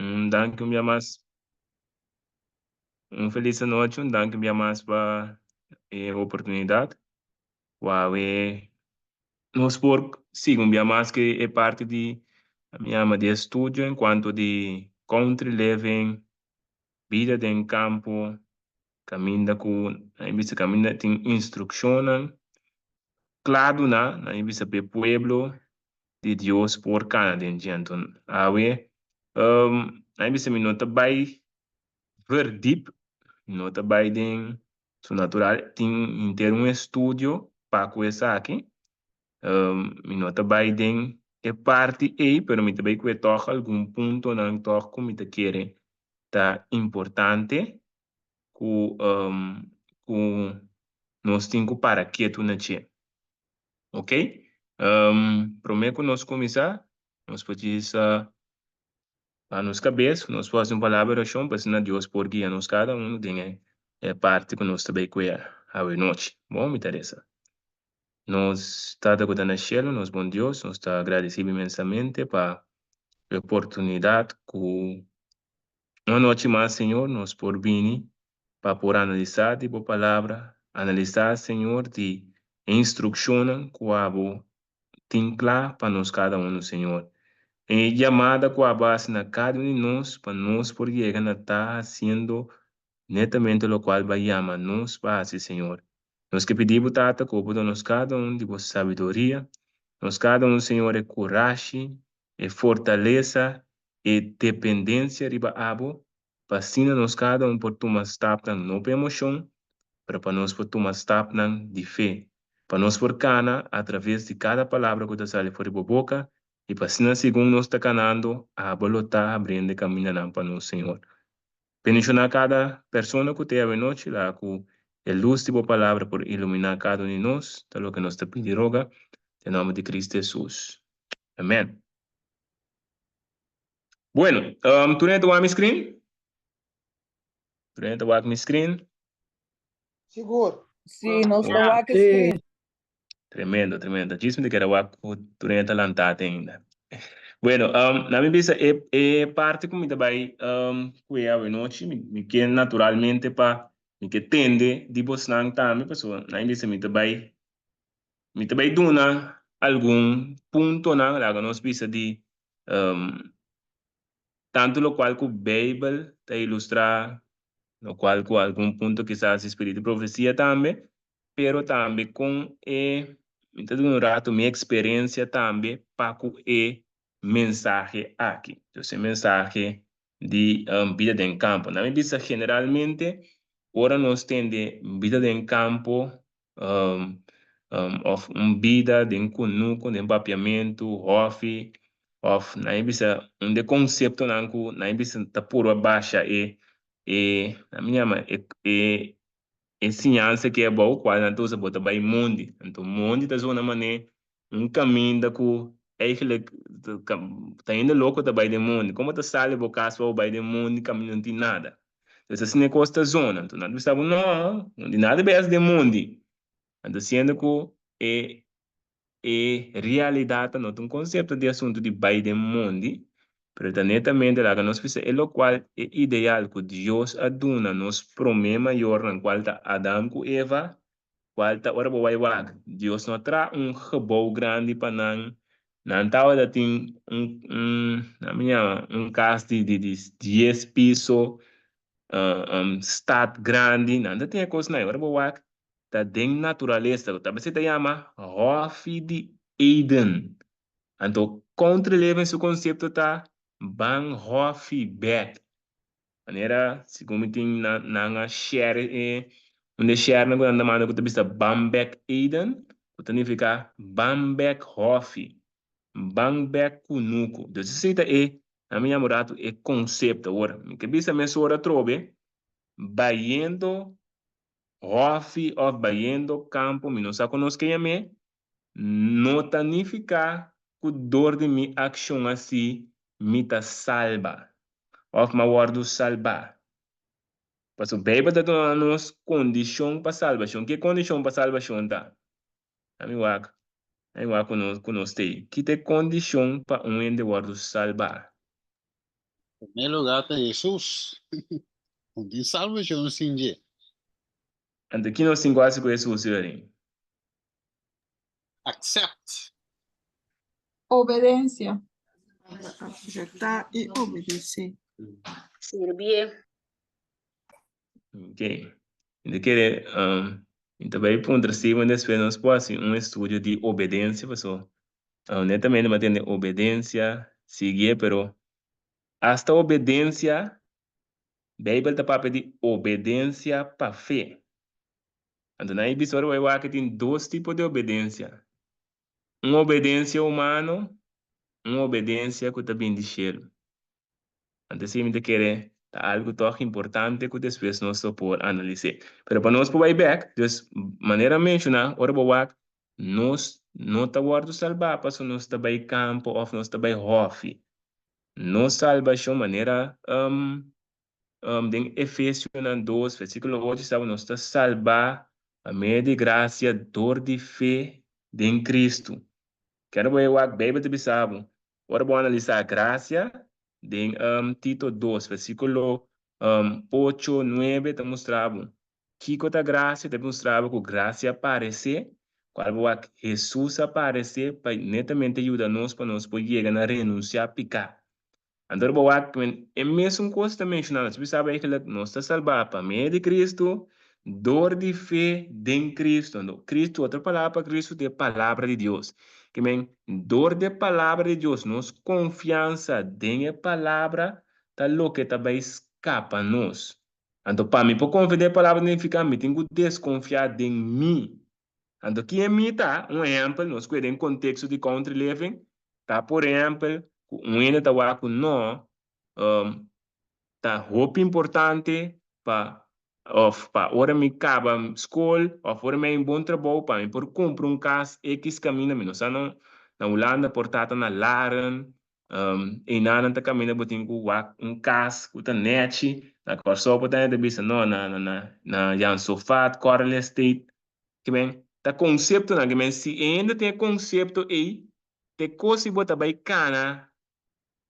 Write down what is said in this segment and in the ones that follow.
Un danki un bia mas. Un felis anochi, un danki un bia mas pa e oportunidat. Ku awe nos por sigui un bia mas ku e parti di mi yama di estudio en kuanto di country living, bida den kampo, kaminda ku nan a bisa kaminda tin instrukshonnan kla duna, nan a bisa pa e pueblo di Dios por kana den dje. Anto awe nan a bisa mi no ta bai verdiep, mi no ta bai den su natural, tin henter un estudio pa ku esaki, mi no ta bai den e parti ei, pero mi ta bai ku e tòg algun puntonan tòg ku mi ta kere ta importante ku ku nos tin ku para ketu na dje. Ok, prome ku nos kuminsá nos por djis pa nos kabes nos por hasi un palabra di orashon pa asina Dios por guia nos kada unu den e parti ku nos ta bai kuea awe nochi. Bon, mi ta resa. Nos Tata ku ta na shelu, nos bon Dios, nos ta agradesibo inmensamente pa e oportunidat ku Un anochi mas, Señor, nos por bini pa por analisá di Bo Palabra, analisá, Señor, di e instrukshonnan ku Abo tin kla pa nos kada unu, Señor. E yamada ku Abo hasi na kada un di nos pa nos por yega na ta hasiendo netamente lokual Bo a yama nos pa hasi, Señor. Nos ke pidi Bo, Tata, ku Bo por duna nos kada un di Bo sabiduria, nos kada un, Señor, e kurashi, e fortalesa, e dependencia riba abo, pa asina nos cada un por tuma stapnan no pa emocion, pero pa nos por tuma stapnan di fe, pa nos por cana a traves di cada palabra cu ta sali for di bo boca, y pa asina segun nos ta canando, abo lo ta abriendo e camindanan pa nos, Señor. Bendiciona cada persona cu ta e awenochi, laga cu e luz di bo palabra por ilumina cada un di nos, ta loke nos ta pidi y roga, den nomber di Cristo Jesus. Amen. Bueno, tur hende ta wak mi screen? Tur hende ta wak mi screen? Sigur. Sí, nos ta wak e screen. Tremendo, tremendo. Djis mi ta kere wak ku tur hende ta lantá te ainda. Bueno, na mi bisa e e parti ku mi ta bai kue awenochi, mi mi ke naturalmente pa mi ke tende di bosnan tambe, pasobra na mi bisa mi ta bai Mi ta bai duna algun puntonan, laga nos bisa di tantu lokual ku Beibel ta ilustrá, lokual ku algun punto kisas di spiritu di profesia tambe, pero tambe kon e, mi ta duna un ratu mi eksperensia tambe pa ku e mensahe aki. Dus e mensahe di bida den kampo. Na mi bisa generalmente ora nos tende bida den kampo of un bida den kunuku, den papiamentu, hòfi, òf nan e bisa un de konseptonan ku nan e bisa ta purba basha e e nan mi yama e e e siñansa ke abou kual nan ta usa bo ta bai mondi. Anto mondi ta zona manera un kaminda ku eigentlik ta hende loko ta bai den mondi. Komo ta sali bo kas pa bo bai den mondi kaminda no tin nada? Entonces asina e kos ta zona. Anto nan ta bisa bo, no, no tin nada bes den mondi. Anto siendo ku e e realidat ta no ta un konsepto di asuntu di bai den mondi, pero ta netamente laga nos bisa e lokual e ideal ku Dios a duna nos promé mayornan kual ta Adam ku Eva, Cual ta ora bo bai wak, Dios no a traha un gebouw grandi pa nan. Nan tabata tin un, un, nan mi yama, un cas di, di, di dies piso, um, stad grandi. Nan ta tin e cosnan ei. Ora bo wak, ta den naturalesa. Ta bes e ta yama Hofi di Eden. Anto, Country Living su concepto ta ban hofi bek. Manera segun mi tin nan a share e un de sharenan ku nan ta manda ku ta bisa ban bek Eden ku ta nifiká ban bek hòfi, ban bek kunuku. Dus esei ta e nan mi yama un ratu e konsepto. Awor mi ke bisa mesora atrobe bayendo hòfi òf bayendo kampo mi no sa kon nos ke yam'é no ta nifiká ku dor di mi akshon así mi ta salba òf mi a wòrdu salbá. Pasobra Beibel ta duna nos kondishon pa salbashon. Ki e kondishon pa salbashon ta? Ami wak, ami wak ku nos ku nos t'ei. Ki ta e kondishon pa un hende wòrdu salbá? Promé lugá ta Hesus. No tin salbashon sin dje. Anto ki nos tin ku hasi ku Hesus, Yori? Accept. Obedensia. Aseptá i obedesé. Sirbié. Ok. Mi ta kere, mi ta bai puntra Steven despues nos por hasi un estudio di obedensia paso netamente mi a tende obedensia, siguié, pero hasta obedensia, Beibel ta papia di obedensia pa fe. Anto nan episodio bai wak tin dos tipo di obedensia. Un obedensia humano, un obedensia ku ta bin di shelu. Anto esei mi ta kere ta algu tòg importante ku despues nos lo por analis'é. Pero pa nos por bai bèk, dus manera menshoná, ora bo wak, nos no ta wòrdu salbá pasobra nos ta bai kampo òf nos ta bai hòfi. Nos salbashon manera den Efesionan dos versíkulo ocho sa nos ta salbá pa medio di grasia dor di fe den Kristu. Kere bo e wak Beibel ta bisa bo, Ora bo analisá grasia den Tito dos, versíkulo ocho, nuebe ta mustra bo kiko ta grasia, ta mustra bo ku grasia a paresé, kual bo wak Hesus a paresé pa netamente yuda nos pa nos por yega na renunsiá piká. Anto ora bo wak e mesun kos ta menshoná, nos bisa bo eigentlik nos ta salbá pa medio di Kristu dor di fe den Kristu. Anto Kristu, otro palabra pa Kristu ta e palabra di Dios. Ke men, dor di e Palabra di Dios, nos konfiansa den e Palabra ta loke ta bai skapa nos. Anto pa mi por konfia den e Palabra nifiká mi tin ku deskonfiá den mi. Anto ken mi ta? Un ehèmpel, nos kue den konteksto di country living, ta por ehèmpel ku un hende ta wak ku no, Ta hopi importante pa of pa ora mi kaba skol of ora mi hay un bon trabou pa mi por kumpra un kas ekis kaminda mi no sa na na Hulanda por ta ta na Laren einan nan ta kaminda bo tin ku wak un kas ku ta nechi na Kòrsou por ta hende ta bisa no na na na Jan Sofat Coral Estate kimen ta konseptonan kimen si e hende tin e konsepto ei te kos si bo ta bai kana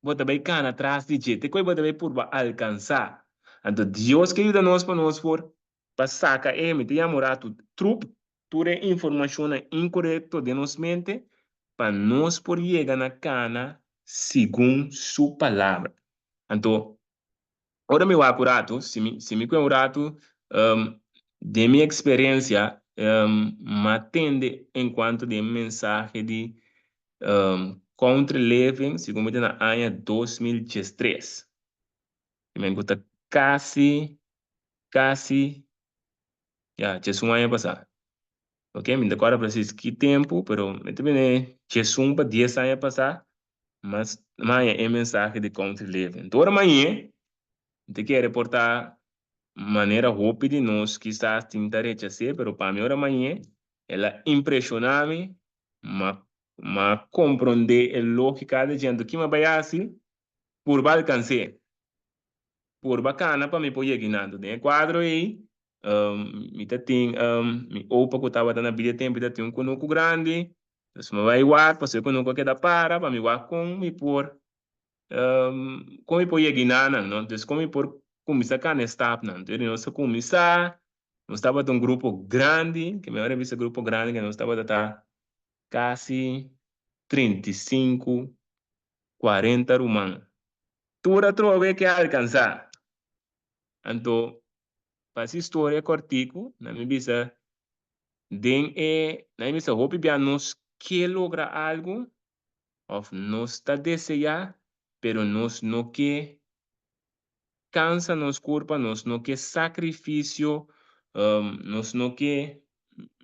bo ta bai kana tras di dje, te koe bo ta bai purba alkansá. Anto Dios ke yuda nos pa nos por pa saka e, mi ta yama un ratu, trup, tur e informashonnan inkorekto den nos mente, pa nos por yega na kana segun Su Palabra. Anto, ora mi wak un ratu, si mi, si mi kue un ratu, den mi eksperensia, m'a tende enkuanto di e mensahe di Country Living, segun mi ta na aña 2013. I men ku ta kasi, kasi, ya, djesun aña pasá. Ok, mi no ta kòrda presis ki tempu, pero mi ta bini djesun pa dies aña pasá, mas mi haña e mensahe di Country Living. Tur ora mi hañ'é, mi ta kere por ta manera hopi di nos kisas tin ta rechas'é, pero pa mi ora mi hañ'é, el a impreshoná mi, mi a komprondé e lógika di dje. Anto ki mi a bai hasi? Purba alkans'é. Purba kana pa mi por yega einan. Anto den e kuadro ei, mi ta tin mi opa ku tabata na bida tempu, ta tin un kunuku grandi. Dus mi bai wak pasobra e kunuku a keda para pa mi wak kon mi por kon mi por yega einanan, no. Dus kon mi por kuminsá kana e stapnan. Entonces nos a kuminsá, nos tabata un grupo grandi, ke mi ora bisa grupo grandi ke nos tabata ta kasi 35, 40 ruman. Tur atrobe ke alkansá. Anto pa hasi storia kòrtiku, nan mi bisa den e, nan mi bisa hopi bia nos ke logra algu òf nos ta deseá, pero nos no ke kansa nos kurpa, nos no ke sakrifisio, nos no ke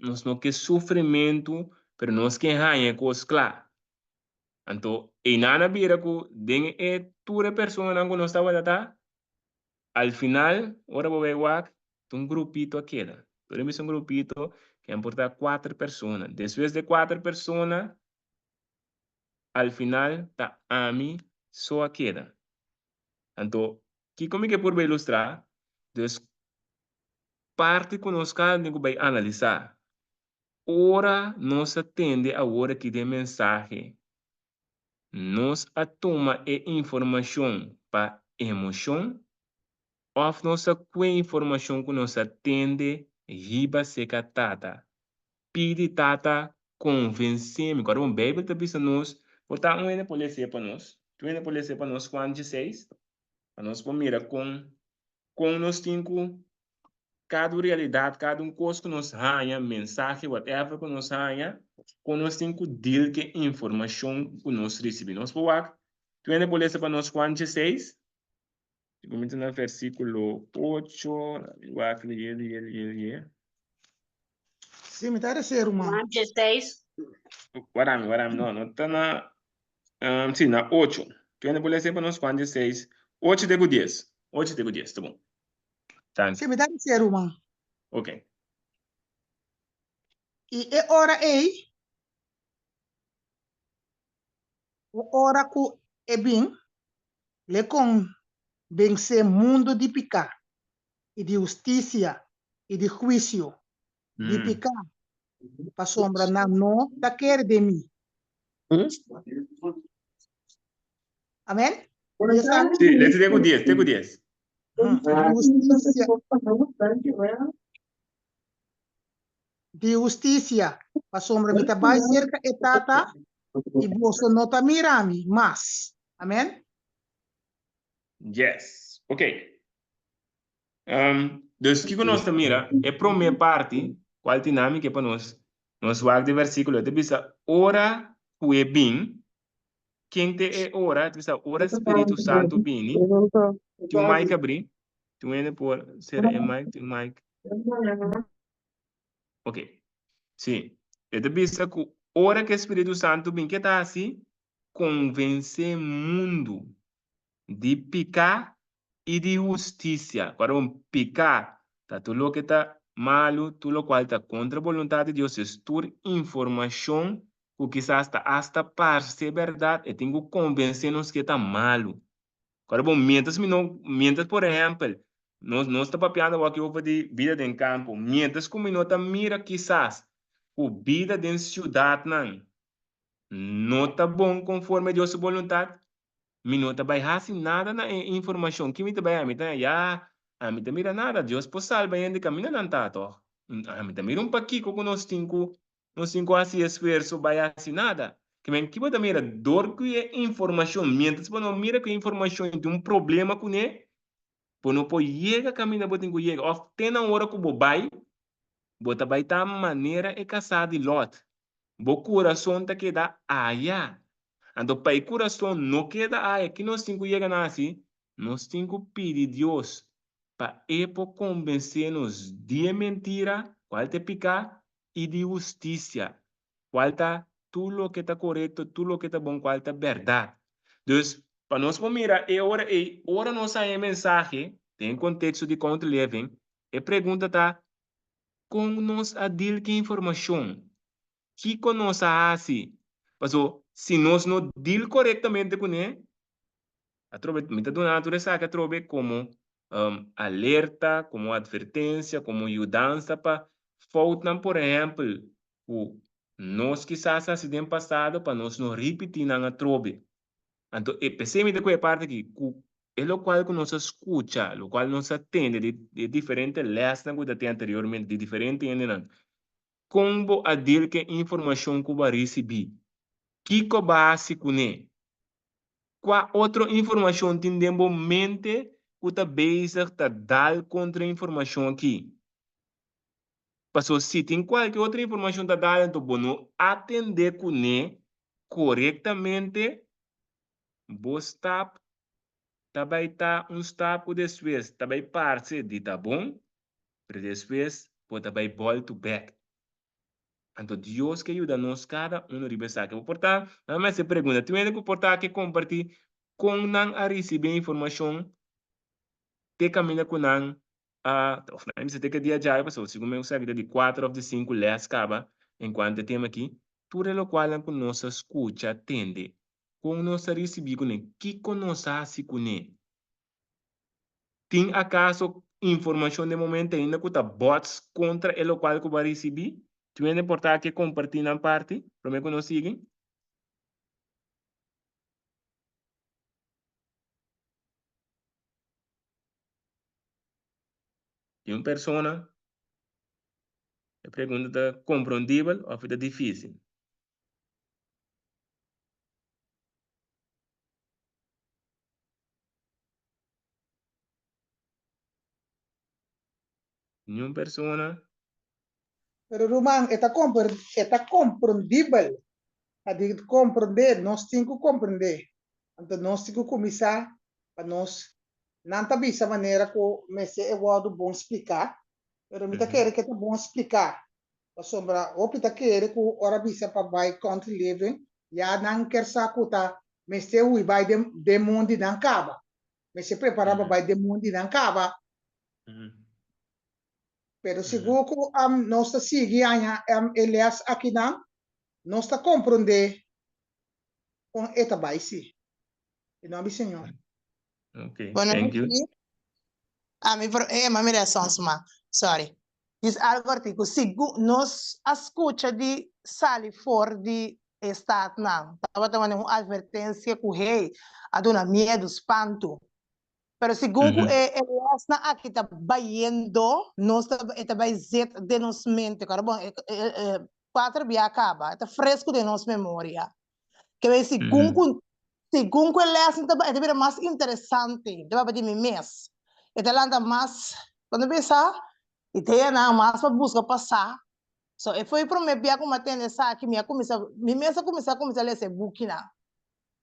nos no ke sufrimentu, pero nos ke haña e kos kla. Anto einan a bira ku den e tur e personanan ku nos tabata ta, al final ora bo bai wak ta un grupito a keda. Por bisa un grupito ken por ta kuater persona. Despues di e kuater persona al final ta ami so a keda. Anto kiko mi ke purba ilustrá? Dus parti ku nos kada tin ku bai analisá. Ora nos a tende awor aki den mensahe, nos a tuma e informashon pa Emoshon òf nos a kue informashon ku nos a tende hiba seka Tata? Pidi Tata konvensé mi. Kòrda bon, Beibel ta bisa nos, por ta un hende por les'é pa nos? Tur hende por les'é pa nos Juan dieseis? Pa nos por mira kon kon nos tin ku kada un realidat, kada un kos ku nos haña, mensahe, whatever ku nos haña, kon nos tin ku deal ku e informashon ku nos risibí. Nos por wak, tur hende por lesa pa nos Juan dieseis? Si kuminsa na versíkulo ocho, wak lié, lié, lié, lié. Sí, mi ta rese, ruman. Juan 16. Warami, warami, no, no ta na, um, sí, na ocho. Tur hende por lesa pa nos Juan 16, ocho te ku dies. Ocho te ku dies, ta bon. Danki. Sí, mi ta rese, ruman. Ok. I e ora ei, E ora ku e bin, l'e konvensé mundu di piká, i di hustisia, i di huisio, di piká, pasobra nan no ta kere den mi. Amen? Dies aña? Sí, lesa te ku dies, te ku dies. Di hustisia. Di hustisia, pasobra mi ta bai serka e Tata i boso no ta mira mi mas. Amen. Yes. Ok. Um, dus kiko nos ta mira? E promé parti, kual tin nami ke pa nos, nos wak di versíkulo, e ta bisa, ora ku e bin, ken te e ora? E ta bisa, ora Spiritu Santu bini, tin un mic abrí, tin un hende por sera e mic, tin un mic. Ok. Sí. E ta bisa ku ora ku e Spiritu Santu bin, ke ta hasi? Konvensé mundu di piká i di hustisia. Ku un piká ta tur loke ta malu, tur lokual ta kontra boluntat di Dios. Es tur informashon ku kisas ta asta parse bèrdat, e tin ku konvensé nos ku e ta malu. Ora bon, mientras mi no, mientras por ehempel, nos, nos ta papiando awor over di bida den campo, mientras cu mi no ta mira kisas cu bida den ciudadnan no ta bon conforme Dios su boluntad, mi no ta bay haci nada na e informacion. Ki mi ta bay haci? Mi ta, ya, ami ta mira nada, Dios por salba hende caminda nan ta toch? Ami ta mira un pakico cu nos tin cu Nos tin ku hasi esfuerso bai hasi nada. Ke men ki bo ta mira dor ku e informashon, mientras bo no mira ku e informashon tin un problema kuné, bo no por yega kaminda bo tin ku yega. Òf te na ora ku bo bai, bo ta bai ta manera e kasá di Lòt. Bo kurason ta keda aya. Anto pa e kurason no keda aya, ki nos tin ku yega na hasi? Nos tin ku pidi Dios pa e por konvensé nos di e mentira, kual ta e piká, i di hustisia, kual ta tur loke ta korekto, tur loke ta bon, kual ta bèrdat. Dus, pa nos por mira e ora ei, ora nos haña e mensahe den konteksto di Country Living, e pregunta ta, Kon nos a deal ku e informashon? Kiko nos a hasi? Paso, si nos no deal korektamente kuné, Atrobe, mi ta duna tur esaki atrobe komo alerta, komo atvertensia, komo yudansa pa foutnan, por ehèmpel, ku nos kisas hasi den pasado pa nos no ripití nan atrobe. Anto e p'esei mi ta ku e parti aki, ku e lokual ku nos a skucha, lokual nos a tende di e diferente lèsnan ku ta tin anteriormente, di diferente hendenan, kon bo a deal ku e informashon ku bo a risibí? Kiko bo a hasi kuné? Kua otro informashon tin den bo mente ku ta bezig ta dal kontra e informashon aki? Pasobra si tin kualke otro informashon ta dal anto bo no atendé kuné korektamente, bo stap ta bai ta un stap ku despues ta bai parse di ta bon, pero despues bo ta bai bòltu bèk. Anto Dios ke yuda nos kada uno riba esaki. Bo por ta, nan mester pregunta, tin hende ku por ta ke kompartí kon nan a risibí e informashon te kaminda ku nan a, òf nan a bisa te ke dia djawe, pasobra segun mi esaki ta di kuater òf di sinku lès kaba enkuanto e tema aki, tur e lokualnan ku nos a skucha, tende, kon nos a risibí kuné, kiko nos a hasi kuné? Tin akaso informashon den momento ainda ku ta bots kontra e lokual ku bo a risibí? Tin hende por ta ke kompartí nan parti promé ku nos sigui? Di un persona? E pregunta ta komprondibel òf e ta difísil? Niun persona? Pero ruman, e ta e ta komprondibel. Pa di komprondé, nos tin ku komprondé. Anto nos tin ku kuminsá pa nos, nan ta bisa manera ku mester e wòrdu bon spliká, pero mi ta kere ku e ta bon spliká. Pasobra hopi ta kere ku ora bisa pa bai country living, ya nan ker sa ku ta mester hui bai den den mundi nan kaba. Mester prepará pa bai den mundi nan kaba. Pero sigur ku nos ta sigui haña e lès akinan, nos ta komprondé kon e ta bai sí. Den nòmber di Señor. Ok, Bueno, thank you. Ami por eh, ma mira sons ma. Sorry. Dis algo artiku. Sigu nos a skucha di sali for di e statnan. Tabata manda un advertensia ku hey, a duna miedu, spantu. Pero segun ku e e lèsnan aki ta bayendo, nos ta e ta bai zet den nos mente. Kòrda bon, e e e kuater bia a kaba, e ta fresku den nos memoria. Ke bai segun ku segun ku e lèsnan ta bai, e ta bira mas interesante. Ta papia di mi mes. E ta lanta mas, cuando bisa, ideanan mas pa buska pa sa. So e foi e promé bia ku mi a tende esaki, mi a kuminsá, mi mes a kuminsá kuminsá lesa e bukinan.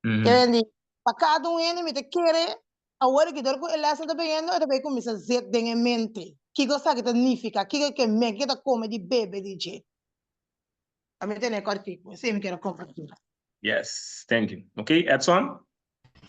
Ke di, pa kada un hende mi ta kere awor aki dor ku e lèsnan ta biniendo e ta bai kuminsá zet den e mente kiko esaki ta nifiká, kiko ke men, kiko ta kome di bebe di dje. A mi tene kòrtiku, esei mi kere kompartí. Yes, thank you. Ok, Edson?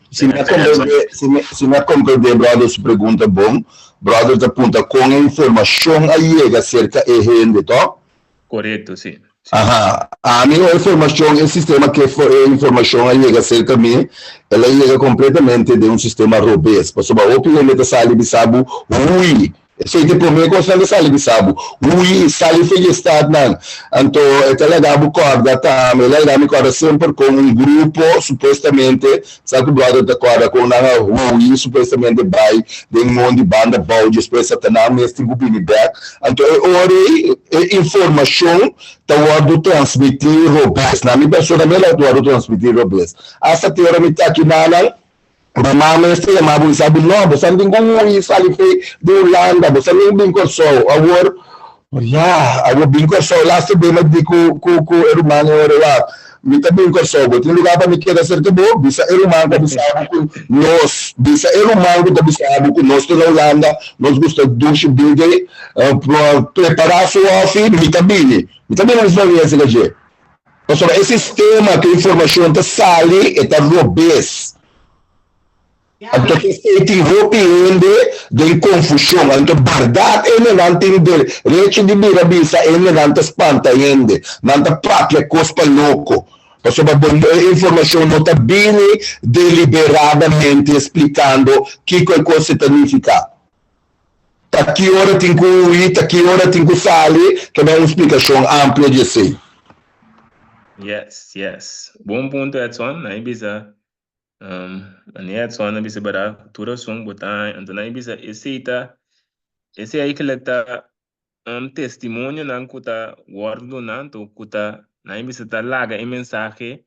Si mi a komprendé, si mi, si mi a komprendé brother su pregunta bon, brother ta punta kon e informashon a yega serka e hende, tò? Korekto, si. Aha, ami e informacion, e sistema ke e informacion a yega cerca mi, el a yega completamente den un sistema robes, pasobra hopi hende ta sali bisa bo, hui, esey ta e prome cos nan ta sali bisa bo, hui, sali for di e stadnan, anto e ta laga bo corda tambe, el a laga mi corda semper con un grupo supuestamente, sa cu brother ta corda con nan a hui supuestamente bay den mondi banda bou, despues satanan mes tin cu bini bek, Anto e ora ei e informashon ta wòrdu transmití robes. Na mi persona mi a wòrdu transmití robes. Asta te ora mi ta aki nanan, mi mama mester yama bo i sa bo, no, bo sa no tin ku hui sali fei di Hulanda, bo sa no tin ku bin Kòrsou. Awor, ya, awor bin Kòrsou laatste bes mi a di ku ku ku e ruman e ora ei, wak, Mi ta bin Kòrsou, bo tin lugá pa mi keda serka bo? Bisa e ruman ku a bisa bo ku nos, bisa e ruman ku ta bisa bo ku nos ta na Hulanda, nos gusta dushi bigey, prepará su òfi, mi ta bini. Mi ta bini responde esei ka dje. Pasobra e sistema ku informashon ta sali e ta robes. Anto p'esei tin hopi hende den konfushon. Anto bèrdat hendenan tin derecho di bira bisa hendenan ta spanta hende. Nan ta papia kos pa loko. Pasobra bo e informashon no ta bini deliberadamente splikando kiko e kos ta nifiká. Ta ki ora tin ku hui, ta ki ora tin ku sali, ta bai un splikashon amplio di esei. Yes, yes. Bon punto Edson. Nan bisa Manera Edson a bisa bera ku tur rason bo ta haña. Anto nan a bisa esei ta esei eigenlijk ta testimonionan ku ta wòrdu duna anto ku ta nan a bisa ta laga e mensahe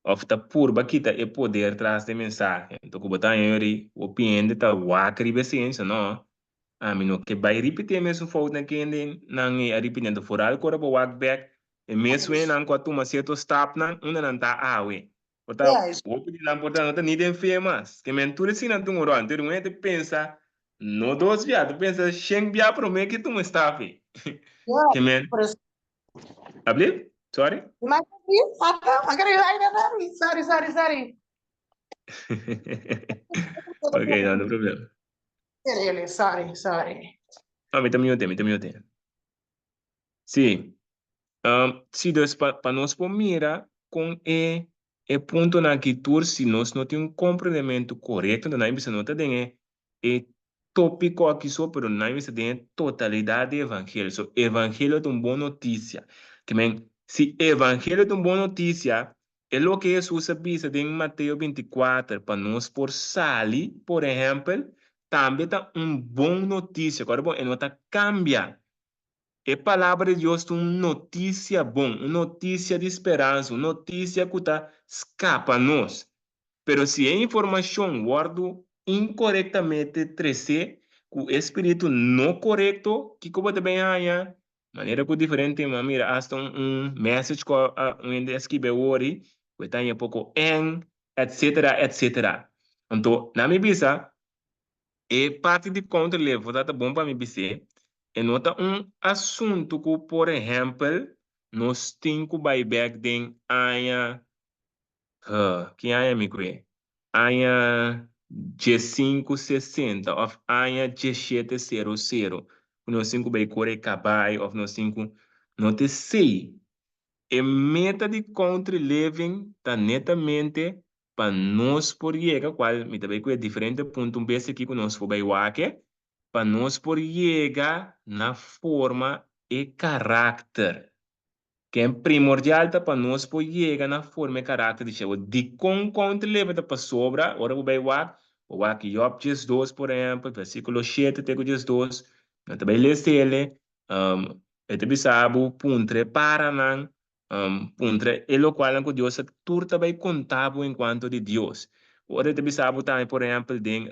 òf ta purba kita e poder tras di e mensahe. Anto ku bo ta haña yori hopi hende ta wak riba esei en bisa no ami no ke bai ripití e mesun foutnan ku hende nan ei a ripití. Anto foral ku ora bo wak bèk e mesun hendenan ku a tuma sierto stapnan unda nan ta awe. Por ta hopi di nan por ta no ta ni den fe mas. Ke men tur esina tuma ròl. Entonces un hende ta pensa no dos bia, ta pensa shen bia promé ke tuma e stap ei. Ke men. Ablief? Sorry? Sorry, sorry, sorry. Ok, no, no problema. Sorry, sorry. No, mi ta mute, mi ta mute. Sí. Sí, dus pa pa nos por mira kon e e puntonan aki tur si nos no tin un komprendementu korekto nan bisa no ta den e e topiko aki so pero nan bisa den e totalidat di evangelio. So evangelio ta un bon notisia. Ke men si evangelio ta un bon notisia e loke Hesus a bisa den Mateo 24 pa nos por sali por ehèmpel. tambe ta un bon notisia. Kòrda bon, e no ta kambia. E Palabra di Dios ta un notisia bon, un notisia di speransa, un notisia ku ta skapa nos. Pero si e informashon wòrdu inkorektamente tresé ku e spiritu no korekto, kiko bo ta bin haña? Manera ku diferente mi a mira asta un message ku un hende a skibi awor ku e ta haña poko eng, etcetera, etcetera. Anto, na mi bisa, e parti di counter level ta ta bon pa mi bis'é, e no ta un asuntu ku por ehèmpel nos tin ku bai bèk den aña Huh, ki aña mi kue? Aña diesinku sesenta òf aña diesshete sero sero ku nos tin ku bai kore kabai òf nos tin ku No ta esei. E meta di Country Living ta netamente pa nos por yega, kual mi ta bai ku e diferente punto un bes aki ku nos por bai wak, pa nos por yega na forma e karakter. Ken primordial ta pa nos por yega na forma e karakter di Shebo. Dikon kon ta leba ta pasobra ora bo bai wak, bo wak Job 12 por ehempel, versikulo 7 te ku 12, no ta bai lesa ele, e ta bisa bo puntra e paranan, puntra e lokualnan ku Dios a tur ta bai konta bo enkuanto di Dios. Ora e ta bisa bo tambe por ehempel den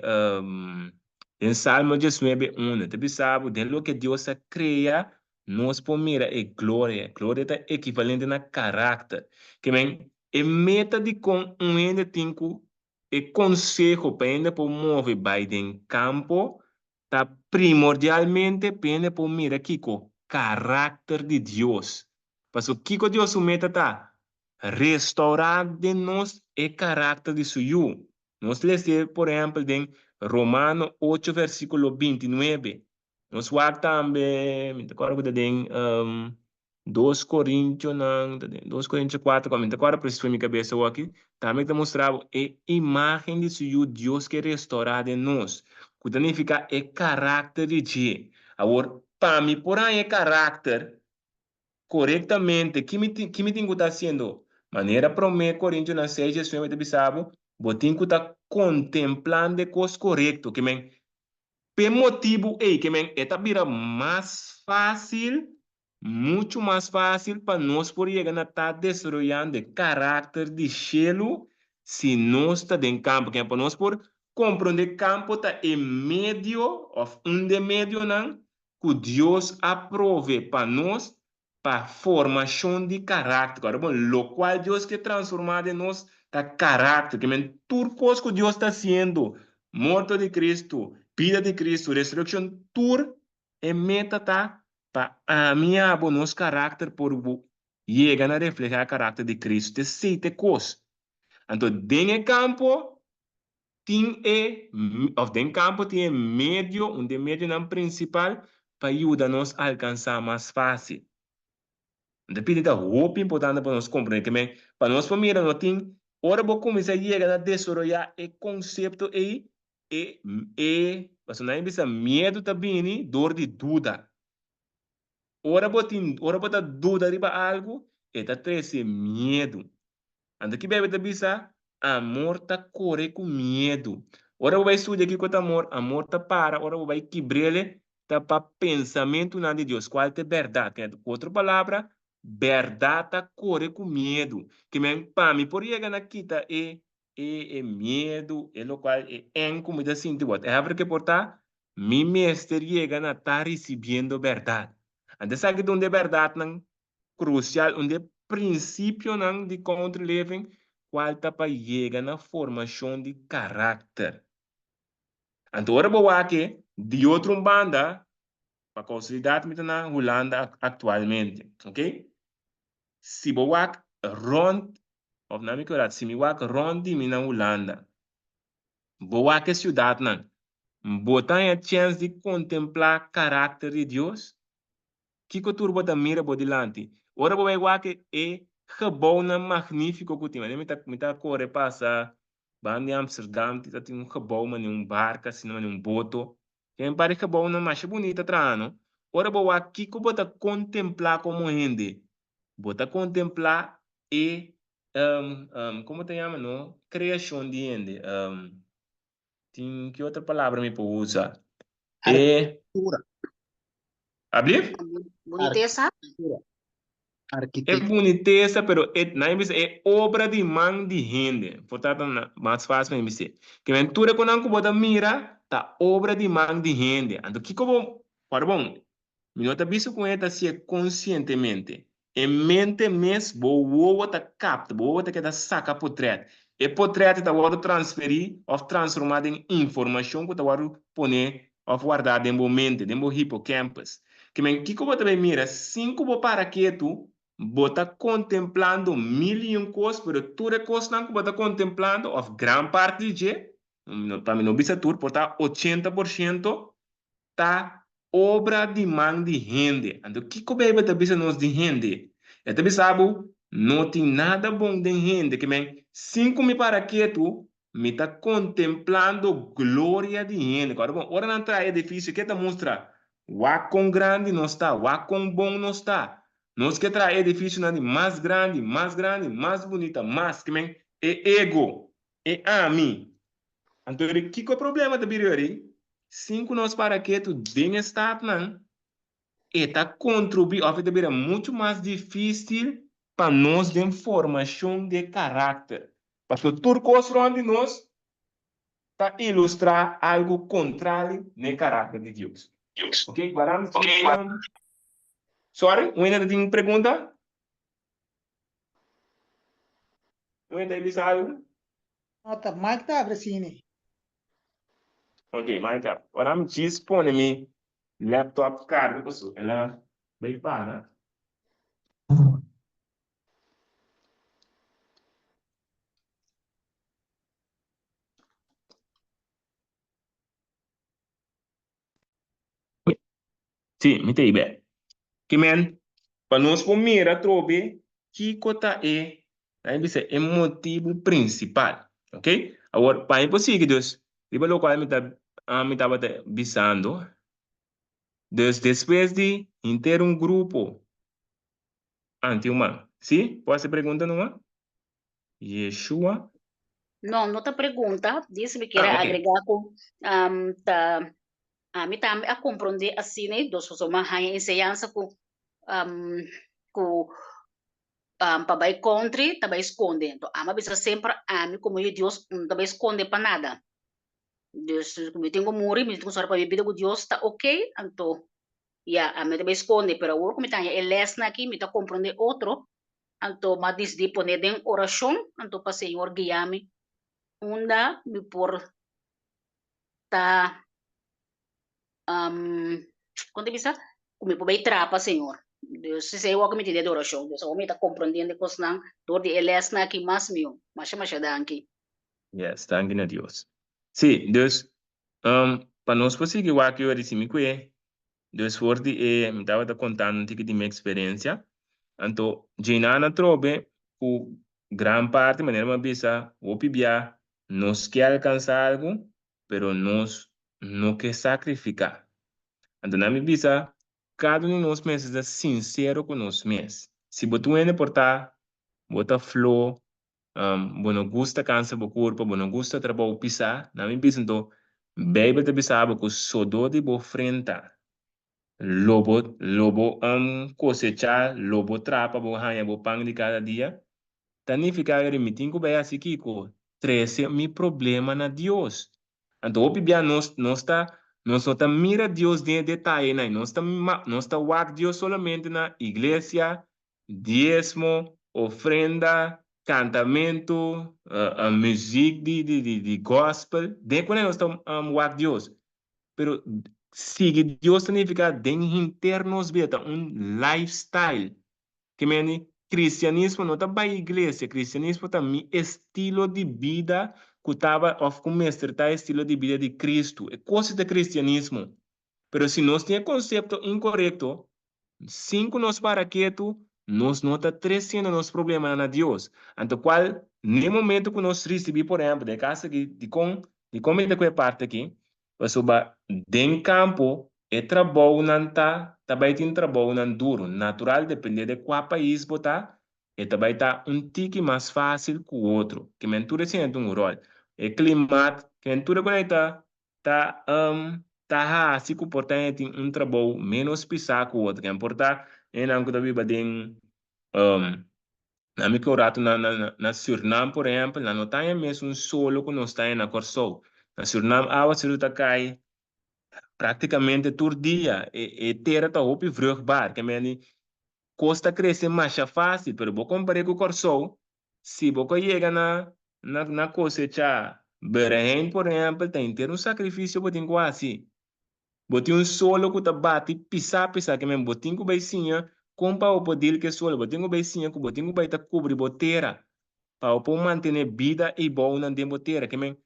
den Salmo 19 uno, e ta bisa bo den loke Dios a krea Nos por mira e gloria. Gloria ta ekivalente na karakter. Ke men, e meta di kon un hende tin ku e konseho pa hende por move bai den kampo ta primordialmente pa hende por mira kiko? Karakter di Dios. Pasobra kiko Dios su meta ta? Restourá den nos e karakter di su Yu. Nos lesa por ehèmpel den Romano ocho versíkulo 29. Nos wak tambe, mi ta kòrda ku ta den dos Korintionan, ta den dos Korintio kuater, mi ta kòrda presis for mi kabesa awor-aki, tambe ta mustra bo e imágen di su Yu Dios ke restourá den nos, ku ta nifiká e karakter di dje. Awor, pa mi por haña e karakter korektamente, ki mi tin, ki mi tin ku ta hasiendo? Manera promé Korintionan seis diesnuebe ta bisa bo, bo tin ku ta kontemplando e kos korekto, ke men P'e motibu ei ke men e ta bira mas fásil, muchu mas fásil pa nos por yega na ta desaroyando e karakter di shelu si nos ta den kampo. Ken pa nos por komprondé kampo ta e medio òf un di e medionan ku Dios a prove pa nos pa formashon di karakter. Ora bon, lokual Dios ke transformá den nos ta karakter. Ke men tur kos ku Dios ta hasiendo, morto di Kristu, bida di Kristu, resurekshon, tur e meta ta pa ami i abo nos karakter por yega na reflehá e karakter di Kristu. Ta esei ta e kos. Anto den e kampo tin e, òf den kampo tin e medio, un di e medionan prinsipal pa yuda nos alkansá mas fásil. Mi ta pidi ta hopi importante pa nos komprendé ke men, pa nos por mira no tin, ora bo kuminsá yega na desaroyá e konsepto ei, e, e, pasobra nan a bisa miedu ta bini dor di duda. Ora bo tin, ora bo ta duda riba algu, e ta trese miedu. Anto ki Beibel ta bisa? Amor ta kore ku miedu. Ora bo bai studia kiko ta amor, amor ta para ora bo bai kibr'el ta pa pensamentunan di Dios, kual ta e bèrdat. Ku otro palabra, bèrdat ta kore ku miedu. Ke men pa mi por yega na kita e e e miedu, e lokual e eng ku mi ta sinti, whatever ke por ta, mi mester yega na ta risibiendo bèrdat. Anto esaki ta un di e bèrdatnan krusial, un di e prinsipionan di Country Living kual ta pa yega na formashon di karakter. Anto ora bo wak e di otro un banda, pa kausalidat mi ta na Hulanda aktualmente, ok? Si bo wak rònt, òf na mi kurato, si mi wak rònt di mi na Hulanda, bo wak e siudatnan, bo ta haña chèns di kontemplá karakter di Dios? Kiko tur bo ta mira bo dilanti? Ora bo bai wak e gebouwnan magnífiko ku tin. Manera mi ta mi ta kore pasa banda di Amsterdam ta tin un gebouw manera un barka asina manera un boto. Tin un par di gebouwnan masha bunita traha no. Ora bo wak kiko bo ta kontemplá komo hende? Bo ta kontemplá e komo ta yama no kreashon di hende. Tin ki otro palabra mi por usa? E. Arkitektura. Ablief? Bunitesa. E bunitesa, pero e, nan bisa e obra di man di hende. Por ta ta mas fácil pa mi bis'é. Ke men tur e konan ku bo ta mira ta obra di man di hende. Anto kiko bo, ora bon, Mi no ta bisa ku e ta hasié konsientemente. E mente mes, bo wowo ta kapta, bo wowo ta keda saka potrèt. E potrèt ta wòrdu transferí òf transformá den informashon ku ta wòrdu poné òf wardá den bo mente, den bo hippocampus. Ke men kiko bo ta bai mira? Sin ku bo para ketu, bo ta kontemplando mil i un kos, pero tur e kosnan ku bo ta kontemplando òf gran parti di dje, pa mi no bisa tur, por ta 80%, ta obra di man di hende. Anto kiko Beibel ta bisa nos di hende? E ta bisa bo, No tin nada bon den hende. Ke men, sin ku mi para ketu, mi ta kontemplando gloria di hende. Kòrda bon, ora nan traha edifisio, ke ta mustra? Wak kon grandi nos ta, wak kon bon nos ta. Nos ke traha edifisionan di mas grandi, mas grandi, mas bunita, mas. Ke men, e ego, e ami. Anto di kiko e problema ta bira yori? Sin ku nos para ketu den e statnan, e ta kontribuí òf e ta bira muchu mas difísil pa nos den formashon di e karakter. Pasobra tur kos rònt di nos ta ilustrá algu kontrali na e karakter di Dios. Oke, guardando Sorry, un hende ta tin pregunta? Un hende ta bisa algu? No, ta Mike ta abri asina. Ok, Mike ta. Ora mi djis pone mi laptop karga paso el a bai para. Sí, mi ta ei bek. Ki men, pa nos por mira atrobe kiko ta e, nan a bisa e motibu prinsipal. Ok? Awor, pa mi por sigui dus, riba lokual mi ta, mi tabata bisando, dus despues di henter un grupo anti-human. Sí? Por hasi pregunta numa? Yeshua. No, no ta pregunta. Dice mi quiere Ah, ok. agrega cu um, ta ami tambe a comprende asina y dos pasobra mi a haña enseñansa cu um, cu um, pa bay country ta bay sconde. Enton ami a bisa semper ami como yu Dios no ta bay sconde pa nada. Dus cu mi tin cu muri mi tin cu sora pa mi bida cu Dios ta ok anto ya ami ta bay sconde pero awor cu mi ta haña e lesnan aki mi ta comprende otro Anto m'a disidí pone den orashon, anto pa Señor guia mi unda mi por ta, kon ta bisa? Ku mi por bai traha pa Señor. Dus esei wou ku mi tin den orashon. Dus awor mi ta komprondiendo e kosnan dor di e lèsnan aki mas mihó. Masha masha danki. Yes, danki na Dios. Sí, dus pa nos por sigui wak yo a disi mi kue Dus for di e mi tabata kontando un tiki di mi eksperensia. Anto djeinan atrobe ku gran parti, manera mi a bisa, hopi bia nos ke alkansá algu, pero nos no ke sakrifiká. Anto nan mi bisa, kada un di nos mester ta sinsero ku nos mes. Si bo ta un hende por ta, bo ta flo, Bo no gusta kansa bo kurpa, bo no gusta trabou pisá, na mi bisa anto, Beibel ta bisa bo ku sodó di bo frenta lo bo lo bo kosechá, lo bo traha pa bo haña bo pan di kada dia. Ta nifiká ku mi tin ku bai hasi kiko? Trese mi problema na Dios. Anto hopi bia nos nos ta nos no ta mira Dios den e detayenan, nos ta nos ta wak Dios solamente na iglesia, Diesmo, ofrenda, kantamentu, muzik di gospel, den kuné nos ta wak Dios. Pero sigui Dios ta nifiká den henter nos bida, ta un lifestyle. Ke mende, kristianismo no ta bai iglesia, kristianismo ta mi estilo di bida ku taba òf ku mester ta estilo di bida di Kristu. E kos ta kristianismo. Pero si nos tin e konsepto inkorekto, Sin ku nos para ketu, nos no ta tresiendo nos problemanan na Dios. Anto kual n'e momento ku nos risibí, por ehèmpel, den e kas aki, dikon, dikon mi ta ku e parti aki? Pasobra den kampo e trabounan ta, ta bai tin trabounan duru. Natural, dependé de kua pais bo ta, e ta bai ta un tiki mas fásil ku otro. Ke men tur esei ta un ròl. E klimat. Ken tur e ku ta ta ta hasi ku por ta e tin un trabou ménos pisá ku otro. Ken por ta hendenan ku ta biba den na mi ke un ratu na na Sürnam por ehèmpel nan no ta haña mesun solo ku nos ta haña na Kòrsou. Na Sürnam awaseru ta kai práktikamente tur dia. E e tera ta hopi vruchtbaar. Ke mende kos ta krese masha fásil pero bo kompar'é ku Kòrsou Si bo ka yega na na na kosechá berehein, por ehèmpel, ta henter un sakrifisio bo tin ku hasi. Bo tin un solo ku ta bati pisá pisá, ke men bo tin ku bai siña kon pa bo por dil ku e solo, bo tin ku bai siña ku bo tin ku bai ta kubri bo tera pa bo por mantené bida i bounan den bo tera. Ke men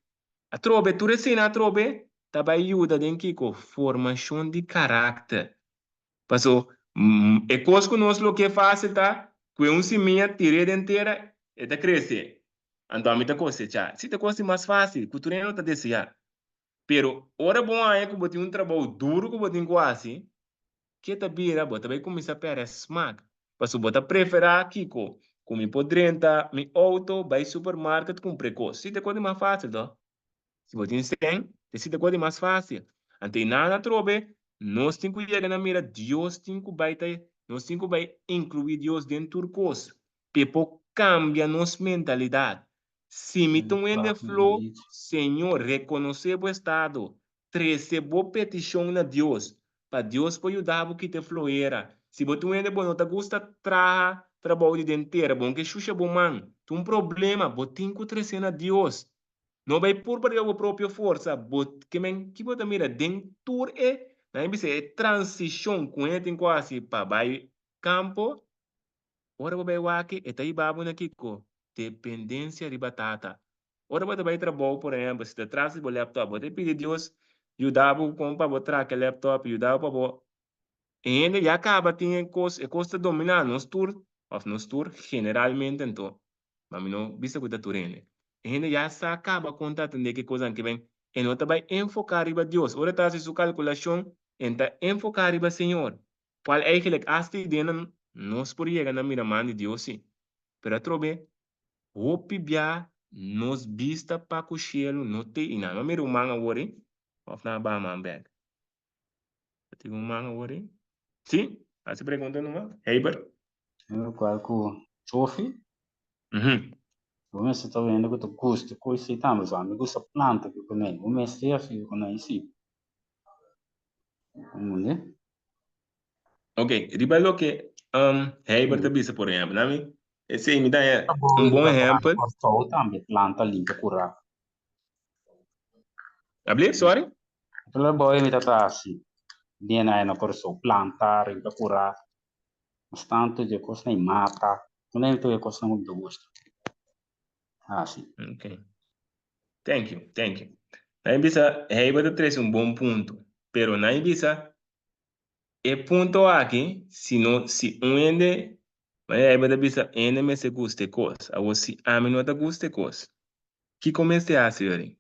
atrobe tur esei nan atrobe ta bai yuda den kiko? Formashon di karakter. Paso, e kos ku nos lo ke fásil ta ku e un simia tir'é den tera, e ta krese, anto ami ta kosechá. Si ta kos di mas fásil ku tur hende lo ta deseá. Pero ora bo haña ku bo tin un trabou duru ku bo tin ku hasi, ke ta bira? Bo ta bai kuminsá pèrdè smak. Paso bo ta preferá kiko? Ku mi por drenta mi outo, bai supermarket kumpra e kos. Si ta kos di mas fásil to. Si bo tin sèn, te sita kos di mas fásil. Anto i nada atrobe, nos tin ku yega na mira Dios tin ku bai ta, nos tin ku bai inkluí Dios den tur kos, p'e por kambia nos mentalidat. Si mi ta un hende flo, Señor, rekonosé bo estado, trese bo petishon na Dios, pa Dios por yuda bo kita e floera. Si bo ta un hende bo no ta gusta traha trabou di den tera, bo no ke shusha bo man, ta un problema, bo tin ku trese na Dios. No bai purba riba bo propio forsa, bo ke men ki bo ta mira den tur e, nan e bisa e transishon ku hende tin ku hasi pa bai kampo, ora bo bai wak e ta hiba bo na kiko? Dependensia riba Tata. Ora bo ta bai trabou por ehempel si ta tras di bo laptop bo ta pidi Dios yuda bo kon pa bo traka e laptop, yuda bo pa bo E hende ya kaba tin e kos, e kos ta dominá nos tur, òf nos tur generalmente anto, ma mi no bisa ku ta tur hende. E hende ya sa kaba kon ta atendé ku e kosnan ke ben, e no ta bai enfoká riba Dios. Ora e ta hasi su kalkulashon, e no ta enfoká riba Señor, kual eigentlik asta ideanan nos por yega na mira man di Dios sí. Pero atrobe, hopi bia nos bista pa ku shelu no te i nan. No mira un man awor ei, òf nan a baha man bèk. Tin un man awor ei. Sí, hasi pregunta numa. Heber. Cual cu Chofi? Bo mester ta wende cu ta gusta cu esey tambe. So ami gusta planta cu cuney. Bo mester haci cu cuney si. Comprende? Ok, riba loke Heber ta bisa por ehempel. Nami, esey mi ta haña un bon ehempel. Kòrsou tambe planta limpia kurá. Abli, sorry? Trabou mi ta hasi den na Kòrsou, planta, rinka kurá, mas tantu di e kosnan i mata, tur e kosnan ku mi ta gusta hasi. Ok, thank you, thank you. Nan bisa, Heber ta trese un bon punto, pero nan bisa e punto aki, si no, si un hende, manera Heber ta bisa, hende mester gusta e kos, awor si ami no ta gusta e kos, kiko mester hasi weri?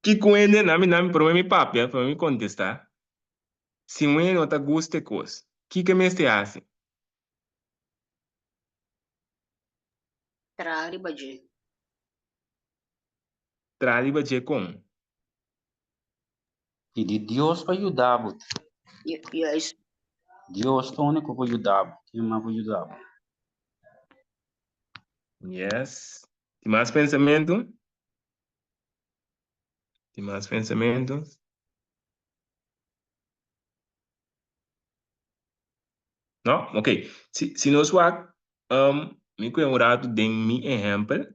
Kiko hende, nami, nami, prome mi papia, prome mi kontestá, si un hende no ta gusta e kos, kiko mester hasi? Traha riba dje. Traha riba dje kon? Pidi Dios pa yuda bo. Juist. Dios ta úniko por yuda bo. Ken mas por yuda bo? Yes. Tin mas pensamentu? Tin mas pensamentu? No? Ok. Si, si nos wak, um, mi kue un ratu den mi ehèmpel,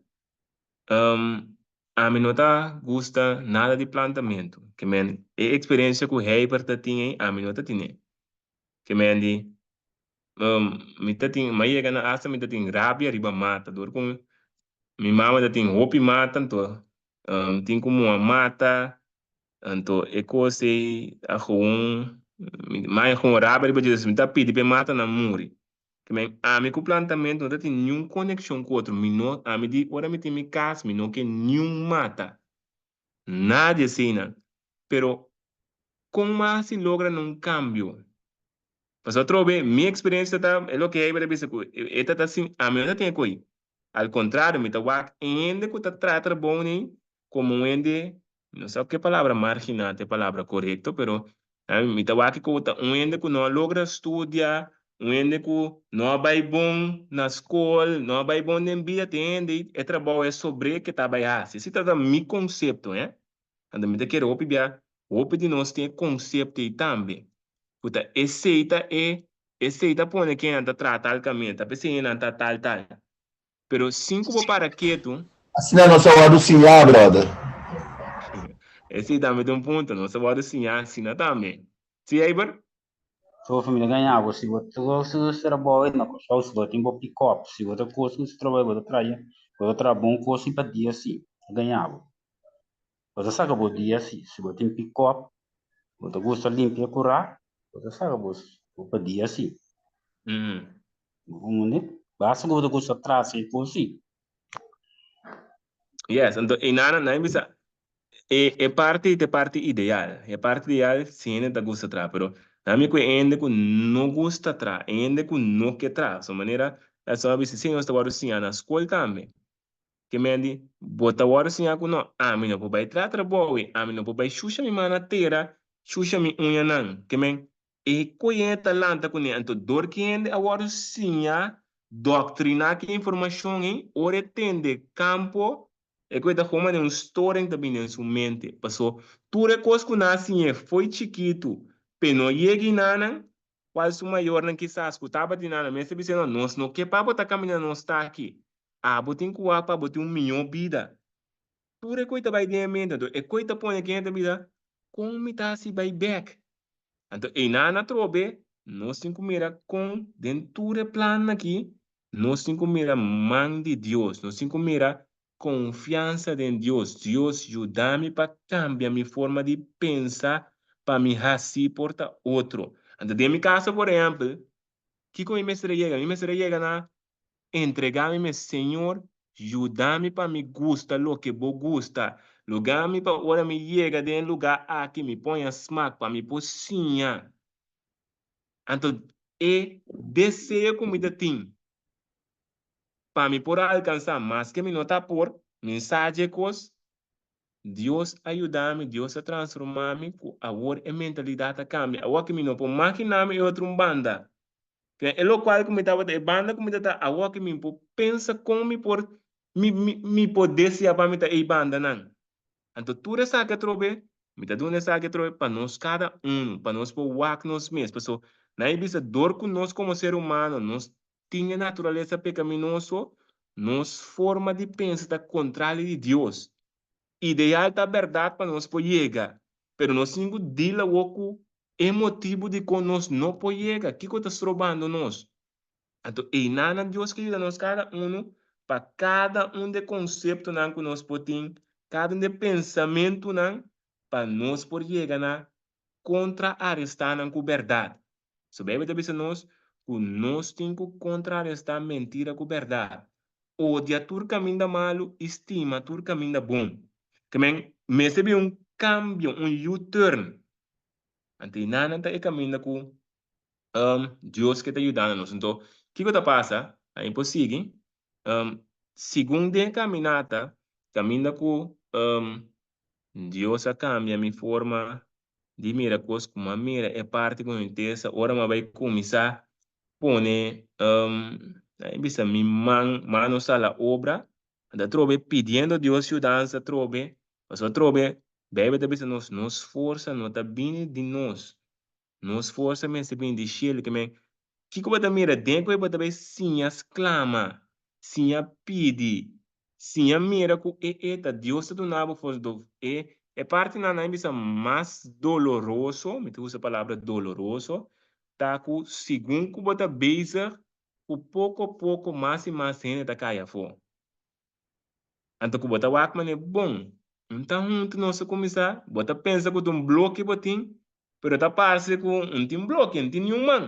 um, ami no ta gusta nada di plantamentu. Ke men, e eksperensia ku Heber ta tin ei, ami no ta tine. Ke men di, um, mi ta tin, mi a yega na asta mi ta tin rabia riba mata, dor ku mi mama ta tin hopi mata, anto um, tin ku muha mata, anto e kos ei a gewoon, mi a gewoon rabia riba dje, mi ta pidi pa e matanan muri. Ke men, ami ku plantamentu no ta tin niun konekshon ku otro, mi no, ami di ora mi tin mi kas mi no ke niun mata, nada di eseinan, pero kon mas si logra na un kambio? Pasobra atrobe mi eksperensia ta e loke Heber a bisa ku e ta ta sin ami no ta tin e koi. Al kontrario mi ta wak hende ku ta traha trabou nei. komo un hende, mi no sa ku e palabra marginá ta e palabra korekto, pero mi ta wak ku ta un hende ku no a logra studia, un hende ku no a bai bon na skol, no a bai bon den bida, tin hende e trabou e sobr'é ke ta bai hasi. Esei ta mi konsepto, hè. Anto mi ta kere hopi bia, hopi di nos tin e konsepto ei tambe, ku ta esei ta e, esei ta pone ken nan ta traha tal kaminda, ta p'esei nan ta tal tal. Pero sin ku bo para ketu. Asina nos a wòrdu siñá, brother. Esei tambe ta un punto, nos a wòrdu siñá asina tambe. Sí, Eiber? So familia gaña bo, si bo ta gosta di trabou na Kòrsou, si bo tin bo pikòp, si bo ta gosta di trabou bo ta traha, bo ta traha bon kos pa dia si, ta gaña bo. Bo ta saka bo dia si, si bo tin pikòp, bo ta gusta limpia kurá, bo ta saka bo pa dia si. Bo komprende? Basta ku bo ta gusta traha si kos si. Yes, anto einan nan bisa e e parti ta e parti ideal. E parti ideal si hende ta gusta traha, pero nan mi ku e hende ku no gusta traha, e hende ku no ke traha. So manera Edson a bisa, si nos ta wòrdu siña na skol tambe. Ke men di, bo ta wòrdu siña ku no, ami no por bai traha trabou, ami no por bai shusha mi man na tera, shusha mi uñanan. Ke men, E koe ta lanta kuné, anto dor ki hende a wòrdu siña, dòktriná ki informashon ei, ora e tende kampo, e koe ta komo manera un storing ta bini den su mente. Paso, tur e kos ku nan a siñ'é fo'i chikitu p'e no yega enanan, kual su mayornan kisas ku tabatin nan mester bis'é, no, nos no ke pa bo ta kaminda nos ta aki. Abo tin ku wak pa bo tin un mihó bida. Tur e koe ta bai den e mente, anto e koe ta pone ku hende ta bisa, kon mi ta hasi bai bèk? Anto einan atrobe nos tin ku mira kon den tur e plannan aki nos tin ku mira man di Dios, nos tin ku mira konfiansa den Dios. Dios yuda mi pa kambia mi forma di pensa pa mi hasi por ta otro. Anto den mi kaso por ehèmpel, kiko mi mester a yega? Mi mester a yega na Entregá mi mes, Señor, yuda mi pa mi gusta loke Bo gusta. Lugá mi pa ora mi yega den e lugá aki mi poña smak pa mi por siña. Anto e deseo ku mi ta tin pa mi por alkansá maske mi no ta por, mi sa dje kos, Dios a yuda mi, Dios a transformá mi ku awor e mentalidat a kambia. Awor ki mi no por maginá mi e otro un banda. Te e lokual ku mi tabata, e banda ku mi ta ta awor ki mi por pensa kon mi por mi mi mi por deseá pa mi ta ei bandanan. Anto tur esaki atrobe, mi ta duna esaki atrobe pa nos kada unu, pa nos por wak nos mes. Paso nan e bisa dor ku nos komo ser humano nos tin e naturalesa pekaminoso, nos forma di pensa ta kontrali di Dios. Ideal ta bèrdat pa nos por yega, pero nos tin ku deal awor ku E motibu dikon nos no por yega, kiko ta strobando nos? Anto einanan Dios ke yuda nos kada unu pa kada un di e konseptonan ku nos por tin, kada un di e pensamentunan pa nos por yega na kontra-arestá nan ku bèrdat. So Beibel ta bisa nos ku nos tin ku kontra-arestá mentira ku bèrdat, odia tur kaminda malu i stima tur kaminda bon. Ke men mester bin un kambio, un U-turn. Anto i nan ta e kaminda ku Dios ke ta yuda nos. Anto, kiko ta pasa? Ami por sigui. Segun den e kaminata, kaminda ku Dios a kambia mi forma di mira kos, ku mi a mira e parti ku mi tesa ora mi a bai kuminsá pone, nan a bisa mi man, manos a la obra, Anto atrobe pidiendo Dios yudansa atrobe, pasobra atrobe Beibel ta bisa nos, nos forsa no ta bini di nos, nos forsa mester bini di shelu. Ke men, kiko bo ta mira den ku bo ta bai siña sklama, siña pidi, siña mira ku e e ta Dios ta duna bo forsa. Anto e e partinan nan bisa mas doloroso, mi ta usa palabra doloroso, ta ku segun ku bo ta bezig ku poko poko mas i mas hende ta kai afó. Anto ku bo ta wak manera bon, un ta huntu nos a kuminsá, bo ta pensa ku ta un bloke bo tin, pero ta parse ku un tin bloke, un tin niun man.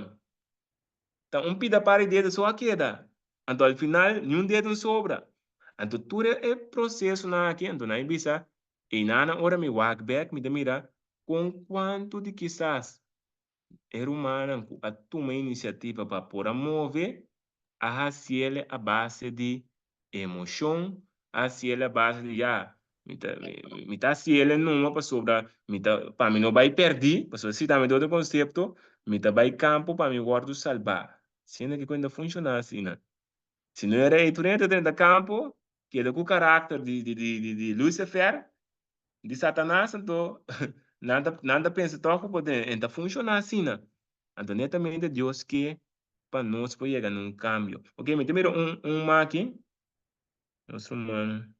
Ta un pida par di dedo so a keda. Anto al final niun dedo no sobra. Anto tur e prosesonan aki, anto nan a bisa, einanan ora mi wak bek mi ta mira kon kuantu di kisas E rumannan ku a tuma inisiativa pa por a move a hasiel a base di emoshon, a hasiel a base di ya. Mi ta, mi ta hasi el e numa pasobra mi ta, pa mi no bai pèrdí, pasobra si tambe ta otro konsepto, mi ta bai kampo pa mi wòrdu salbá. Siendo ke kuenta funshoná asina. Si no era ei, tur hende ta drenta kampo, keda ku karakter di di di di di Lucifer, di Satanas, anto nan ta nan ta pensa tòg ku por den, e ta funshoná asina. Anto netamente Dios ke pa nos por yega na un kambio. Oke, mi ta mira un un maki. Nos ruman.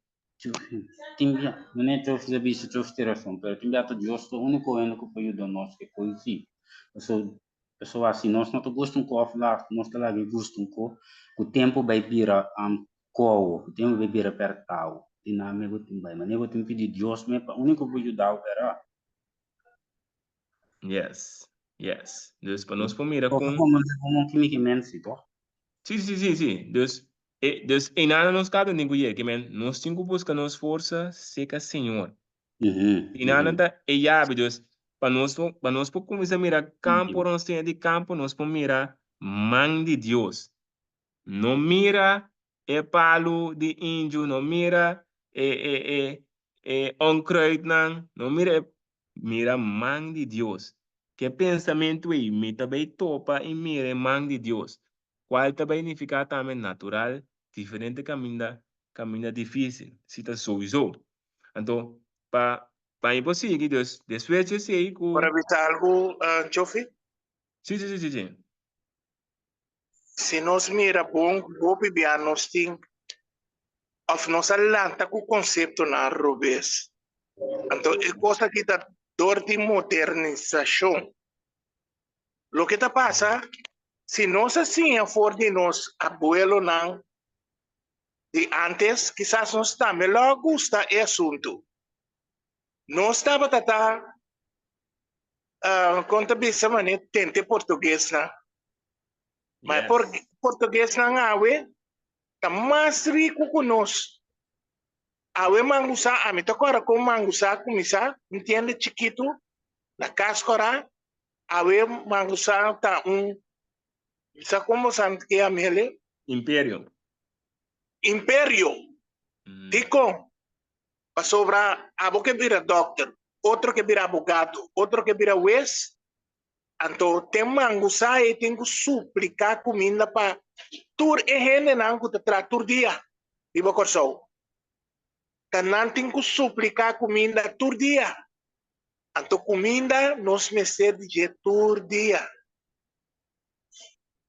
Tin bia, meneer Jof ta bisa Jof tin rason, pero tin bia ta Dios ta úniko hende ku por yuda nos ke koi si. Paso, pasobra si nos no ta gusta un ko òf la nos ta laga e gusta un ko, ku tempu bai bira kowo, ku tempu bai bira pèrtao. Di nan me bo tin bai. Manera bo tin pidi Dios me pa úniko por yudao bera. Yes, yes. Dus pa nos por mira kon. Komo kimikiment si, toh? Sí, sí, sí, sí. Dus, e, dus einan nos kada un tin ku yega, ke men nos tin ku buska nos forsa seka Señor. Einan ta e yabi, dus pa nos por, pa nos por kuminsá mira kampo, ora nos tene di kampo, nos por mira man di Dios. No mira e palu di inju, no mira e e e e onkruidnan, no mira e, mira man di Dios. Ke pensamentu ei mi ta bay topa i mira e man di Dios, kual ta bay nifiká tambe natural, diferente kaminda, kaminda difísil, si ta souiso. Anto, pa pa mi por sigui, dus despues di esei ku. Por a bisa algu, Jofi? Si, si, si, si, si. Si nos mira bon, hopi bia nos tin of nos a lanta ku konseptonan robes. Anto e kos aki ta dor di modernisashon. Loke ta pasa, si nos a siña for di nos abuelonan di antes, kisas nos tambe lo a gusta e asuntu. Nos tabata ta, kon ta bisa manera tente portuguesnan. Ma e por portuguesnan awe ta mas riku ku nos. Awe mangusá, ami ta kòrda kon mangusá a kuminsá, un tienda chikitu na Kas Kòrá. Awe mangusá ta un, mi sa kon boso a ke yam'el? Imperio. Imperio. Dikon? Pasobra abo ke bira dòkter, otro ke bira abogado, otro ke bira wes, Anto ten mangusa e tin ku supliká kuminda pa tur e hendenan ku ta traha tur dia riba Kòrsou. Ta nan tin ku supliká kuminda tur dia. Anto kuminda nos mester di dje tur dia.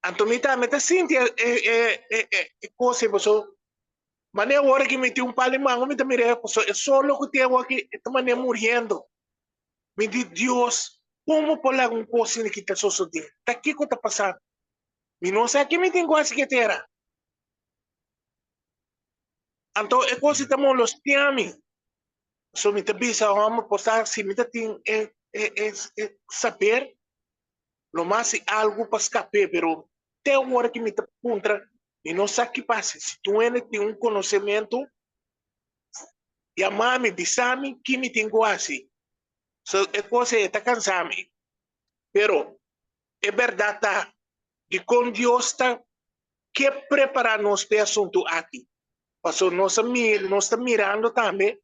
Anto mi tambe ta sinti e e e e kos ei pasobra manera ora ku mi tin un pal di mango mi ta mira pasobra e solo ku tin awor aki e ta manera muriendo. Mi di, Dios, komo por laga un kos asina ki ta sosodé? Ta kiko ta pasando? Mi no sa ke mi tin ku hasi ku e tera. Anto e kos ei ta molestiá mi. So mi ta bisa, hòmber, por sa si mi ta tin e e e e saber, lo mas si algu pa skap'é, pero te ora ki mi ta puntra, mi no sa ki pasa. Si tur hende tin un konosementu, Yama mi, bisa mi ki mi tin ku hasi. So e kos ei e ta kansa mi. Pero e bèrdat ta dikon Dios ta ke prepará nos pa e asuntu aki. Pasobra nos a mira, nos ta mirando tambe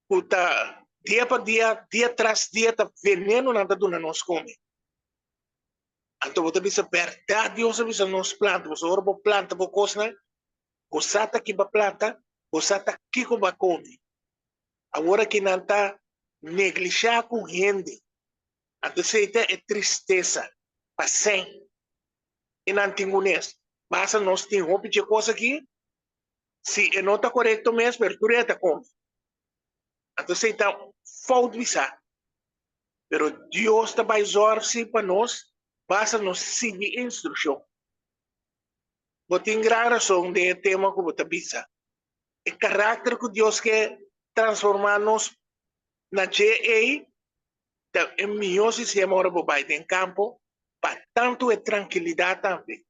ku ta dia pa dia, dia tras dia ta venenonan ta duna nos kome. Anto bo ta bisa bèrdat Dios a bisa nos planta, pasobra ora bo planta bo kosnan Bo sa ta ki bo a planta, bo sa ta kiko bo a kome. Awor aki nan ta neglishá ku hende. Anto esei ta e tristesa pa sèn i nan tin kunes. Basta nos tin hopi dje kos aki, si e no ta korekto mes, pero tur e ta kome. Anto esei ta fout bisá. Pero Dios ta bai zòrg si pa nos, basta nos sigui e instrukshon. Bo tin gran rason den e tema ku bo ta bisa. E karakter ku Dios ke transformá nos na dje ei ta e mihó sistema ora bo bai den kampo pa tantu e trankilidat tambe.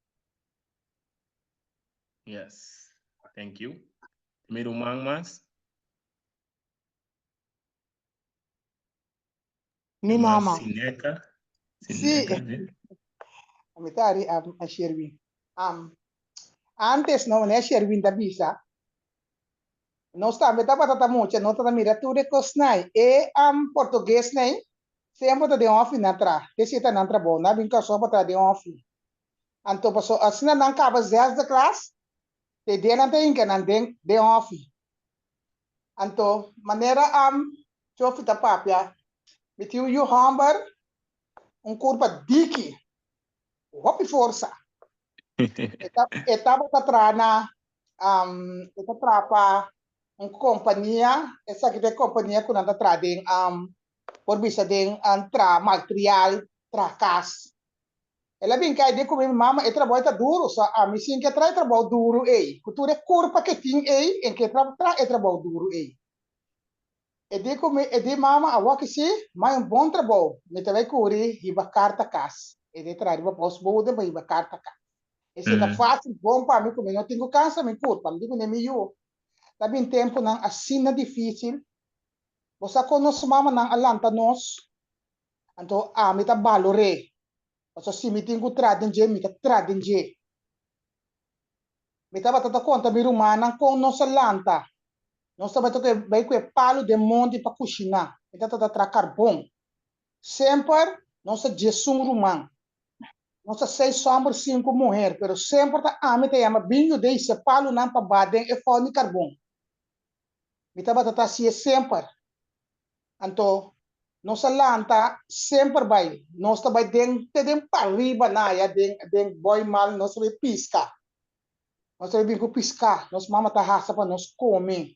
Yes. Thank you. Mi ruman mas? Mi mama. Sineka. Sí. Mi ta ari a Sherwin. Um, antes no, ne Sherwin ta bisa. Nos tambe tabata ta mucha, nos tabata mira tur e kosnan. E portuguesnan semper ta den hòfi nan traha, te si ta nan trabou, nan a bin Kòrsou pa traha den hòfi. Anto paso asina nan kaba zesde klas, te dia nan ta hinka nan den den hòfi. Anto manera Chofi ta papia, mi tin un yu hòmber, un kurpa diki, hopi forsa. E ta e tabata traha na e ta traha pa un kompania, esaki ta e kompania ku nan ta traha den por bisa den traha maltrial, traha kas. El a bin kai den ku mi mama e trabou ta duru, so ami sin ke traha e trabou duru ei, ku tur e kurpa ke tin ei en ke traha e trabou duru ei. E di ku mi, e di mama awor ki si, mai un bon trabou, mi ta bai kuri hiba karta kas. E di traha riba postbode pa hiba karta kas. Esei ta fásil bon pa mi ku mi no tin ku kansa mi kurpa. Mi di kuné mi yu, ta bin tempunan asina difísil, bo sa kon nos mamanan a lanta nos, anto ami ta balor'é, pasobra si mi tin ku traha den dje, mi ta traha den dje. Mi tabata ta konta mi rumannan kon nos a lanta. Nos tabata ta bai ku e palu den monti pa kushiná. Mi tabata ta traha karbon. Semper nos ta diesun ruman. Nos ta seis hòmber, sinku muher, pero semper ta ami ta yama bin yuda hisa e palunan pa baha den e fòrn di karbon. Mi tabata ta hasié semper. Anto nos a lanta semper bai, nos ta bai den te den pariba na aya den den Boimal nos ta bai piska. Nos ta bai bin ku piska, nos mama ta hasa pa nos kome.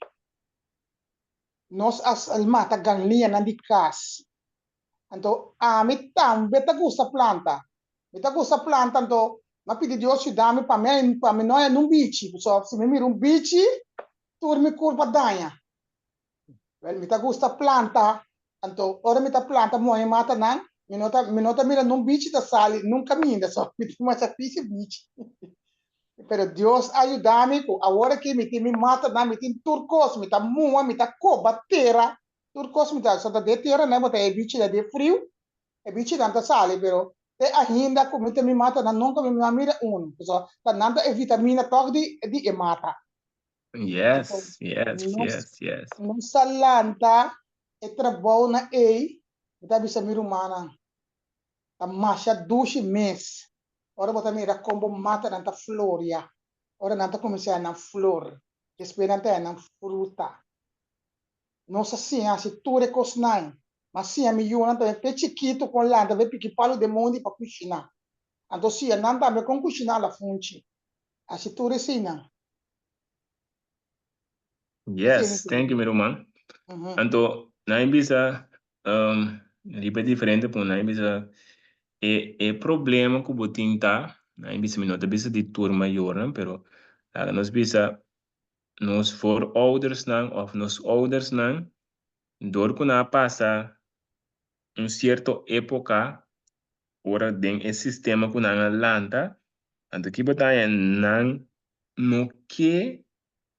Nos a mata ganlianan di kas. Anto ami tambe ta gusta planta. Mi ta gusta planta anto mi a pidi Dios yuda mi pa mi pa mi no haña nun bichi, pasobra si mi mira un bichi tur mi kurpa daña. Wel, mi ta gusta planta, anto ora mi ta planta mohe matanan, mi no ta, mi no ta mira nun bichi ta sali nun kaminda, so mi tin masha fisi bichi. Pero Dios a yuda mi ku awor aki mi tin mi matanan, mi tin tur kos, mi ta muha, mi ta koba tera, tur kos mi ta, so ta den teranan bo ta e bichinan den friu, e bichinan ta sali, pero te ainda ku mi tin mi matanan nunka mi no a mira unu, pasobra ta nan ta e vitamina tòg di di e mata. Yes, yes, yes, yes. Nos a lanta e trabounan ei, mi ta bisa mi rumannan, ta masha dushi mes ora bo ta mira kon bo matanan ta floria, ora nan ta kuminsá nan flor, despues nan ta haña nan fruta. Nos a siña hasi tur e kosnan. Mi a siña mi yunan tambe pe chikitu kon lanta be piki palu den mondi pa kushiná. Anto siña nan tambe kon kushiná lafunchi. Hasi tur eseinan. Yes, thank you mi ruman. Anto nan bisa riba diferente punto nan bisa e e problema ku bo tin ta nan bisa mi no ta bisa di tur mayornan pero laga nos bisa nos vooroudersnan of nos oudersnan dor ku nan a pasa un sierto epoka ora den e sistema ku nan a lanta, anto ki bo ta haña nan no ke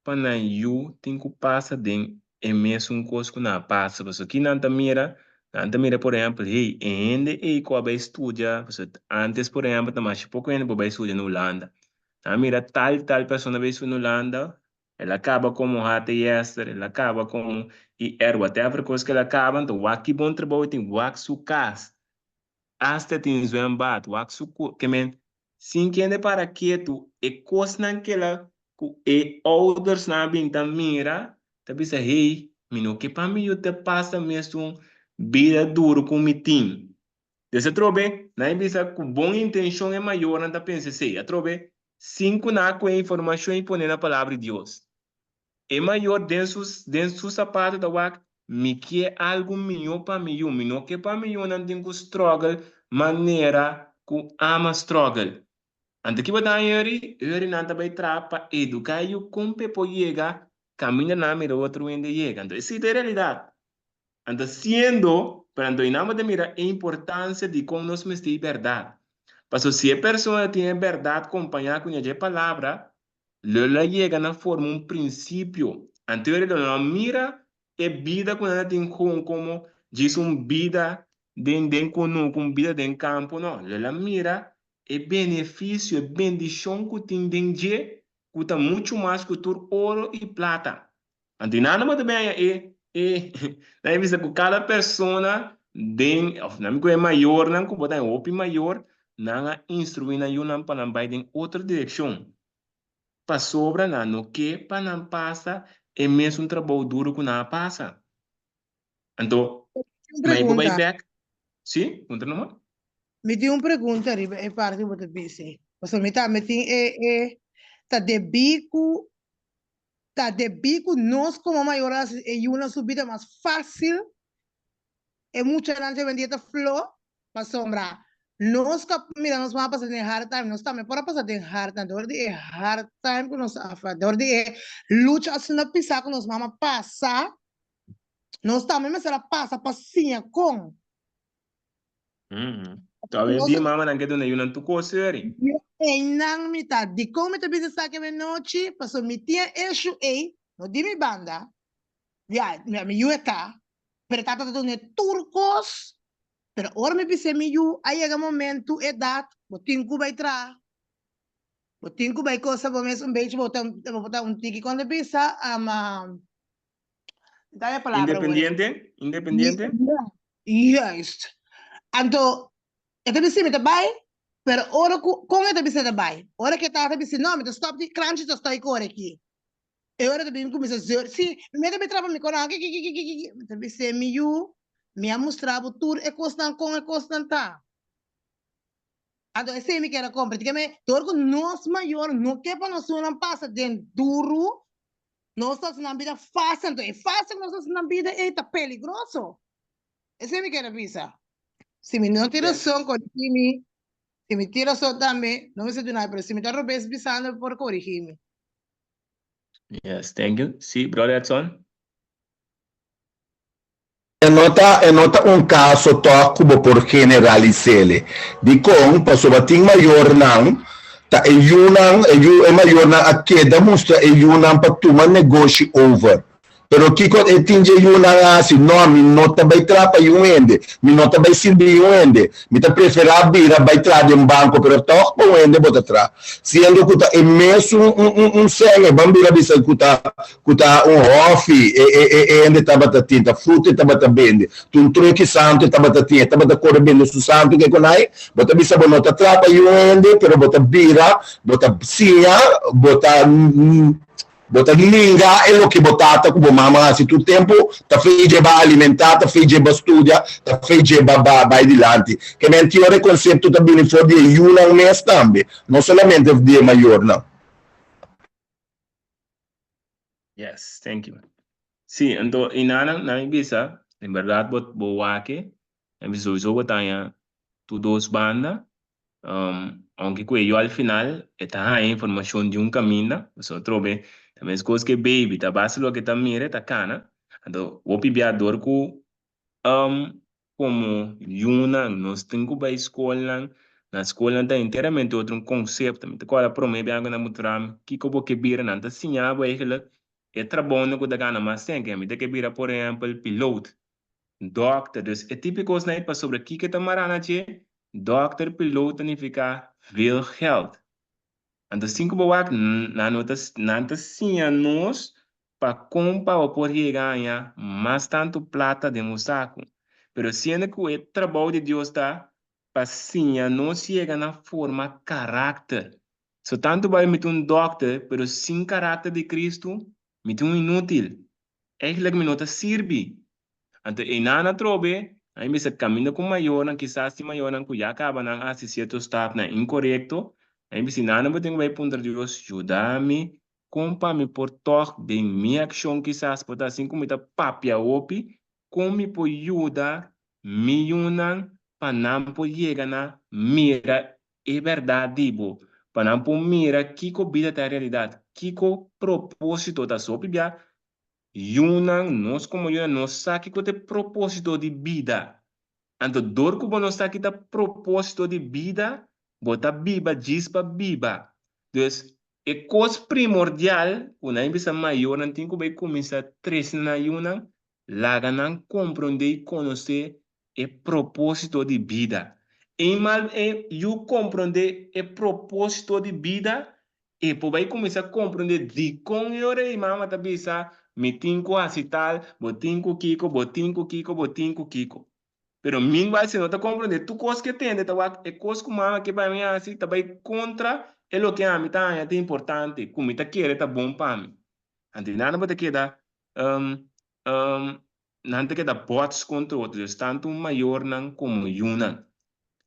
pa nan yu tin ku pasa den e mesun kos ku nan a pasa, pasobra ki nan ta mira, nan ta mira por ehèmpel, hey, e hende ei ku a bai studia, pasobra antes por ehèmpel ta masha poko hende por bai studia na Hulanda, nan a mira tal i tal persona bai studia na Hulanda, el a kaba komo HTS'er, el a kaba komo IR, whatever kos ku el a kaba, anto wak ki bon trabou e tin, wak su kas, Asta tin zwembad, wak su ku, ke men, sin kende para ketu, e kosnan kela ku e oudersnan a bin ta mira, ta bisa, hey, mi no ke pa mi yu ta pasa mesun bida duru ku mi tin. Des atrobe, nan e bisa ku bon intenshon e mayornan ta pensa esei. Atrobe, sin ku nan a kohe informashon i pone na Palabra di Dios. E mayor den su den su sapato ta wak, Mi ke algu mihó pa mi yu, mi no ke pa mi yunan tin ku struggle manera ku ama struggle. Anto ki bo ta haña Yuri? Yuri nan ta bai traha pa eduká e yu kon p'e por yega kaminda nan a mira otro hende yega. Anto esei ta e realidat. Anto siendo, pero anto einan bo ta mira e importansia di kon nos mester e bèrdat. Pasobra si e persona tin e bèrdat kompañá ku ña dje palabra, Lo el a yega na forma un prinsipio. Anterior lo no a mira e bida ku nan a tin kon komo djis un bida den den kunuku, un bida den kampo, no. Lo el a mira e benefisio, e bendishon ku tin den dje ku ta muchu mas ku tur oro i plata. Anto nan bo ta bin haña e e nan a bisa ku kada persona den òf nan ku e mayornan ku bo ta haña hopi mayor nan a instruí nan yunan pa nan bai den otro direkshon pasobra nan no ke pa nan pasa e mesun trabou duru ku nan a pasa. Anto Un mi por bai pregunta. bèk si puntra numa. Mi tin un pregunta riba e parti ku bo ta bisa. Pasobra mi tambe tin e e ta debí ku Ta debí ku nos komo mayor a hasi e yunan su bida mas fásil, e muchanan dje wendia ta flo, pasobra nos ku a mira nos mama pasa den hard time, nos tambe por a pasa den hard time, dor di e hard time ku nos a dor di e lucha asina pisá ku nos mama pasa, nos tambe mester a pasa pa siña kon. Tòg e dia mamanan ke duna yunan tur kos seri. Einan mi ta. Dikon mi ta bisa esaki avenochi? Pasobra mi tin e issue ei, no di mi banda, ya, mi yu e ta, pero e tata ta dun'e tur kos, pero ora mi bis'é mi yu a yega momento, edat, bo tin ku bai traha, bo tin ku bai kosa bo mes un bechi, bo ta bo ta un tiki kon ta bisa, Da e palabra hoor. Independiente, independiente. Juist. Anto, e ta bisa mi ta bai, pero ora ku, kon e ta bisa e ta bai? Ora ku e tata bisa, no, mi ta stop di kranchi ta stoi kore aki. E ora ta bin kuminsa zeur, si, mi ta bin trapa mi koran, kikikikikiki. Mi ta bisa, mi yu, mi a mustra bo tur e kosnan kon e kosnan ta. Anto esei mi kier a kompra. Di ke me, dor ku nos mayor no ke pa nos yunan pasa den duru, Nos ta hasi nan bida fácil, anto e fácil ku nos ta hasi nan bida ei ta peligroso. Esei mi kere bisa. Si mi no tin rason, korigí mi. Si mi tin rason tambe, no mester duna mi, pero si mi ta robes bisando, bo por korigí mi. Yes, thank you. Sí, Brother Edson. E no ta e no ta un kaso tòg ku bo por generalis'ele. Dikon? Pasobra tin mayornan ta e yunan e yu e mayornan a keda mustra e yunan pa tuma negoshi over. Pero kiko e tin dje yunan a hasi? No, mi no ta bai traha pa yun hende. Mi no ta bai sirbi yun hende. Mi ta preferá bira bai traha den banko, pero tòg pa un hende bo ta traha. Siendo ku ta e mesun un un un sèn e ban bira bisa ku ta ku ta un hòfi e e e e hende tabata tin, ta fruta e tabata bende, ta un troki santu e tabata tin, e tabata kore bende su santu ke kon ai, bo ta bisa bo no ta traha pa yu hende, pero bo ta bira, bo ta siña, bo ta bo ta ninga e loke bo tata ku bo mama a hasi tur tempu, ta fei dje ba alimentá, ta fei dje ba studia, ta fei dje ba ba bai dilanti. Ke men tin ora e konsepto ta bini for di e yunan mes tambe, no solamente di e mayornan. Yes, thank you. Sí, anto inanan nan mi bisa, en berdad bo bo wak-e, nan bisa sowieso bo ta haña tur dos banda, um, aunke ku e yu al final e ta haña informashon di un kaminda, pasobra atrobe ta meskos ku e baby ta base loke e ta mira e ta kana, anto hopi bia dor ku Um, komo yunan, nos tin ku bai skolnan. Na skolnan ta enteramente otro un konsepto. Mi ta kòrda promé biaha ku nan mustrá mi kiko bo ke bira. Nan ta siña bo eigentlik e trabounan ku ta gana mas sèn. Ke mi ta ke bira por ehèmpel piloot, dòkter. Dus e tipo di kosnan ei pasobra kiko ta mará na dje? Dòkter, piloot ta nifiká veel gèld. Anto sin ku bo wak, nan no ta, nan ta siña nos pa kon pa bo por yega haña mas tantu plata den bo saku. Pero siendo ku e trabou di Dios ta pa siña nos yega na forma karakter. So tantu bai mi ta un dòkter, pero sin karakter di Kristu, mi ta un inútil. Eigenlijk mi no ta sirbi. Anto einan atrobe, a mester kaminda ku mayornan, kisas tin mayornan ku ya kaba nan a hasi sierto stapnan inkorekto, a bisa nan bo tin ku bai puntra Dios, yuda mi kon pa mi por tòg den mi akshon kisas por ta asin ku mi ta papia hopi, kon mi por yuda mi yunan pa nan por yega na mira e bèrdat di bo, pa nan por mira kiko bida ta en realidat, kiko propósito ta. So hopi bia Yunan, nos komo yunan no sa kiko ta e propósito di bida. Anto dor ku bo no sa ki ta propósito di bida, bo ta biba djis pa biba. Dus, e kos primordial ku nan bisa mayornan tin ku bai kuminsá trese na nan yunan, laga nan komprondé i konosé e propósito di bida. Eenmaal e yu komprondé e propósito di bida, e por bai kuminsá komprondé dikon e ora ei mama ta bisa. Mi tin ku hasi tal, bo tin ku kiko, bo tin ku kiko, bo tin ku kiko. Pero meanwhile si no ta komprondé tur kos ku e tende ta wak e kos ku mama ke bai mi hasi ta bai kontra e loke ami ta haña ta importante, ku mi ta kere ta bon pa mi. Anto di nada bo ta keda nan ta keda bots kontra otro, dus tantu mayornan komo yunan.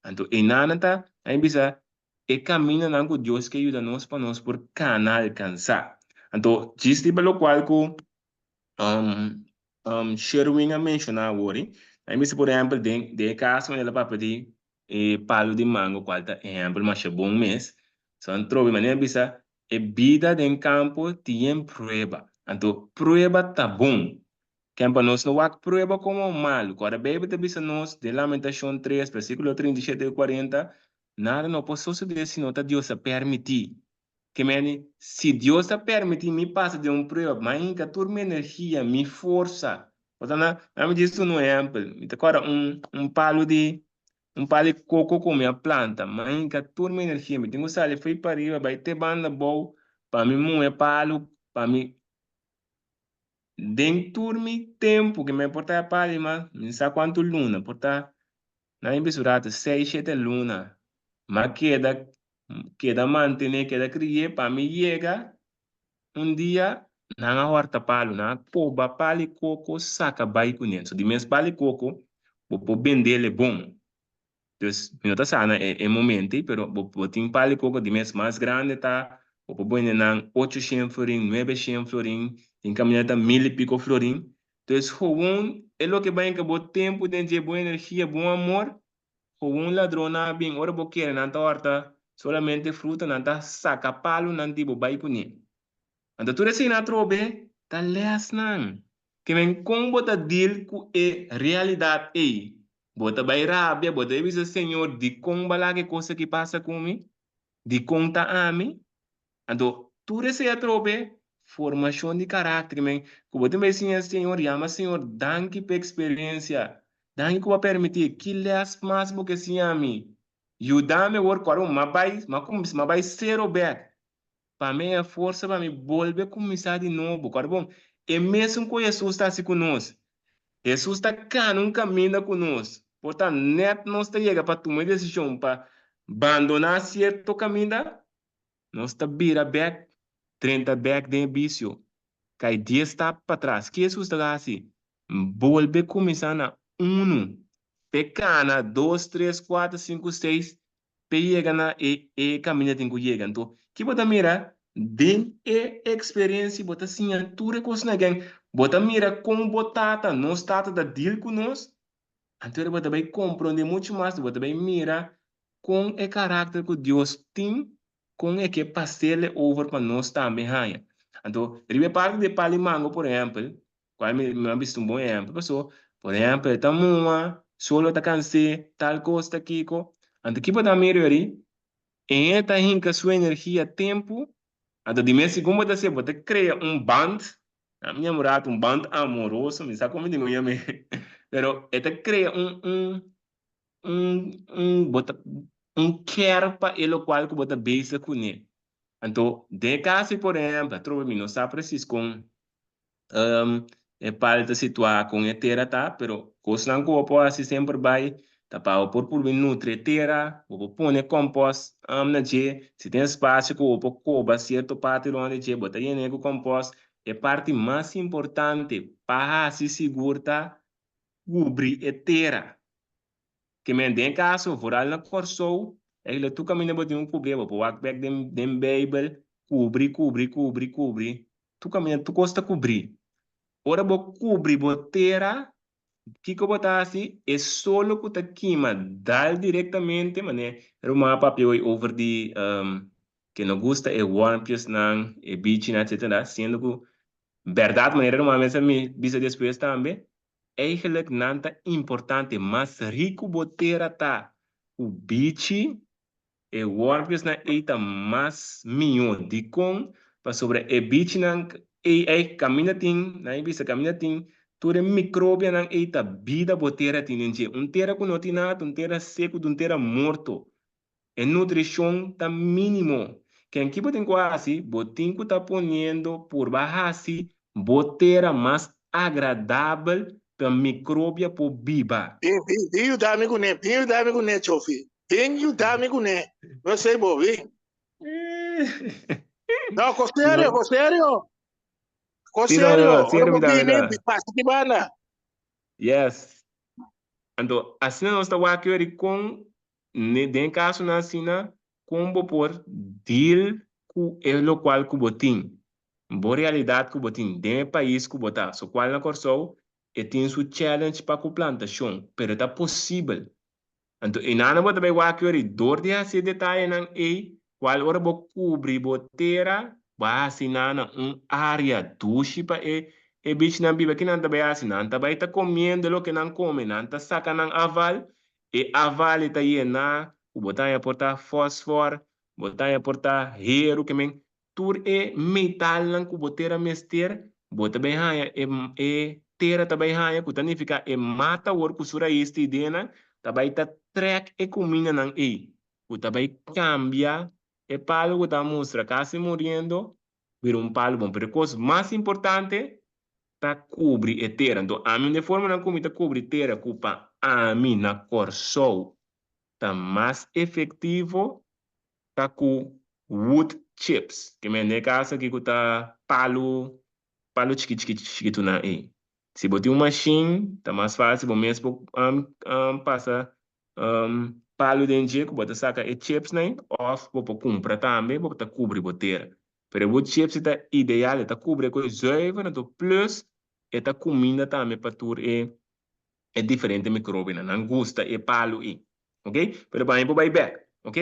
Anto einan ta a bisa e kamindanan ku Dios ke yuda nos pa nos por kana alkansá. Anto djis riba lokual ku Sherwin a menshoná awor, a bisa por ehèmpel den e kaso manera el a papia di e palu di mango kual ta ehèmpel masha bon mes. So antrobe manera a bisa e bida den kampo tin prueba. Anto prueba ta bon. Ken pa nos no wak prueba komo malu. Ku ora Beibel ta bisa nos den Lamentashon tres versíkulo 37 i 40, nada no por sosodé si no ta Dios a permití. Ke meni, si Dios a permití mi pasa den un prueba, mi a hinka tur mi energia, mi forsa. Bo ta na, mi djis un ehèmpel, mi ta kòrda un un palu di un palu di koko ku mi a planta, mi a hinka tur mi energia, mi tin ku sali fo'i pariba bai te banda abou pa mi muhe palu, pa mi Den tur mi tempu ke mi a por ta e pali mas, mi sa kuantu luna, por ta na mi bisa un ratu seis, shete luna, mi a keda keda mantené, keda kri'é pa mi yega un dia nan a hòrta palu, nan a koba pali koko saka bai kuné. So di mes pali koko bo por bendel e bon. Dus mi no ta sa na e momento ei, pero bo bo tin pal di koko di mes mas grande ta, bo por bende nan ocho shen florin, nuebe shen florin, tin kaminda ta mil i piko florin. Dus gewoon e loke bai hinka bo tempu den dje, bo energia, bo amor, gewoon ladronnan a bin ora bo kere nan ta hòrta solamente fruta, nan ta saka palunan di bo bai kuné. Anto tur eseinan atrobe ta lèsnan. Ke men kon bo ta deal ku e realidat ei? Bo ta bai rabia, bo ta bai bisa Señor, dikon bo a laga e kos aki pasa ku mi? Dikon ta ami? Anto tur esei atrobe formashon di karakter. Ke men ku bo tin bai siña Señor, yama Señor, danki pa e eksperensia, danki ku bo a permití. Ki lès mas bo ke siña mi? Yuda mi awor ku ora mi a bai, mi a bai sero bèk. Pa mi e forsa pa mi bolbe kuminsá di nobo. Kòrda bon, e mesun ku Hesus ta hasi ku nos. Hesus ta kana un kaminda ku nos. Por ta nèt nos ta yega pa tuma e desishon pa bandoná sierto kaminda, nos ta bira bèk, drenta bèk den e bisio, kai dies stap patras. Ki Hesus ta hasi? Bolbe kuminsá na unu, p'e kana dos, tres, kuater, sinku, seis, p'e yega na e e kaminda tin ku yega. Anto, ki bo ta mira? Den e eksperensia bo ta siña tur e kosnan aken. Bo ta mira kon bo tata, nos tata ta deal ku nos, anto bo ta bai komprondé muchu mas, bo ta bai mira kon e karakter ku Dios tin, kon e ke pas'el over pa nos tambe haña. Anto, riba e parti di e pal di mango, por ehèmpel, Cual mi mi a bisti un bon ehempel paso por ehempel e ta mua, solo ta cans'é, tal cos ta kico. Anto kico ta mira yori? E hende ta hinca su energia, tempo, anto di mes segun bo ta hacié bo ta crea un band, ami ña un rato un band amoroso, mi sa como mi tin cu yam'é, pero e ta crea un un un un bo ta un care pa e locual cu bo ta bezig cune. Anto den e caso por ehempel atrobe mi no sa precies con E pal ta situá kon e tera ta, pero kosnan ku bo por hasi semper bai ta pa bo por purba nutri e tera, bo por pone kòmpòst na dje, si tin espasio ku bo por koba sierto parti rònt di dje, bo ta yen'é ku kòmpòst. E parti mas importante pa hasi sigur ta kubri e tera. Ke men den e kaso, vooral na Kòrsou, eigenlijk tur kaminda bo tin un kubri, bo por wak bèk den den Beibel, kubri, kubri, kubri, kubri, tur kaminda tur kos ta kubrí. Ora bo kubri bo tera, kiko bo ta hasi? E solo ku ta kima dal direktamente, manera e ruman a papia hoy over di ke no gusta e wormpjesnan, e bichinan, etcetera, siendo ku bèrdat manera e ruman mes a bisa despues tambe, Eigenlijk nan ta importante, mas riku bo tera ta ku bichi, e wormpjesnan ei ta mas mihó. Dikon? Pasobra e bichinan ei ei kaminda tin, nan a bisa kaminda tin tur e mikrobianan ei ta bida bo tera tin den dje. Un tera ku no tin nada ta un tera seku, ta un tera morto. E nutrishon ta mínimo. Ken ki bo tin ku hasi? Bo tin ku ta poniendo purba hasi bo tera mas agradabel pa microbia por biba. Bin, bin, bin yuda mi kuné, bin yuda mi kuné, Chofi. Bin yuda mi kuné. No sei bo, bin. No, ko serio, ko serio. Ko Sí, no, no, serio. no, Ora serio bo mi ta, mi bini, ta. pasa ki banda. Yes. Anto, asina nos ta wak yori kon, den kasonan asina, kon bo por deal ku e lokual ku bo tin, bo realidat ku bo tin den e pais ku bo ta. So kual na Kòrsou e tin su challenge pa ku plantashon, pero ta posibel. Anto einan bo ta bai wak yori dor di hasi e detayenan ei, kual ora bo kubri bo tera, bo a hasi nan na un area dushi pa e e bichinan biba. Ki nan ta bai hasi? Nan ta bai ta komiendo loke nan kome, nan ta saka nan aval, e aval ei ta yena ku bo ta haña por ta fòsfòr, bo ta haña por ta heru, ke men Tur e metalnan ku bo tera mester, bo ta bai haña e e tera ta bai haña, ku ta nifiká e mata awor ku su rais ta ideanan ta bai ta trèk e kumindanan ei, ku ta bai kambia e palu ku ta mustra kasi muriendo bira un palu bon. Pero e kos mas importante ta kubri e tera. Anto ami un di e formanan ku mi ta kubri tera ku pa ami na Kòrsou ta mas efektivo ta ku wood chips. Ke men den e kas aki ku ta palu, palu chiki chiki chikitunan ei. Si bo tin un mashin, ta mas fásil bo mes por pasa palu den dje ku bo ta saka e chipsnan ei òf bo por kumpra tambe bo ta kubri bo tera. Pero e wood chips ta ideal, e ta kubri e ku e zuiver anto plus e ta kuminda tambe pa tur e e diferente microbionan. Nan gusta e palu ei. Ok? Pero pa mi por bai bek. Ok?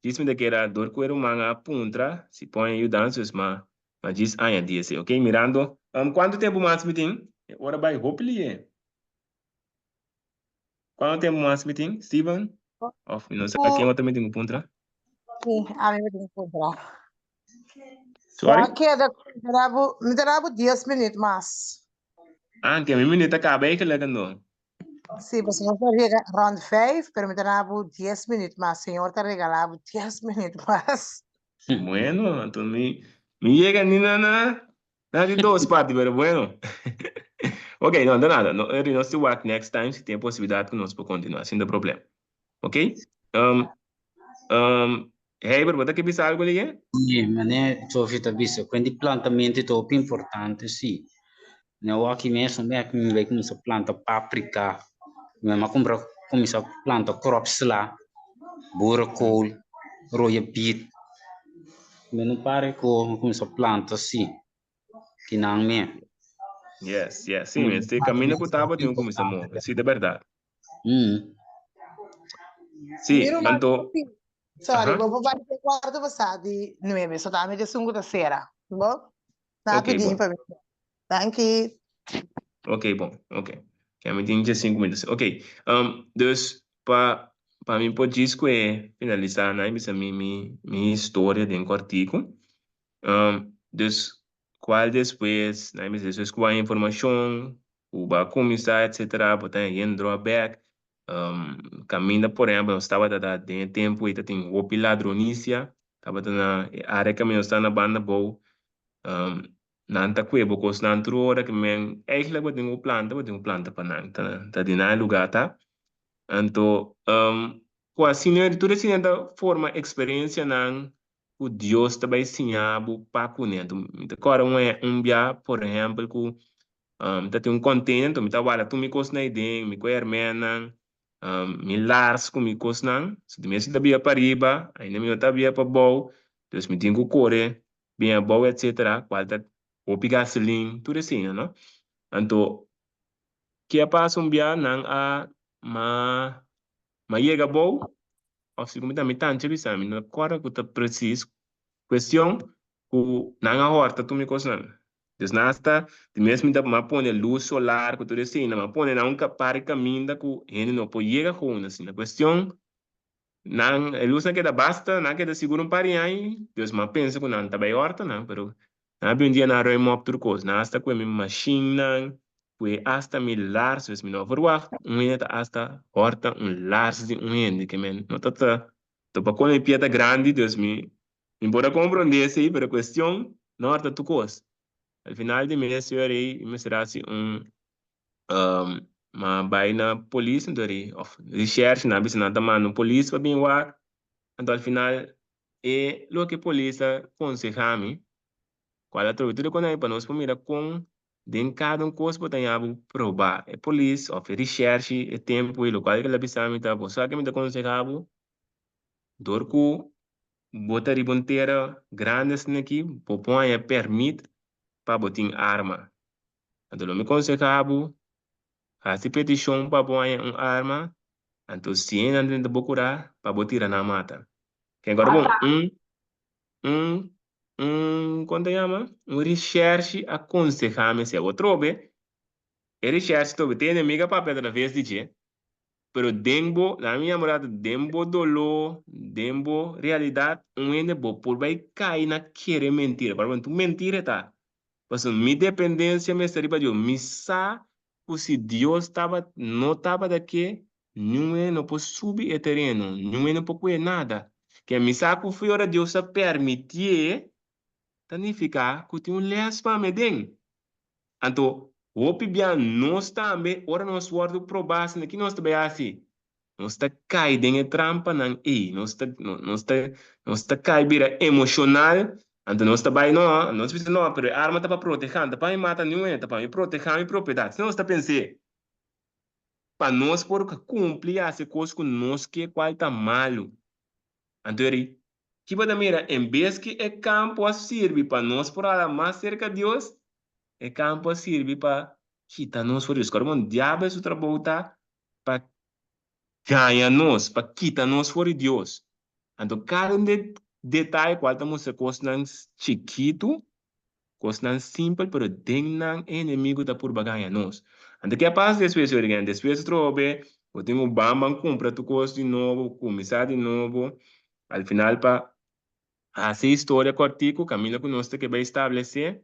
Djis mi ta keda dor ku e ruman a puntra si por haña yudansa dus ma ma djis añadi esei. Ok? Mirando kuantu tempu mas mi tin? E ora bai hopi lihe. Kuantu tempu mas mi tin, Steven? Of mi no sa ken otro mi tin ku puntra? Sí, ami mi tin ku puntra. Sorry? Bo a keda ku mi ta da bo, mi ta da bo dies minuut mas. Ah, ke mi minuut a kaba eigenlijk anto. Sí, pasobra nos ta yega rond vijf, pero mi ta da bo dies minuut mas. Señor ta regala bo dies minuut mas. Bueno, anto mi mi yega ni na na na di dos parti, pero bueno. Ok, no, no nada. No, nos te wak next time si tin e posibilidad ku nos por continua, sin problema. Ok? Um, um, Heber, bo ta ke bisa algo liye? Sí, mane Sophie ta bisa, kuen di plantamentu ta hopi importante, sí. Mi a wak mes, un bek mi bai kuminsá planta paprika, mi a kumpra kuminsá planta kropsla, boerenkool, rode biet. Mi no para ku mi kuminsá planta, sí. Kinan me. Yes, yes, sí, mester kaminda ku tabatin kuminsá move, sí, ta bèrdat. Mm. Sí, Mi ruman anto, Sorry, Aha. bo por bai te cuarto pasá di nuebe, so ta mi te sunku ta sera. Bo? Na Ok, pidi bon. pa mi. Danki. Ok, bon, ok. Ja, mi tin 5 minutos. Ok, dus pa pa mi por djis ku e finalisá na bisa mi mi mi historia den kòrtiku. Dus kual despues na bisa despues ku a informashon ku bo a kuminsá etcetera bo ta yen drawback. Kaminda por ehèmpel nos tabata ta den e tempu ei ta tin hopi ladronisia, tabata na e área kaminda nos ta na banda abou, nan ta kue bo kosnan tur ora ke men eigentlik bo tin ku planta bo tin ku planta pa nan ta di nan e lugá ta. Anto ku asina tur esei ta forma eksperensianan ku Dios ta bai siña bo pa kuné. Anto mi ta kòrda un bia por ehèmpel ku Mi ta tin un container, enton mi ta warda tur mi kosnan ei den, mi ku hermennan, mi lars ku mi kosnan. So di mes mi ta bia pariba, ainda mi no ta bia pabou, dus mi tin ku kore bin abou etcetera, kual ta hopi gasolin, tur esei no. Anto ke a pasa un bia nan a ma ma yega abou, of si ku mi ta mi tanchi a bisa mi, no kòrda ku ta presis kuestion ku nan a hòrta tur mi kosnan. Dus nan asta di mes mi ta m'a pone lus solar ku tur esei, nan m'a pone nan un par di kaminda ku hende no por yega gewoon asina. Kuestion nan e lusnan keda basta, nan a keda sigur un par di aña, dus m'a pensa ku nan ta bai hòrta nan, pero nan a bin un dia nan a ruim op tur kos. Nan asta kue mi mashinnan, kue asta mi lars, dus mi no a verwagt un hende ta asta hòrta un lars di un hende ke men no ta ta topa kon mi pia ta grandi, dus mi Mi por a comprende esey, pero cuestion no ta tu cos. Al final di mes yo rei mi mester hasi un ma bai na polis anto rei of recherche nan a bisa nan ta manda un polis pa bin wak anto al final e loke polis a konseha mi kual a trobe tur e konai pa nos por mira kon den kada un kos bo ta haña bo proba e polis of e recherche e tempo ei lokual ke el a bisa mi ta bo sa ke mi ta konseha bo dor ku Bo ta riba un tera grandi asina aki, bo por haña pèrmit pa bo tin arma. Anto lo mi konsehá bo, hasi petishon pa bo haña un arma, anto si hende nan ta bo kurá, pa bo tira nan mata. Ken kòrda bon, un, un, un, kon ta yama? Un rishèrshi a konsehá mi esei. Awor trobe, e rishèrshi trobe ta e enemigu a papia atraves di dje, Pero den bo, laga mi yama rato, den bo doló, den bo realidat, un hende bo por bai kai na kere mentira. Pasobra tur mentira e ta. Pasobra mi dependensia mester riba Dios. Mi sa ku si Dios taba, no tabata ke, niun hende no por subi e tereno, niun hende no por kohe nada. Ke mi sa ku fi ora Dios a permitié, ta nifiká ku tin un lès pa mi aden. Anto, hopi bia nos tambe, ora nos wòrdu probá asina, ki nos ta bai hasi? Nos ta kai den e trampanan ei, nos ta, nos ta, nos ta kai bira emoshonal, anto nos ta bai, no, nos bisa, no, pero e arma ta pa protehá, no ta pa mi mata niun hende, ta pa mi protehá mi propiedat. Asina nos ta pens'é, pa nos por kumpli hasi kos ku nos ke kual ta malu. Anto eri, ki bo ta mira? En bes ki e kampo a sirbi pa nos por hala mas serka Dios, e kampo a sirbi pa kita nos for di Dios. Kòrda bon, diabel su trabou ta pa gaña nos, pa kita nos for di Dios. Anto kada un detaye kual ta mustra kosnan chikitu, Kosnan simpel pero den nan e enemigo ta purba gaña nos. Anto ke a pasa despues Jurgen? Despues atrobe bo tin ku ban ban kumpra tur kos di nobo, kuminsá di nobo. Al final pa hasi historia kòrtiku kaminda ku nos ta ke bai establesé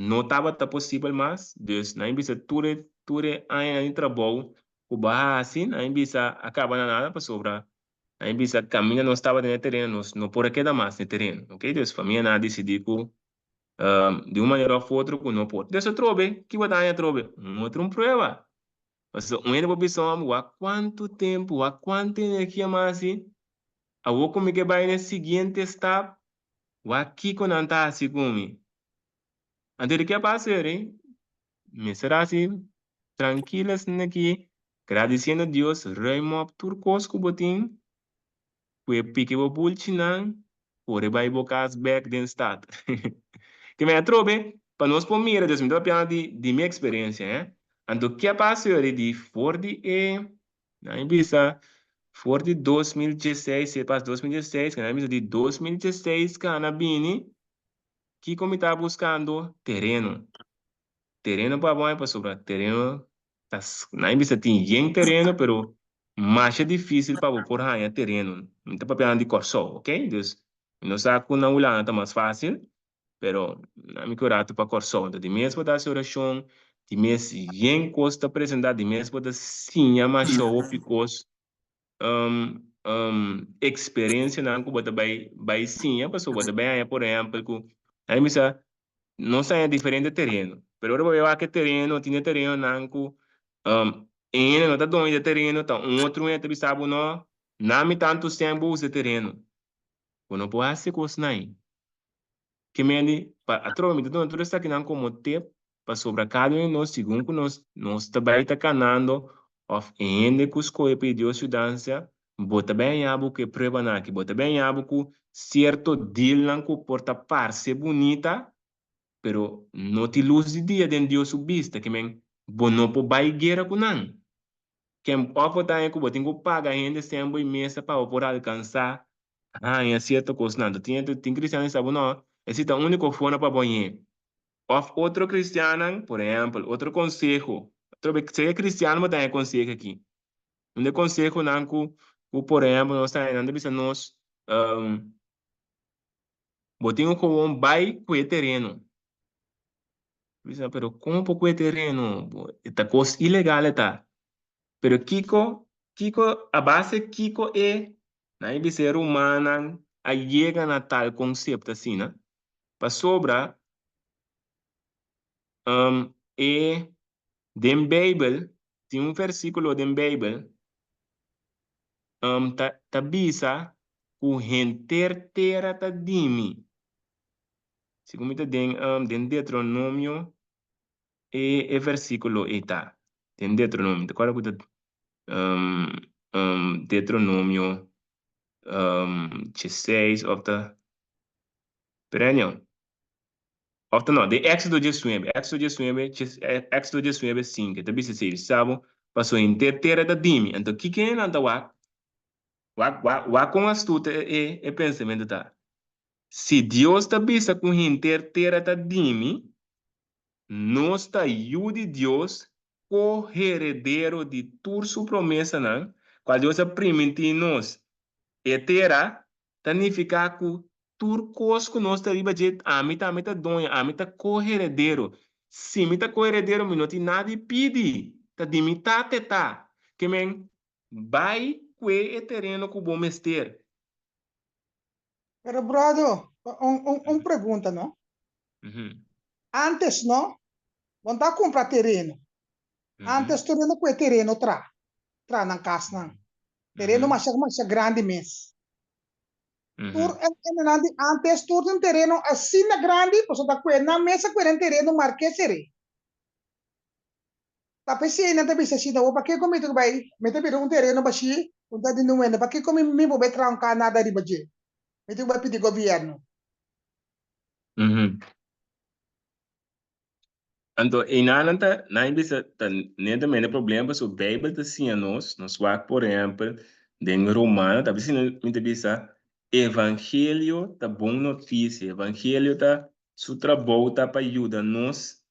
no tabata posibel mas. Dus nan a bisa tur e tur e añanan di trabou ku bo a hasi nan a bisa a kaba na nada pasobra Nan a bisa caminda nos tabata den e tereno nos no por a keda mas den e tereno, ok. Dus famianan a dicidi cu di un manera of otro cu no por. Dus atrobe, ki bo ta haña atrobe? Un otro un prueba. Pasobra un hende por bisa un homber, wak cuanto tempo, wak cuanto energia mi a haci, awor cu mi ke bay na e siguiente stap, wak kico nan ta haci cu mi. Anto di ke a pasa eri? Mester hasi trankil esnan aki, gradisiendo Dios, ruim op tur kos ku bo tin, ku e piki bo bulchinan, kore bai bo kas bek den stat. Ke mi atrobe, pa nos por mira, dus mi ta papiando di di mi eksperensia, eh. Anto ke a pasa eri di for di e, nan a bisa, for di 2016, si e pas 2016, nan a bisa di 2016 kana bini, Kiko mi ta buskando? Tereno. Tereno pa bo pasobra tereno ta nan bisa tin yen tereno pero masha difícil pa bo por haña tereno. Mi ta papiando di Kòrsou, ok? Dus mi no sa ku na Hulanda ta mas fácil, pero na mi ku rato pa Kòrsou. Enton di mes bo ta hasi orashon, di mes yen kos ta presentá, di mes bo ta siña masha hopi kos experiencianan cu bo ta bay bay siña pasobra bo ta bay haña por ehempel cu nan bisa nos haña diferente tereno pero ora bo bay wak e tereno tin e terenonan cu e hende no ta doño di e tereno ta un otro hende ta bisa bo no na mi tantu cen bo usa e tereno bo no por haci cosnan ayi. Ke mende, pa atrobe mi ta duna tur esakinan komo tep, pasobra kada un di nos segun ku nos nos ta bai ta kanando òf e hende ku skohe pa e Dios yudansa, bo ta bai haña bo ku e pruebanan aki, bo ta bai haña bo ku sierto dealnan ku por ta parse bunita, pero no tin lus di dia den Dios su bista, ke men bo no por bai guera ku nan. Ken òf bo ta haña ku bo tin ku paga hende sembo i mesa pa bo por alkansá haña sierto kosnan. Anto tin tin kristian di sa bo no, esei ta úniko forma pa bo hañ'é. Òf otro kristiannan, por ehèmpel, otro konseho, atrobe sea kristian bo ta haña konseho aki. Un di e konsehonan ku ku por ehèmpel nos ta haña nan ta bisa nos, bo tin ku kowon bai ku e tereno. Bisa, pero kon por ku e tereno? E ta kos ilegal e ta. Pero kiko, kiko, a base kiko e, nan e bisa e rumannan a yega na tal konsepto asina? Pasobra. Um, e den Beibel, tin un versíkulo den Beibel, um, ta, ta bisa ku henter tera ta di mi. Segun mi ta den, um, den Deuteronomio, e, e versíkulo ei ta. Den Deuteronomio, ta kòrda ku ta um, um, Deuteronomio um, 16 òf ta, pero anyhow. Òf ta no, den Éksodo diesnuebe, Éksodo diesnuebe, Éksodo diesnuebe sinku, e ta bisa esei, Bisa bo, pasobra henter tera ta di mi. Anto kiko nan ta wak? Wak, wak, wak kon astuto e, e, e pensamentu ta. Si Dios ta bisa ku henter tera ta di mi, nos ta yu di Dios, ko-heredero di tur su promesanan, kual Dios a primintí nos. E tera ta nifiká ku Tur kos ku nos ta riba dje, ami tambe ta doño, ami ta ko-heredero. Si mi ta ko-heredero, mi no tin nada di pidi. Ta di mi tata e ta. Ke men, bai kue e tereno ku bo mester. Pero brother, un, un, un pregunta no. Antes no, bo no ta kumpra tereno. Antes tur hende kue tereno tra, tra nan kasnan. Tereno masha masha grandi mes. Tur hendenan di antes tur tin tereno asina grandi pasobra ta kue nan mes a kue den tereno marke seré. Ta p'esei nan ta bisa asina, Awor pakiko mi ta bai mi ta bira un tereno bashí ku ta di nun hende? Pakiko mi mi por bai traha un kar nada riba dje? Mi tin ku bai pidi gobièrnu. Anto einanan ta nan a bisa ta netamente problema pasobra Bijbel ta siña nos, nos wak por ehempel den Romano ta bisa mi ta bisa evangelio ta bon notisia, evangelio ta su trabou ta pa yuda nos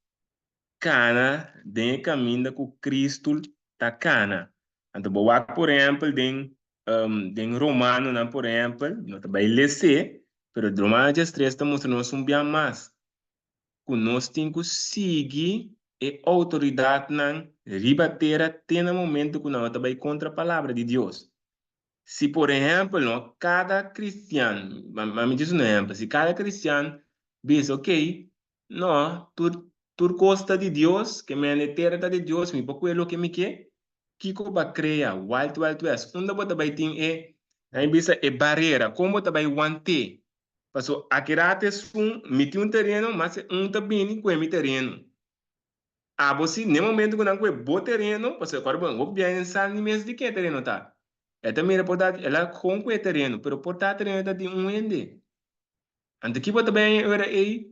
kana den e kaminda ku Cristo ta kana. Anto bo wak por ehempel den den Romanonan por ehempel, no ta bai les'é, pero Romano 13 ta mustra nos un biaha mas ku nos tin ku sigui e outoridatnan riba tera te na momento ku nan no ta bai kontra Palabra di Dios. Si por ehèmpel no, kada kristian, ma mi djis un ehèmpel, si kada kristian bisa okey, no, tur tur kos ta di Dios, ke mende tera ta di Dios, mi por kue loke mi ke, kiko bo a krea Wild Wild West? Unda bo ta bai tin e, nan bisa e barera, kon bo ta bai want'é? Paso aki rato esun mi tin un tereno mas e un ta bini kue mi tereno. Abo si n'e momento ku nan kue bo tereno pasobra kòrda bo hopi biaha den sal ni mes di ken e tereno ta. E ta mira por ta el a kon kue e tereno pero por ta tereno ta di un hende. Anto ki bo ta bai haña ora ei?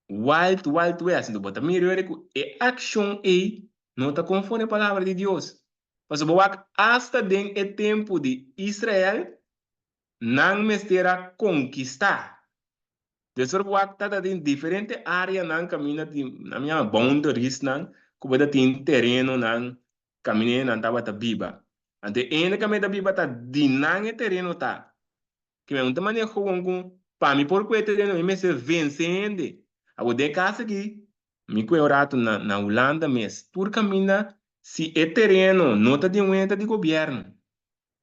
Wild wild west. Anto bo ta mira ora ku e akshon ei no ta konforme palabra di Dios. Pasobra bo wak asta den e tempu di Israel Nan mester a konkistá. Despues bo wak ta tin diferente áreanan kaminda tin nan yama boundariesnan ku bo ta tin terenonan kaminda nan tabata biba. Anto e hende kaminda ta biba ta di nan e tereno ta. Kimen un ta manera gewoon ku pa mi por kue tereno mi mester vense hende. Awor den e kas aki mi kue un ratu na na Hulanda mes tur kaminda si e tereno no ta di un hende ta di gobièrnu.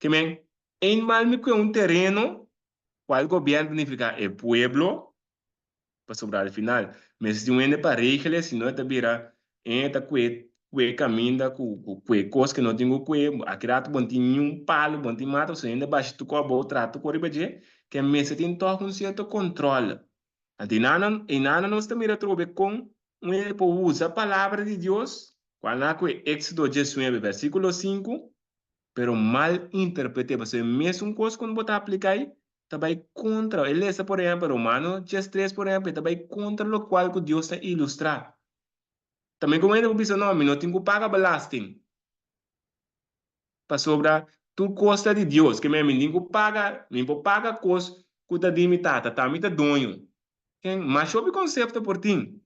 Kimen Eenmaal mi kue un tereno, cual gobierno ta nifica e pueblo, pasobra al final mester tin un hende pa regele, si no e ta bira e ta kue kue caminda cu cu kue cos cu no tin cu kue, aki rato bo no tin niun palo, bo no tin mata, pasobra hende basha tur cos abou traha tur cos riba dje, ke mester tin toch un cierto control. Anto enanan enanan nos ta mira atrobe con un hende por usa palabra di Dios, cual nan a kue Exodo diesnuebe versiculo sinku, pero mal interpreté, pasobra e mesun kos ku bo ta apliká ei ta bai kontra, e lesa por ehèmpel Romano diestres por ehèmpel, e ta bai kontra lokual ku Dios ta ilustrá. Tambe ku un hende por bisa no, mi no tin ku paga belasting, pasobra tur kos ta di Dios, ke mi tin ku paga, mi por paga kos ku ta di mi tata, ta mi ta doño. Ken mas hopi konsepto por tin.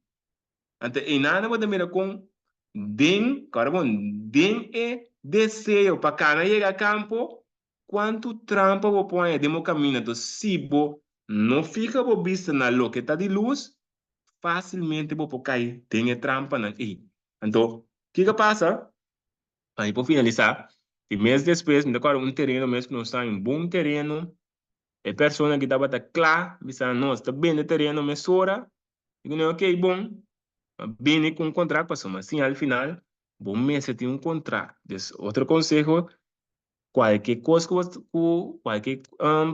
Anto einan bo ta mira kon den, kòrda bon, den e deseo pa kana yega kampo, kuantu trampa bo por haña den bo kaminda. Anto si bo no fija bo bista na loke ta di lus, fásilmente bo por kai den e trampanan ei. Anto, kiko a pasa? Pa mi por finalisá, di mes despues mi ta kòrda un tereno mes ku nos ta un bon tereno, e persona ki tabata kla bisa nos ta bende tereno mesora, Mi ku nan, ok, bon. Ma bini ku un kontrakt pasobra ma sin al final bo mester tin un kontrakt. Dus otro konseho, kualke kos ku bo ku kualke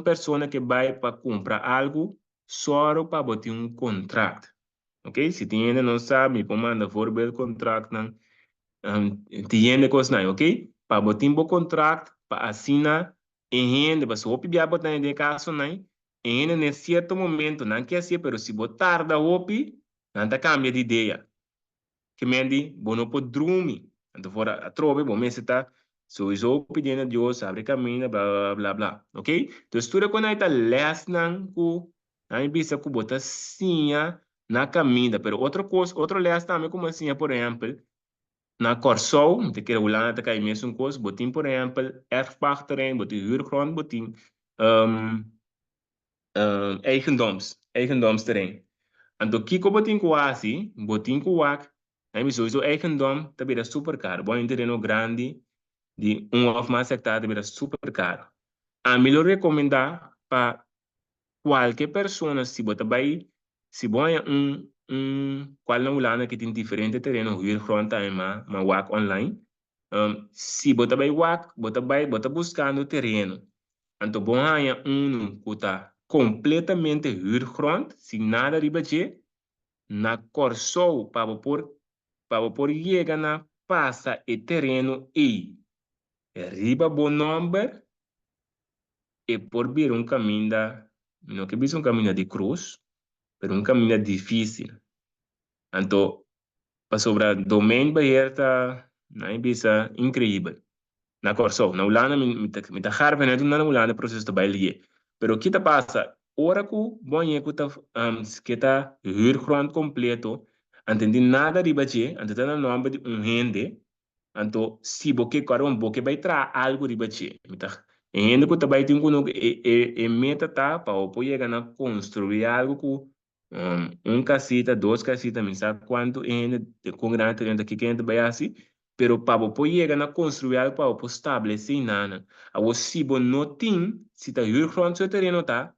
persona ke bai pa kumpra algu, sòru pa bo tin un kontrakt. Ok, si tin hende no sa mi por manda voorbeeld kontraktnan, tin hende kosnan, ok. Pa bo tin bo kontrakt pa asina e hende, pasobra hopi bia bo ta den e kasonan E hende n'e sierto momento nan ke hacié pero si bo tarda hopi nan ta cambia di idea. Ke men di bo no por drumi. Anto for atrobe bo mester ta souiso pidiendo Dios abri caminda bla bla bla bla. Ok? Entonces tur e con ai ta lesnan cu nan a bisa cu bo ta siña na caminda. Pero otro cos otro les tambe cu bo a siña por ehempel Na Kòrsou, mi ta kere Hulanda ta kai mesun kos, bo tin por ehèmpel erfpachtterrein, bo tin huurgrond, bo tin eigendoms, eigendomsterrein. Anto kiko bo tin ku hasi? Bo tin ku wak, nan mi souiso eigendom ta bira super karo, bo haña un tereno grandi di un òf mas hèktar ta bira super karo. Ami lo rekomendá pa Cualke persona si bo ta bay si bo haña un un cual na Hulanda ki tin diferente tereno huurgrond tambe ma ma wak online si bo ta bay wak bo ta bay bo ta buscando tereno anto bo haña uno cu ta completamente huurgrond sin nada riba dje na Corsou pa bo por pa bo por yega na pasa e tereno ey riba bo nomber e por bira un kaminda, mi no ke bisa un kaminda di krus, pero un kaminda difísil. Anto, pasobra domeinbeheer ta, nan e bisa, inkreibel. Na Kòrsou, na Hulanda mi mi ta mi ta garpe net unda na Hulanda e proseso ta bai lié. Pero ki ta pasa, ora ku bo hañ'é ku ta ke ta huurgrond kompleto, anto no tin nada riba dje, anto ta na nòmber di un hende, Anto si bo ke kòrda bo ke bai traha algu riba dje. Mi ta e hende ku ta bai tin ku no e e e meta ta pa bo por yega na konstruí algu ku un kasita, dos kasita, mi sa kuantu e hende kon grandi tereno ta kiko e hende ta bai hasi, pero pa bo por yega na konstruí algu pa bo por stablesé nan. Awor si bo no tin, si ta huurgrond su e tereno ta,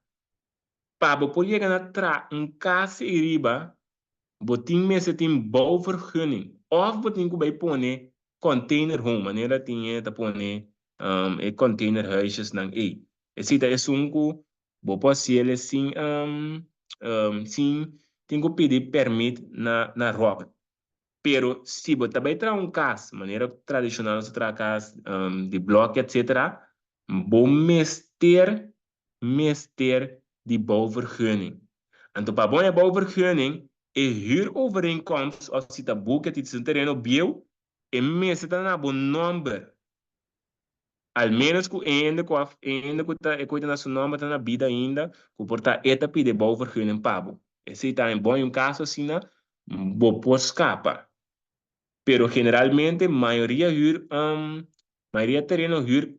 Pa bo por yega na traha un kas ei riba, bo tin mester tin bouwvergunning òf bo tin ku bai pone container home, manera tin e ta pone e containerhuisjesnan ei. Esei ta esun ku bo por hasiel sin sin tin ku pidi pèrmit na na ròk. Pero si bo ta bai traha un kas, manera tradishonal nos ta traha kas di blòki etsetera, bo mester mester di bouwvergunning. Anto pa bo haña bouwvergunning, e huurovereenkomst of si ta buki ti un tereno bieu, e mester ta na bo nomber. Al menos ku e hende ku a e hende ku ta e koe ta na su nomber ta na bida ainda, ku por ta e ta pidi e bouwvergunning pa bo. Esei ta bo haña un kaso asina, bo por skapa. Pero generalmente mayoria huur Mayoria tereno huur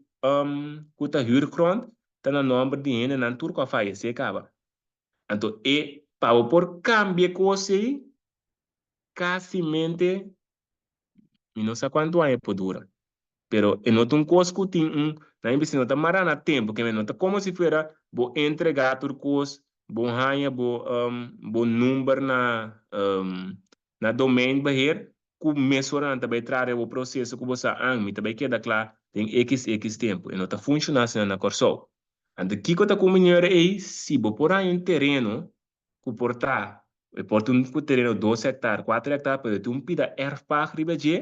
ku ta huurgrond ta na nòmber di hendenan tur ku a fayesé kaba. Anto e pa bo por kambia e kos ei kasimente mi no sa kuantu aña e por dura. Pero e no ta un kos ku tin un nan bisa no ta mará na tempu ke no ta komo si fuera bo entregá tur kos bo haña bo bo number na Na domeinbeheer ku mesora nan ta bai traha riba bo proseso ku bo sa an mi ta bai keda kla den ekis ekis tempu. E no ta funshoná asina na Kòrsou. Anto kiko ta kumbiniera ei si bo por haña un tereno ku por ta e por ta un tereno dos hèktar, kuater hèktar pero e tin un pida erfpacht riba dje,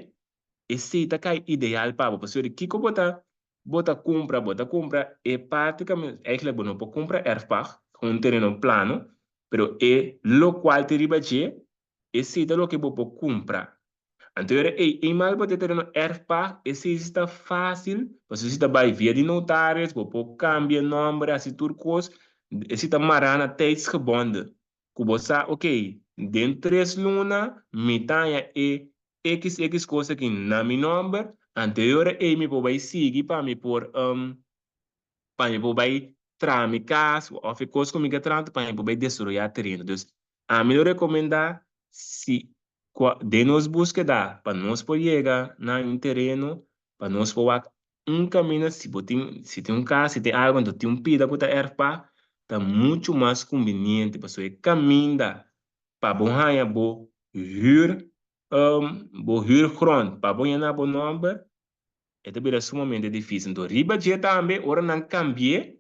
esei ta kai ideal pa bo. Pasobra di kiko bo ta bo ta kumpra? Bo ta kumpra e parti kaminda eigentlik bo no por kumpra erfpacht, un tereno plano, pero e lokual tin riba dje Esei ta loke bo por kumpra. Anto ora ei eenmaal bo ta e tereno erfpacht, esei si ta fásil, pasobra si ta bai via di notaris, bo por kambia nòmber, hasi tur kos, esei ta mará na tijdsgebonden, ku bo sa, okey, den tres luna mi ta haña e ekis ekis kos aki na mi nòmber, anto e ora ei mi por bai sigui pa mi por pa mi por bai traha mi kas òf e kos ku mi ke traha pa mi por bai desaroyá tereno. Dus ami lo rekomendá si den nos búskeda pa nos por yega na un tereno pa nos por wak un kaminda si bo tin si tin un kas si tin algu anto tin un pida ku ta erfpa ta muchu mas kumbiniente pasobra e kaminda pa bo haña bo huur bo huur grond pa bo yena bo nomber e ta bira sumamente dificil. Enton riba dje tambe ora nan cambi'e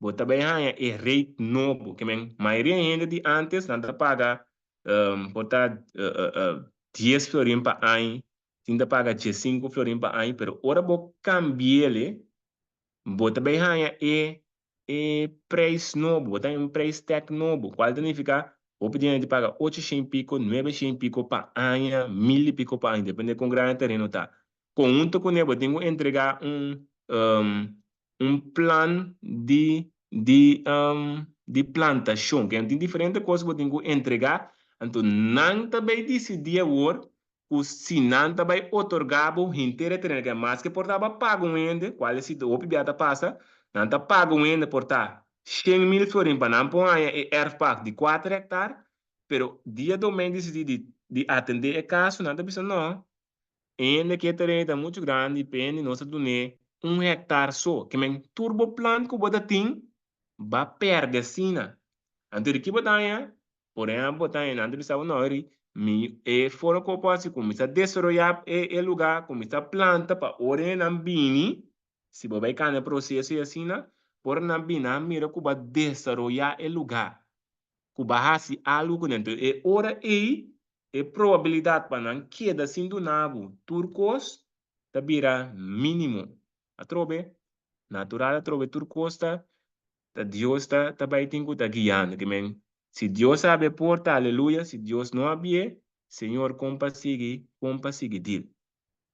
bo ta bay haña e rate nobo ke men mayoria hende di antes nan ta paga por ta dies florin pa aña tin ta paga diesinku florin pa aña pero ora bo cambi'ele bo ta bay haña e e prijs nobo, bo ta haña un prijs tag nobo, cual ta nifica hopi di hende ta paga ocho shen pico, nuebe shen pico pa aña, mil y pico pa aña, depende con grandi e tereno ta. Conhunto cune bo tin cu entrega un un plan di di di plantacion, ke tin diferente cos bo tin cu entrega, anto nan ta bay dicidi awor ku si nan ta bai otorgá bo henter e tereno ke maske por ta bo a paga un hende, kual e situ hopi bia ta pasa, nan ta paga un hende por ta 100,000 florin pa nan por haña e erfpacht di kuater hektar, pero dia Domein disidí di di atendé e kaso nan ta bisa no, e hende ke e tereno ta muchu grandi p'e hende nos ta dun'é un hektar so, ke men tur bo plan ku bo ta tin ba pèrdè asina. Anto di ki bo ta haña? Por ehempel, bo ta hende nan ta bisa bo, no, ri, mi e forma ku bo por hasi, kuminsá desaroyá e e lugá, kuminsá planta pa ora hendenan bini, si bo bai kanda e proseso i asina, ora nan bini nan a mira ku bo a desaroyá e lugá, ku bo a hasi algu kuné. Enton e ora ei e probabilidat pa nan keda sin duna bo tur kos ta bira mínimo. Atrobe, natural atrobe tur kos ta Ta Dios ta ta bai tin ku ta guiando ke men si Dios a habri e porta aleluya si Dios no habrié Señor kon pa sigui kon pa sigui dil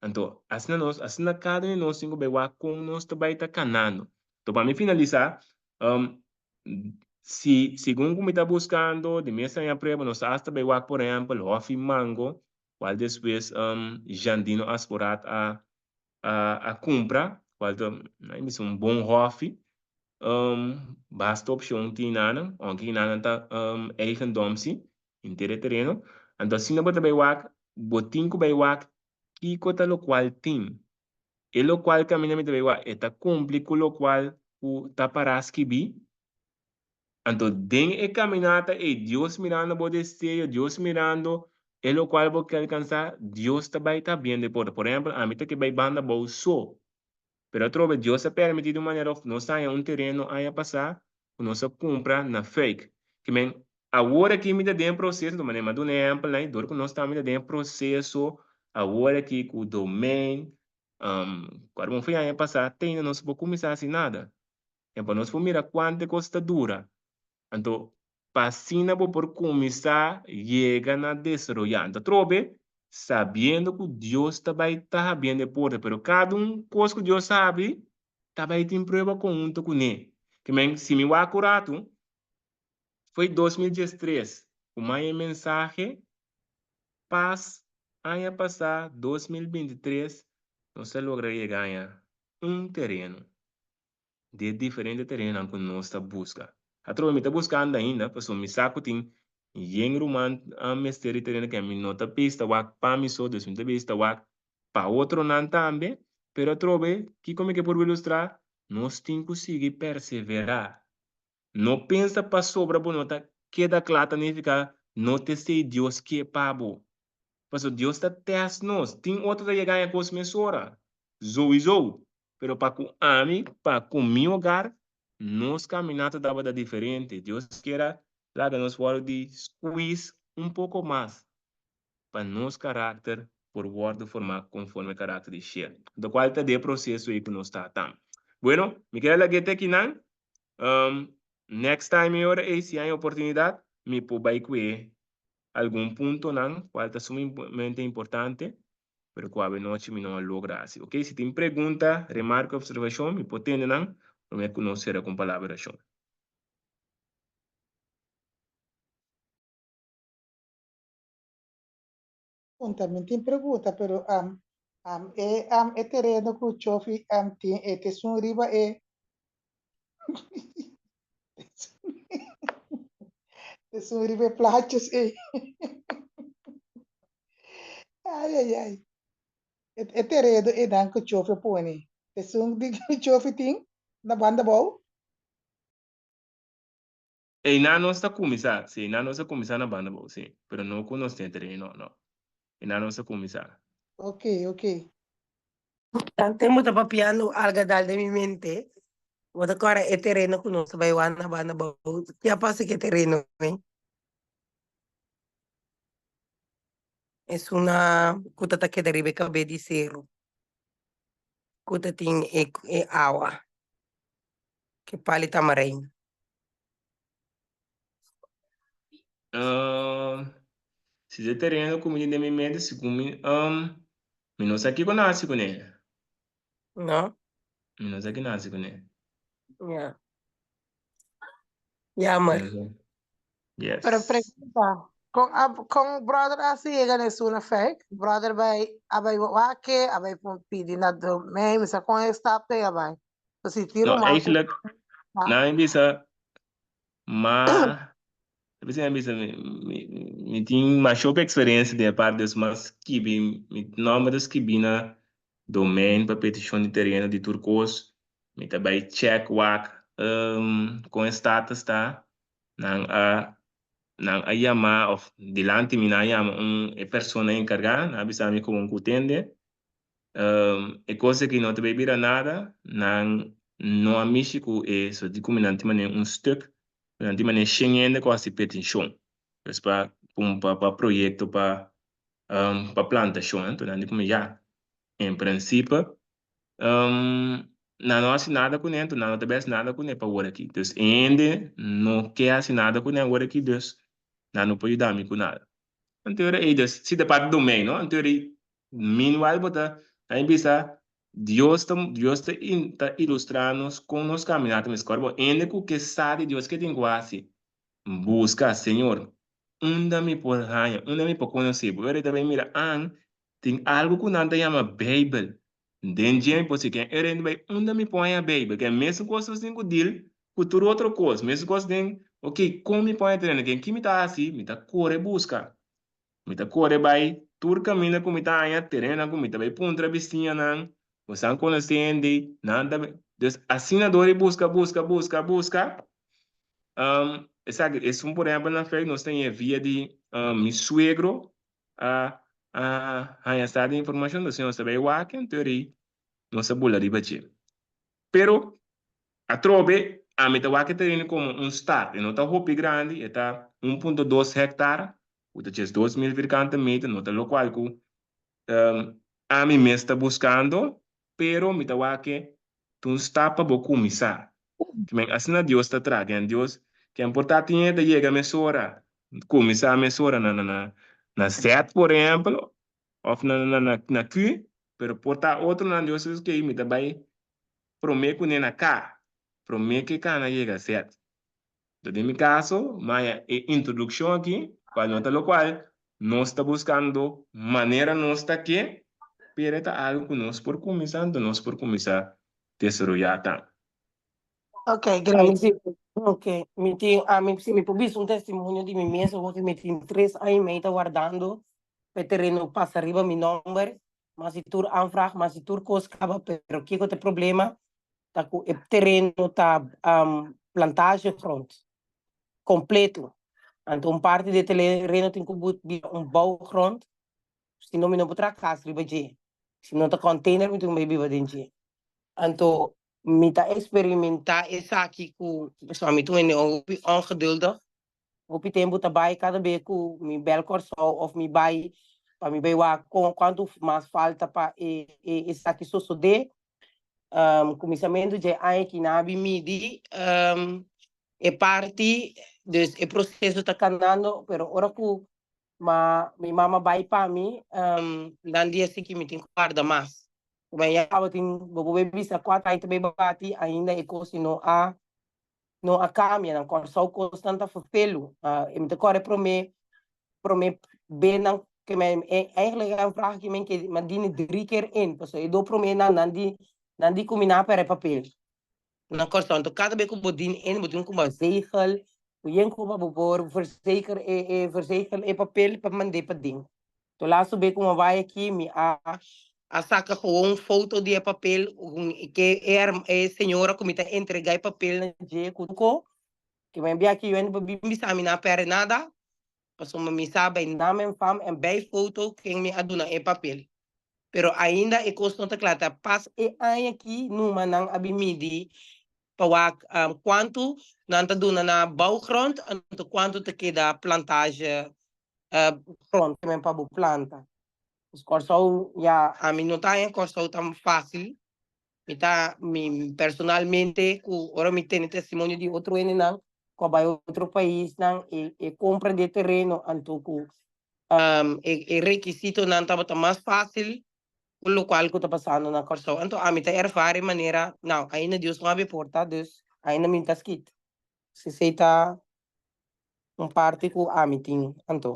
anto asina nos asina kada un di nos tin ku bai wak kon nos ta bai ta kanando anto pa mi finalisa si segun ku mi ta buskando di mes aña prueba nos ta asta bai wak por ehempel hofi mango kual despues Jandino Asporaat a a cumpra cual ta nan bisa un bon hofi basta opcion tin nan aunke nan ta eigendom si henter e tereno anto asina bo ta bay wak bo tin cu bay wak kico ta locual tin e locual caminda mi ta bay wak e ta cumpli cu locual cu ta para skibi. Anto den e caminata ey Dios mirando bo deseo, Dios mirando e locual bo ke alcansa, Dios ta bay ta abriendo e porta. Por ehempel, ami ta ke bay banda bou so, pero atrobe Dios a permiti di un manera of nos haña un tereno aña pasa cu nos a cumpra na Fuik. Ke men, awor aki mi ta den e proceso, anto manera mi a duna e ehempel nan, dor cu nos tambe ta den e proceso awor aki cu domein, cu a fin aña pasa te ainda nos no por cuminsa haci nada. En pa nos por mira kuantu e kos ta dura. Anto pa asina bo por kuminsá yega na desaroyá. Anto atrobe, sabiendo ku Dios ta bai ta habriendo e porta, pero kada un kos ku Dios habri ta bai tin prueba konhunto kuné. Ke men, si mi wak un ratu, foi 2013 ku mai e mensahe, pas aña pasá 2023 nos a logra yega aña un tereno. di e diferente terenonan ku nos ta buska. Atrobe mi ta buskando ainda pasobra mi sa ku tin yen ruman a mester di tereno ke mi no ta bista wak pa mi so, dus mi ta bista wak pa otronan tambe, pero atrobe kiko mi ke purba ilustrá? Nos tin ku sigui perseverá. No pensa pasobra bo no ta keda kla ta nifiká no ta esei Dios ke pa bo. Pasobra Dios ta tèst nos. Tin otro ta yega haña kos mesora, zoizo. Pero pa ku ami, pa ku mi hogar, nos kaminata tabata diferente. Dios kier a laga nos wòrdu di squeeze un poko mas pa nos karakter por wòrdu formá konforme karakter di Shel. Anto kual ta de proseso ei ku nos ta tambe. Bueno, mi kier a lag'é te akinan. Next time e ora ei, si hay oportunidat, mi por bai ku e algun puntonan kual ta sumamente importante. pero ku awenochi mi no a logra hasi. Ok, si tin pregunta, remarka, observashon, mi por tende nan promé ku nos sera ku un palabra orashon. Pregunta, mi tin pregunta, pero um, um, e, um, e tereno ku Chofi um, tin, e te sun riba e te sun riba e plaatjes ei. Ai, ai, ai. E, e tereno einan ku Chofi a pone. Esun di ku Chofi tin na banda bou. Einan nos ta kuminsá, sí, einan nos a kuminsá na Banda Bou, sí, pero no ku nos tin e tereno, no. Einan nos a kuminsá. Ok, ok. Tanten bo ta papiando alga dal den mi mente, bo ta kòrda e tereno ku nos ta bai wak na Banda Bou. Ke a pasa ku e tereno ei? Esun na ku ta ta keda riba e kabes di seru, ku ta tin e e awa, ke pali tamarein. Uh, si e tereno ku mi tin den mi mente, si ku mi, um, mi no sa kiko nasi kuné. No? Mi no sa ki nasi kuné. Ja. Jammer. Yes. Pero pregunta, con, a, con brother a si yega na esun fake? Brother bai, a bai wake, a bai pidi na do mei, mi sa con e stap te a bai. So si tiro No, man eigenlijk, na mi bisa, ma, bisa mi bisa, mi, mi, mi tin masha hopi experiencia den e parte, dus m'a skibi, mi nomber ta skibi na domein pa peticion di tereno di tur cos, mi ta bai check wak um, con e status ta, nan a nan a yama of dilanti mi nan a yama un e persona encarga, nan a bisa mi con cu tende, um, e cos aki no ta bay bira nada, nan no a mishi cu e, so di cu nan tin mane un stuk, nan tin mane shen hende cu a haci peticion, pues pa pa pa proyecto pa um, pa plantacion, anto nan di cu mi ya, en principe um, nan no haci nada cune, anto nan no ta bay haci nada cune pa awor aki, dus e hende no ke haci nada cune awor aki, dus nan no por yuda mi cu nada. Anto ora ey, dus si ta parti domein no, anto ora ey meanwhile bo ta ta bisa Dios ta Dios ta ta ilustra nos con nos camina ta meskor bo hende cu ke sa di Dios ke tin cu haci busca Señor unda mi por haña unda mi por conoce bo ora ta bay mira an tin algo cu nan ta yama Bijbel den dje mi por si ken ora bay unda mi por haña Bijbel ke mesun cos nos tin cu deal cu tur otro cos mesun cos den ok con mi por haña tereno ken ki mi ta haci mi ta core busca Mi ta kore bai tur kaminda ku mi ta haña terenonan ku mi ta bai puntra bisiñanan, bosan konosé hende, nan ta bai. Dus asina dor di buska, buska, buska, buska, esaki esun por ehèmpel na fei nos taña via di mi suegro a a haña sa di informashon, dus nos ta bai wak anto eri nos a bula riba dje. Pero atrobe ami ta wak e tereno komo un start, e no ta hopi grandi, e ta un punto dos hèktar, ku ta 12.000 vierkante meter, no ta lokual ku ami mes ta buskando, pero mi ta wak ke ta un stap pa bo kuminsá. Kimen asina Dios ta traha, ken Dios ken por ta tin e ta yega mesora, kuminsá mesora na na na Z por ehèmpel, òf na na na Q, pero por ta otronan Dios ta bisa mi ta bai promé kuné na K, promé ke K na yega Z. Enton den mi kaso, maya e introdukshon aki, kual no ta lokual nos ta buskando manera nos ta ke, pero e ta algu ku nos por kuminsá, anto nos por kuminsá desaroyá tambe. Ok, Ami great. si, ok, mi tin, ami si mi por bisa un testimonio di mi mes, awor mi tin tres aña y mei ta wardando pa e tereno pasa riba mi nomber, mas si tur aanvraag, mas si tur kos kaba, pero kiko ta e problema? Ta ku e tereno ta plantagegrond kompleto. Anto un parti di e tereno tin ku bira un bouwgrond, si no mi no por traha kas riba dje. Si no ta container mi tin ku bai biba den dje. Anto mi ta experimenta esaki ku, pasobra mi ta un hende hopi ongeduldig, Hopi tempu ta bai kada be ku mi bel Kòrsou òf mi bai pa mi bai wak kon kuantu mas falta pa e e esaki sosodé. Kuminsamentu dje aña aki nan a bin midi e parti, dus e proseso ta kanando, pero ora ku ma mi mama bai pa mi nan di esaki mi tin ku warda mas. Kuma ya tabatin bo por bai bisa kuater aña ta bai bati ainda e kos no a no a cambia nan Kòrsou kosnan ta ferfelu e mi ta kòrda e promé promé benan ke mi eigenlijk e aanvraag ke mi ke mi a dini drie keer in pasobra e do proménan nan di nan di ku mi nan a pèrdè papel na Kòrsou anto kada bes ku bo dini in bo tin ku ba zegel ku yen ku pa bo por verzeker e e verzegel e papel pa mand'é paden To laatste be ku mi a bai aki mi a a saka gewoon foto di e papel ke e e señora ku mi ta entrega e papel na dje ku ko ke Ke men bia ki yu pa bin bisa mi na perde nada, pasobra mi sa bij naam en faam en bij foto ken mi a duna e papel. Pero ainda e kos no ta kla, ta pas e aña aki numa nan a bin midi pa wak kuantu nan ta duna na bouwgrond anto kuantu ta keda plantage grond ke men pa bo planta. Pues Kòrsou ya ami no ta haña Kòrsou tan fásil. Mi ta mi personalmente ku ora mi tene testimonio di otro hendenan ku a bai otro paisnan e e kompra di e tereno anto ku e e rekisitonan tabata mas fásil ku lokual ku ta pasando na Kòrsou. Anto ami ta ervara e manera nau ainda Dios no a habri porta dus ainda mi ta skit. Esei ta un parti ku ami tin anto.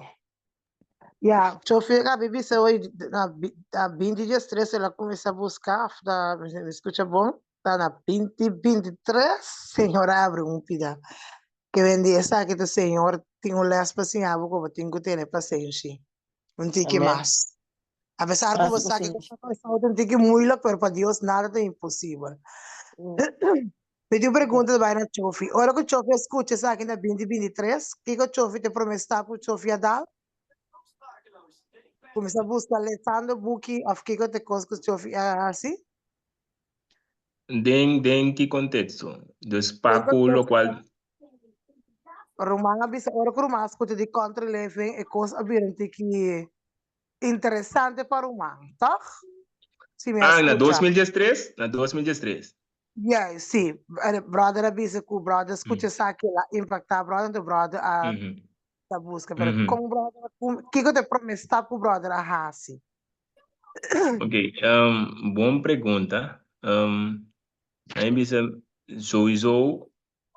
Ya, chofer a bisa hoy na na binti diestres el a kuminsá buska of ta mi skucha bon ta na binti bintitres señor a abri un pida ke ben di esaki ta señor tin un lès pa siña bo ku bo tin ku tene pasenshi un tiki mas apesar ku bo sa ke ta un tiki moeilijk pero pa Dios nada ta imposibel. Mi tin un pregunta ta bai na Chofi. Ora ku Chofi a skucha esaki na binti 23, kiko Chofi ta e promé stap ku Chofi a dal? Kuminsá buska lesando buki òf kiko ta e kos ku Chofi a hasi? Den den ki konteksto? Dus pa Den ku konteksto lokual. Ruman a bisa ora ku ruman a skucha di country living e kos a bira un tiki interesante pa ruman, tòg? Si mi a Ah, na skucha. 2013? Na 2013. Juist, sí. Brother a bisa ku brother skucha esaki el a impaktá brother, anto brother a ta buska. Pero kon brother a kum, kiko ta e promé stap ku brother a hasi? Ok, bon pregunta. A mi bisa souiso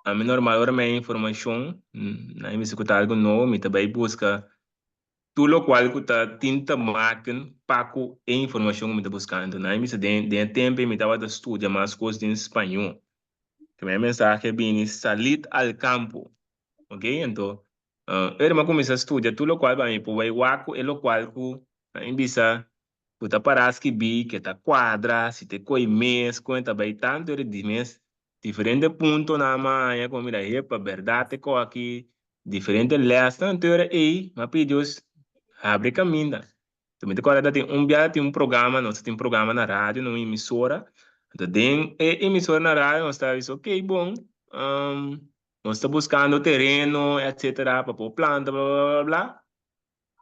ami normal ora mi haña informashon, a mi bisa ku ta algu nobo mi ta bai buska Tur lokual ku ta tin ta maken pa ku e informashon ku mi ta buskando. Nan a bisa den den e tempu ei mi tabata studia mas kos den spañó. Primer mensahe a bini, Salid al campo. Ok, anto ora mi a kuminsá studia tur lokual pa mi por bai wak ku e lokual ku nan a bisa ku ta pará skibí, ke ta kuadra, si ta e koi mes, kon e ta bai tantu ora di mes Diferente puntonan m'a haña ku mira hepa bèrdat e kos aki, diferente lèsnan anto ora ei m'a pidi Dios habri kaminda. Anto mi ta kòrda ta tin un biaha tin un programa, nos ta tin programa na radio na un emisora, anto den e emisora na radio nos ta bisa ok bon nos ta buskando tereno etcetera pa por planta bla bla bla bla,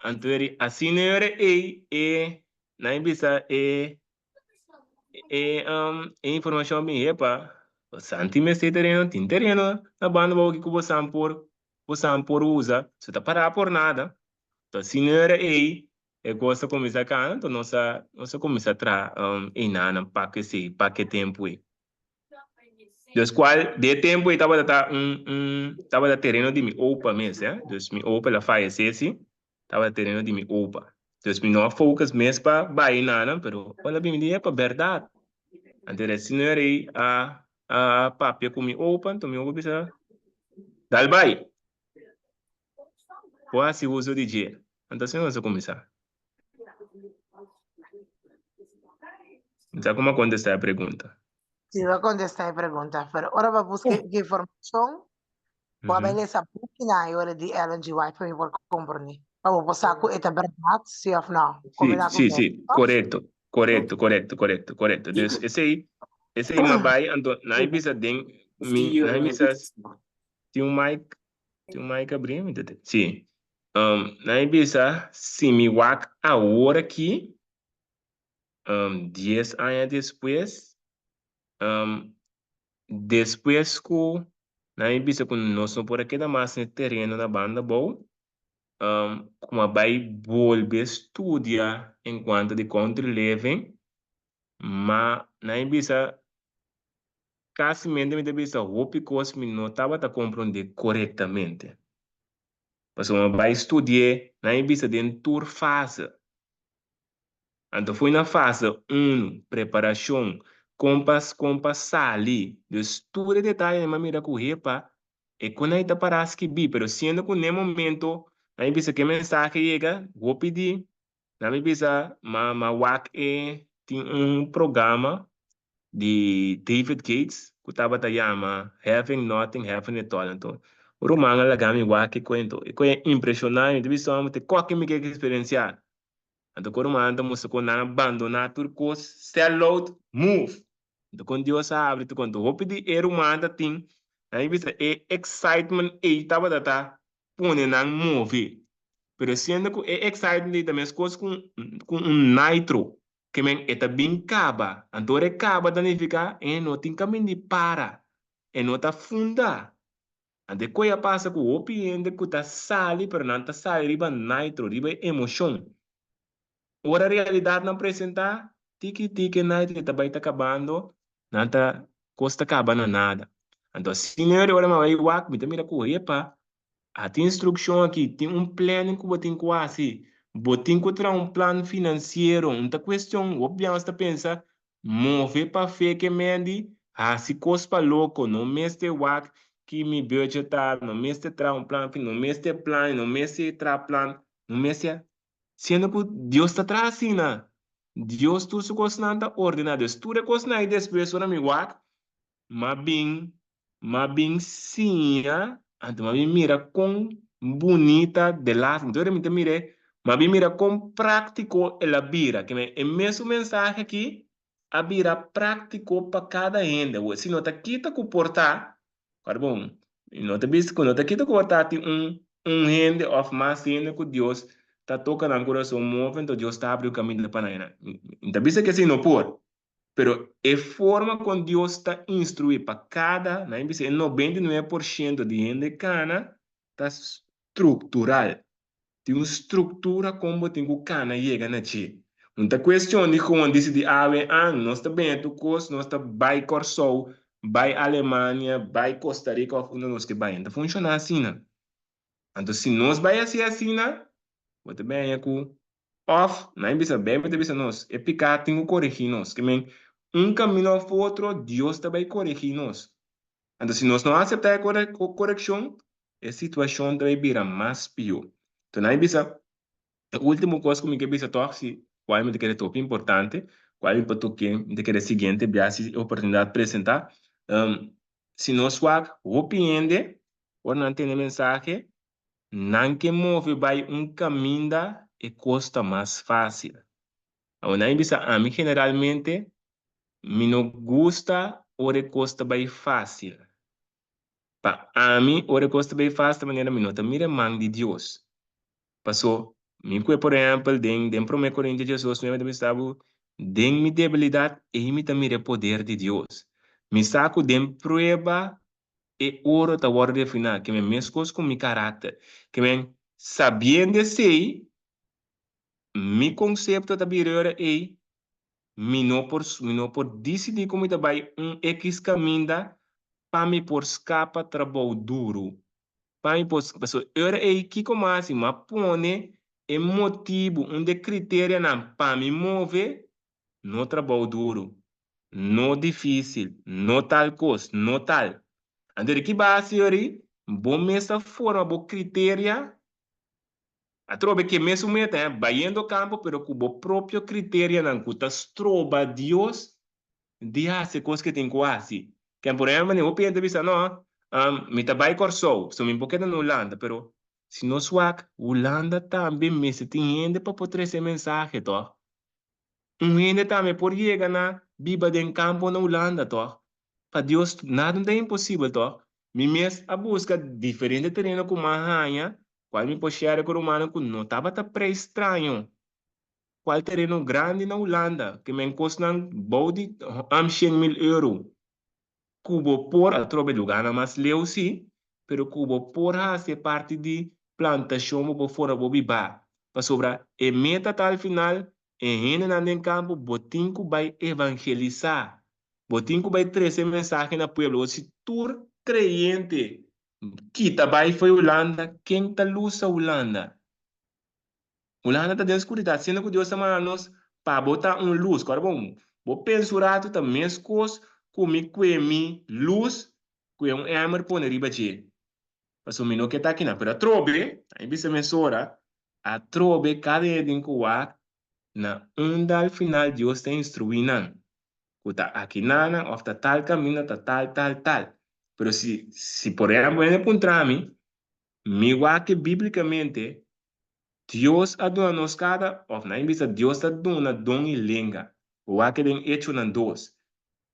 anto asina e ora ei e nan a bisa e E um, e informacion bin hepa, bosan tin mester tereno, tin tereno na banda bou ku bosan por, bosan por usa, so ta para por nada. To asina ora ei, e kos a kuminsá kana, to nos a, nos a kuminsá traha um, einanan pa esei, pa ke tempu ei. Dus kual, de e tempu ei tabata ta un, un, tabata tereno di mi opa mes, eh. Dus mi opa el a fayesé si, Tabata tereno di mi opa. Dus mi no a focus mes pa bai nanan, pero ora bin mi di, epa, berdad. Anto e señor ei a a papia ku mi opa, anto mi opa bisa, dal bai. Bo hasi uso di dje. Anto asina nos a kuminsá. Mi sa como a kontestá e pregunta. Si, bo a kontestá e pregunta, pero ora bo a buska e informashon, Bo a bai lesa bukinan e ora di Ellen G. White pa mi por komprendé. Pa bo por sa ku e ta bèrdat, sí òf nò. Sí, Kombiná ku sí, mi, sí, tòg? korekto, korekto, korekto, korekto, korekto. Dus esei, esei m'a bai, anto nan a bisa den mi, nan a bisa, tin un mic, tin un mic abrí? Mi ta te, sí. Nan a bisa si mi wak awor aki, dies aña despues, Despues ku nan a bisa ku nos no por a keda mas na e tereno na banda abou, ku a bai bolbe studia enkuanto di country living, ma nan a bisa kasimente mi ta bisa hopi kos mi no tabata komprondé korektamente. Pasobra mi a bai studi'é, nan a bisa den tur fase. Anto foi na fase unu, preparashon, kon pa kon pa sali, dus tur e detayenan mi a mira ku hepa, e kon nan ta para skibí, pero siendo ku n'e momento nan a bisa ku e mensahe yega, hopi di nan mi bisa ma ma wak e tin un programa di David Gates ku tabata yama Having Nothing Having It All, anto. Un ruman a laga mi wak e kuento. E koe a impreshoná mi. Mi ta bisa mi te koke mi ke eksperensiá. Anto ku rumannan ta mustra kon nan a bandoná tur kos, sell out, move. Anto kon Dios a habri tur kon. Hopi di e rumannan ta tin, nan a bisa e excitement ei tabata ta pone nan move. Pero siendo ku e excitement ei ta meskos ku ku un nitro, ke men e ta bin kaba. Anto ora e kaba ta nifiká e no tin kaminda di para, e no ta funda. Anto e koe a pasa ku hopi hende ku ta sali pero nan ta sali riba nitro, riba e emoshon. Ora realidatnan presentá, tiki tiki e nitro ta bai ta kabando, nan ta kos ta kaba na nada. Anto asina ora mi a bai wak mi ta mira ku epa, a tin instrukshon aki, tin un planning ku bo tin ku hasi, bo tin ku traha un plan finansiero, un ta kuestion hopi biaha nos ta pensa Move pa fe ke mendi, hasi kos pa loko, no mester wak ki mi budget ta, no mester traha un plan, no mester plan, no mester traha plan, no mester, siendo ku Dios ta traha asina, Dios tur su kosnan ta ordena, dus tur e kosnan ei despues ora mi wak, M'a bin, m'a bin siña, anto m'a bin mira kon bunita de las, anto mi ta mir'é, m'a bin mira kon práktiko el a bira. Ke men e mesun mensahe aki a bira práktiko pa kada hende. Awor, si no ta kita ku por ta, ora bon, no ta bisa ku no ta kita ku por ta tin un un hende òf mas hende ku Dios ta toka nan kurason move, anto Dios ta habri un kaminda pa nan. Mi ta bisa ke si no por. Pero e forma kon Dios ta instruí pa kada, nan bisa e 99% di hende kana ta struktural. Tin un struktura kon bo tin ku kana yega na dje. Un ta kuestion di kon disidí awe an nos ta bende tur kos, nos ta bai Kòrsou, bai Alemania, bai Costa Rica òf unda nos ke bai. No ta funshoná asina. Anto si nos bai hasi asina, bo ta bende ku Òf, nan bisa, Beibel ta bisa nos, e piká tin ku koregí nos. Ke men, un kaminda òf otro, Dios ta bai koregí nos. Anto, si nos no aseptá e korekshon, e situashon ta bai bira mas pió. Anto, nan bisa, e último kos ku mi ke bisa tòg, si kual mi ta kere ta hopi importante, kual mi por toke, mi ta kere siguiente bia si e oportunidat presentá, si nos wak hopi hende, ora nan tende mensahe, Nan ke move bai un kaminda e kos ta mas fásil. Awor nan bisa ami generalmente mi no gusta ora e kos ta bai fásil. Pa ami ora e kos ta bai fásil ta manera mi no ta mira e man di Dios. Paso mi kue por ehèmpel den den promé Korintio diesdos nuebe ta bisa bo den mi debilidat ei mi ta mira e poder di Dios. Mi sa ku den prueba e oro ta wòrdu refiná, ke men meskos ku mi karakter. Ke men sabiendo esei, mi konsepto ta bira ora ei, mi no por mi no por disidí ku mi ta bai un ekis kaminda pa mi por skapa trabou duru, pa mi por pasobra e ora ei kiko mi a hasi? Mi a pone e motibu, un di e kriterianan pa mi move No trabou duru, no difísil, no tal kos, no tal. Anto di ki base yori bo mes ta forma bo kriteria? Atrobe ke mesun meta, eh, bayendo kampo pero ku bo propio kriterianan ku ta stroba Dios di hasi e kos ke tin ku hasi. Ken por ehèmpel, hopi hende ta bisa, no, mi ta bai Kòrsou, so mi por keda na Hulanda, pero si nos wak, Hulanda tambe mester tin hende pa por trese e mensahe, tòg? Un hende tambe por yega na biba den kampo na Hulanda, tòg? Pa Dios nada no ta imposibel, tòg? Mi mes a buska diferente tereno ku mi a haña, kual mi por share ku rumannan ku no tabata prei straño. Kual tereno grandi na Hulanda, ke men kosnan bou di 100.000 euro. Ku bo por atrobe lugánan mas leu sí, pero ku bo por hasi e parti di plantashon bo por forma bo bibá. Pasobra e meta ta al final e hendenan den kampo bo tin ku bai evangelisá, bo tin ku bai trese e mensahe na pueblo. Bo si tur kreyente kita bai fo'i Hulanda, ken ta lusa Hulanda? Hulanda ta den skuridat, siendo ku Dios ta manda nos pa bo ta un lus. Kòrda bon, bo pensa un ratu ta meskos ku mi kue mi lus ku e un èmer pone riba dje. Pasobra mi no ke ta akinan. Pero atrobe, a mi bisa mesora, atrobe kada hende tin ku wak na unda al final Dios ta instruí nan, ku ta akinanan òf ta tal kaminda ta tal, tal, tal. Pero si si por ehempel hende puntra mi, mi wak ke biblicamente Dios a duna nos kada, of nan bisa Dios ta duna don i lenga. Bo wak den Echonan dos.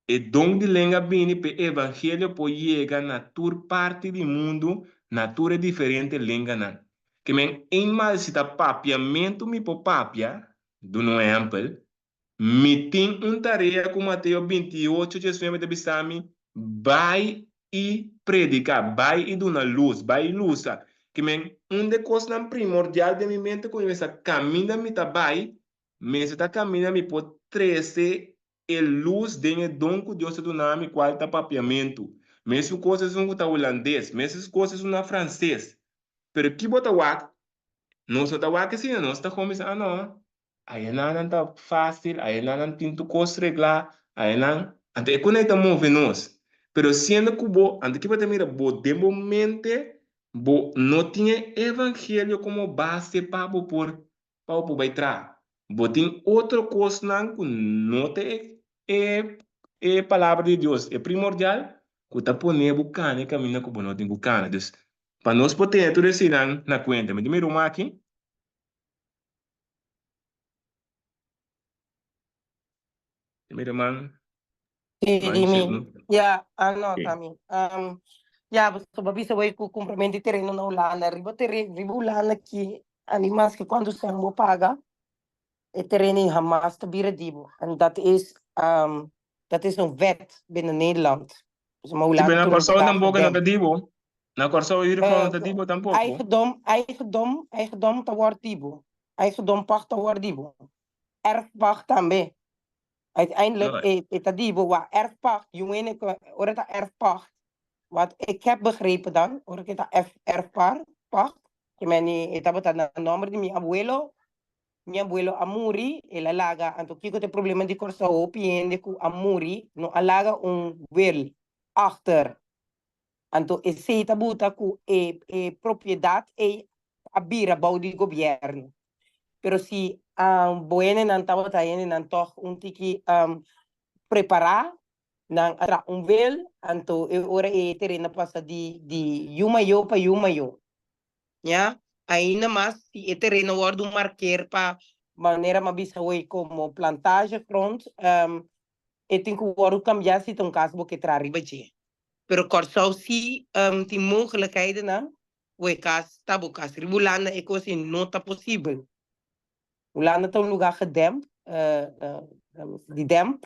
E don di lenga bini p'e evangelio por yega na tur parti di mundu na tur e diferente lenganan. Ke men eenmaal si ta papiamentu mi por papia, duna un ehempel, Mi tin un tarea ku Mateo 28 19 ta bisa mi, Bai i prediká, bai i duna lus, bai i lusa. Ke men, un de kosnan primordial den mi mente ku mi mester kaminda mi ta bai, mester ta kaminda mi por trese e lus den e don ku Dios ta duna mi kual ta papiamentu. Mesun kos esun ku ta hulandes, mesun kos esun na franses. Pero ki bo ta wak? Nos no ta wak asina, nos ta kon bisa, ah no, Ayanan nan ta fácil, ayanan nan tin tur kos reglá, ayanan, anto e konai ta move nos. Pero siendo ku bo, anto ki bo ta mira, bo den bo mente, bo no tin e evangelio komo base pa bo por, pa bo por bai traha. Bo tin otro kosnan ku no ta e e e palabra di Dios, e primordial, ku ta pone bo kana e kaminda ku bo no tin ku kana. Dus, pa nos por tene tur eseinan na kuenta, mi ta mira un aki. Mi ruman. Sí, di mi. Ja, ah no, ta mi. Ja, so ba bisa wei ku kumprament di tereno na Hulanda. Riba tereno, riba Hulanda ki ani mas ke kuantu sen bo paga, e tereno ei hamas ta bira di bo. En dat is, dat is een wet binnen Nederland. Dus ma Sí, Hulanda pero na tur Kòrsou lugar tampoco no gedempt. ta di bo. Na Kòrsou in ieder geval no ta di bo tampoco. Eigendom, eigendom, eigendom ta wòrdu di bo. Eigendom pacht ta wòrdu di bo. Erfpacht tambe. Uiteindelijk No. e, e ta di bo. Wa erfpacht, yu hende ku ora ta erfpacht, wat ik heb begrepen dan, ora ku ta erf, erfpacht, ke men e tabata na nòmber di mi abuelo, Mi abuelo a muri, el a laga, anto kiko ta e problema di Kòrsou, hopi hende ku a muri no a laga un wil achter. Anto esei ta buta ku e e propiedat ei a bira bou di gobièrnu. Pero si bo hendenan tabata hendenan tòg un tiki prepará, nan a traha un wil, anto e ora ei e tereno a pasa di di yu mayó pa yu mayó. Ya, ainda mas si e tereno wordo markeer pa manera m'a bisa hoy como plantagegrond, e tin cu wordo cambia si ta un cas bo ke traha riba dje. Pero Kòrsou si tin mogelijkhedennan cu e cas ta bo cas. Riba Hulanda e cos ei no ta posibel. Hulanda ta un lugar gedempt, di demp,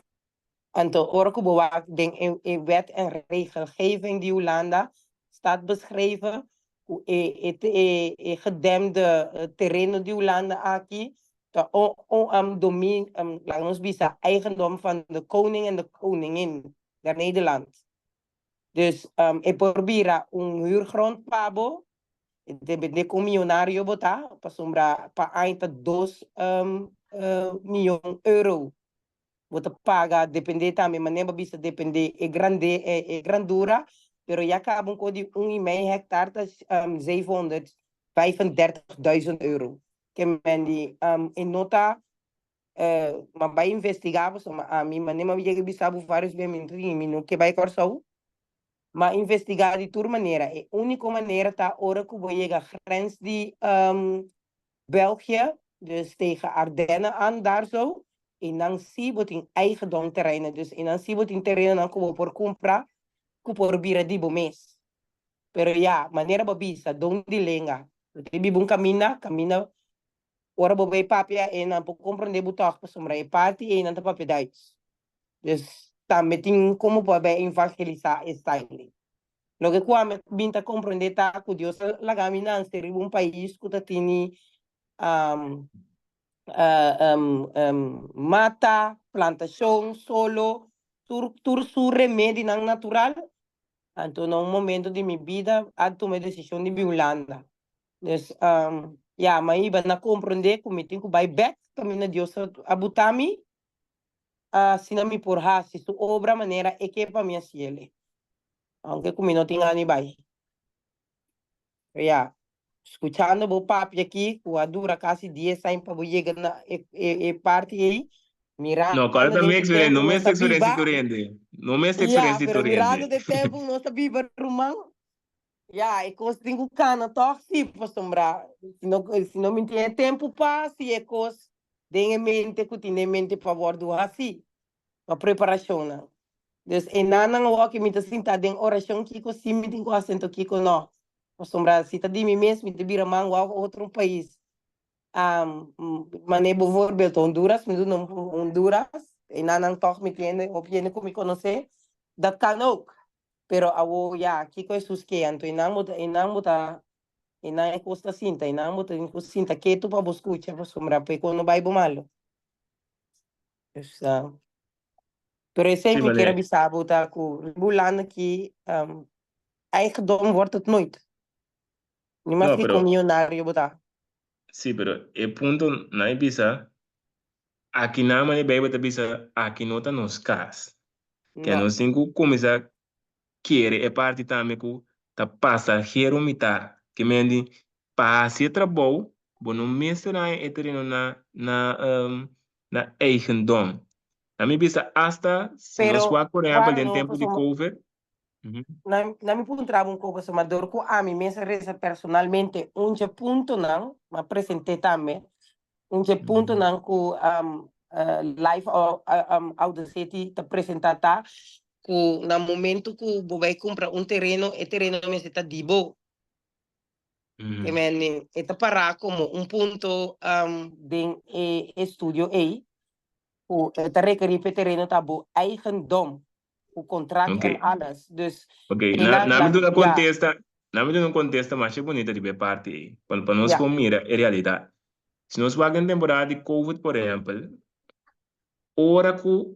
Anto ora ku bo wak den e e wet en regelgeving di Hulanda staat beschreven ku e e e e gedemde tereno di Hulanda aki ta o o domin laga nos bisa eigendom van de koning en de koningin der Nederland. Dus e por bira un huurgrond pa bo, depende kon miyonario bo ta, pasobra pa aña ta dos miyon euro Bo ta paga depende tambe manera bo bisa depende e grande e grandura pero ya caba un co di un y mei hectare ta 735.000 euro ke men di e no ta ma bay investiga pasobra ami manera mi yega bisa bo varios bes mi no ta mi no ke bay Kòrsou ma investiga di tur manera e unico manera ta ora cu bo yega grens di België, dus tegen Ardennen aan daar zo, y nan sí bo tin eigendom terreinen, dus y nan sí bo tin terrenonan cu bo por cumpra, cu por bira di bo mes. Pero ya, manera bo bisa, don di lenga, bo tin biba un caminda, caminda ora bo bay papia e nan por comprende bo toch, pasobra e parti ey nan ta papia Duits. Dus tambe tin como por bay evangelisa e style. Loke ku ami bin ta komprondé ta ku Dios a laga mi nanse riba un pais ku ta tini mata, plantashon, solo, tur tur su remedinan natural. Anto na un momento di mi bida a tuma e desishon di bin Hulanda. Dus ya, mi a hiba na komprondé ku mi tin ku bai bèk kaminda Dios a buta mi Asina mi por hasi su obra manera e ke pa mi hasiele, aunke ku mi no tin gana di bai. Pero ya, skuchando bo papia aki, ku a dura kasi dies aña pa bo yega na e e parti ei, No, Mirando kòrda ta den mi ki eksperensia, tempu no nos mester ta eksperensia biba. tur hende. No mester Ya, eksperensia pero tur mirando hende. den tempu nos ta biba, ruman, ya, e kos tin ku kana tòg sí, pasobra si no, si no mi tin e tempu pa hasi e kos den e mente ku tin den mente pa wòrdu hasí, pa preparashonnan. Dus enanan awor ku mi ta sinta den orashon kiko sí mi tin ku hasi anto kiko no. Pasobra si ta di mi mes mi ta bira man wou otro pais. Manera bijvoorbeeld Honduras, mi duna un Honduras, enanan tòg mi tiene hopi hende ku mi konosé, dat kan ook. Pero awo ya, kiko Hesus ke? Anto enan bo ta, enan bo ta, enan e kos ta sinta, enan bo tin ku sinta ketu pa bo skucha pasobra pa e kos no bai bo malu. Dus, pero esei Sí, mi kier a vale. bisa bo ta ku riba Hulanda aki, eigendom wordt het nooit. Ni No, maske pero kon miyonario bo ta. Sí, pero e punto nan e bisa, aki nan manera Bijbel ta bisa, aki no ta nos kas. Ke No. nos tin ku kuminsá kere e parti tambe ku ta pasahero mi ta. Ke men di, pa hasi e trabou, bo no mester haña e tereno na na na eigendom. Nan mi bisa asta si nos Pero wak por ehèmpel wak den no, tempu di pasobra covid. Na mi puntra bo un kopo pasobra dor ku ami mes a resa personalmente un dje puntonan, m'a present'é tambe, un dje puntonan ku Life Out the City ta presentá ta ku na momento ku bo bai kumpra un tereno, e tereno mester ta di bo. E men e ta pará komo un punto den e estudio ei ku e ta rekerí pa e tereno ta bo eigendom. ku contract Ok. en alles. Dus Ok, e na, nan na mi la, duna ja, contesta, na mi duna un contesta masha bunita riba e parti ei, pa, pa nos ja. por mira e realidad. Si nos wak den temporada di covid, por ehempel, ora ku,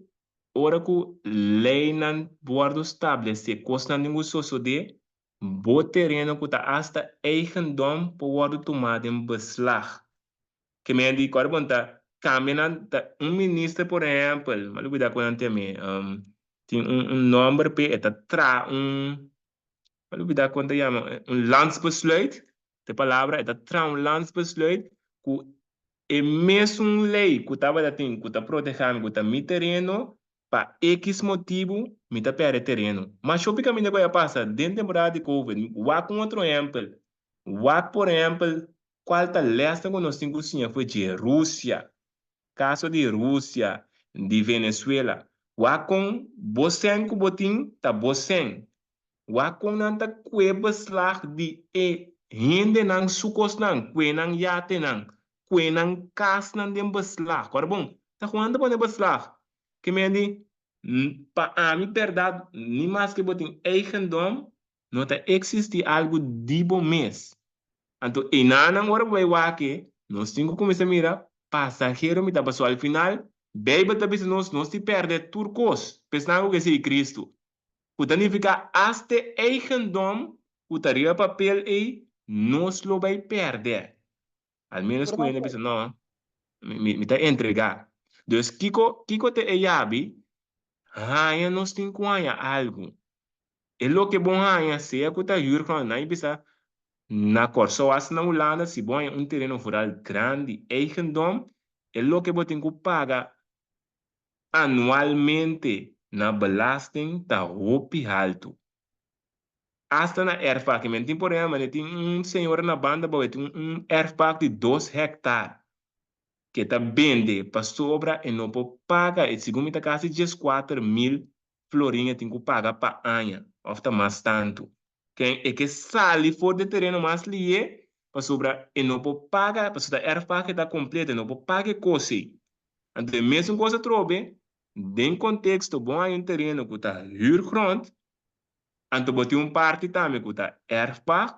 ora ku leynan wordo stablece, kosnan tin ku sosode, bo tereno ku ta asta eigendom por wordo tuma den beslag. Ke men di kòrda bon ta kambia nan ta un minister por ehèmpel, mi a lubida ku nan tin mi, tin un un nòmber p'e e ta traha un, mi a lubida kon ta yama, un landsbesluit, ta e palabra, e ta traha un landsbesluit ku e mesun lei ku tabata tin ku ta protehá mi ku ta mi tereno pa ekis motibu mi ta pèrdè tereno. Mas hopi kaminda ku a pasa den temporada di covid, wak un otro ehèmpel, wak por ehèmpel Cual ta lesnan cu nos tin cu siña for dje Rusia? Caso di Rusia, di Venezuela. Wak con bo cen cu bo tin ta bo cen. Wak con nan ta cue beslag di e hendenan su cosnan, cue nan yatenan, cue nan casnan den beslag. Ora bon, ta con nan ta pone beslag? Ke men di, pa ami berdad, ni maske bo tin eigendom, No ta existi algu di bo mes. Anto enanan ora bo bai wak e, nos tin ku kuminsá mira pasahero mi ta paso al final Beibel ta bisa nos nos tin pèrdè tur kos pa esnan ku ke sigui Kristu. Ku ta nifiká asta e eigendom ku ta riba papel ei nos lo bai pèrdè. Al menos ku hende bisa no, mi mi ta entregá. Dus kiko kiko ta e yabi? Haña nos tin ku haña algu. E loke bo haña, sea ku ta huurgrond, nan i bisa, na Kòrsou asta na Hulanda, si bo haña un tereno vooral grandi, eigendom, e loke bo tin ku paga anualmente na belasting ta hopi haltu. Asta na erfpacht, men tin por ehèmpel, tin un señora na banda bou, e tin un erfpacht di dos hèktar. Ke ta bende pasobra e no por paga, e segun mi ta kasi 14.000 florin e tin ku paga pa aña òf ta mas tantu. Ken e ke sali for di e tereno mas lié pasobra e no por paga, pasobra ta erfpacht e ta kompleto, e no por paga e kos ei. Anto e mesun kos atrobe den konteksto bo haña un tereno ku ta huurgrond, anto bo tin un parti tambe ku ta erfpacht,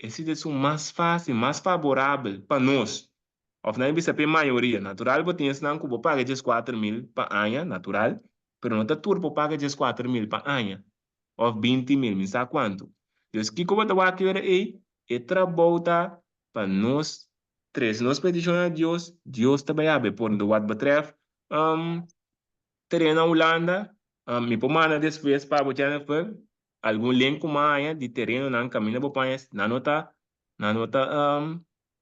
e situacion mas fácil, mas favorabel pa nos, of nan e bisa p'e mayoria, natural bo tin esnan ku bo paga 14.000 pa aña, natural, pero no ta tur por paga 14.000 pa aña, of 20.000, mi sa kuantu. Dus kiko bo ta wak ki ora ei? E trabou ta pa nos trese nos petishon na Dios, Dios ta bai hab'e por wat betreft tereno na Hulanda, mi por manda despues pa bo Jennifer, Algun link ku m'a haña di terenonan kaminda bo paña nan no ta nan no ta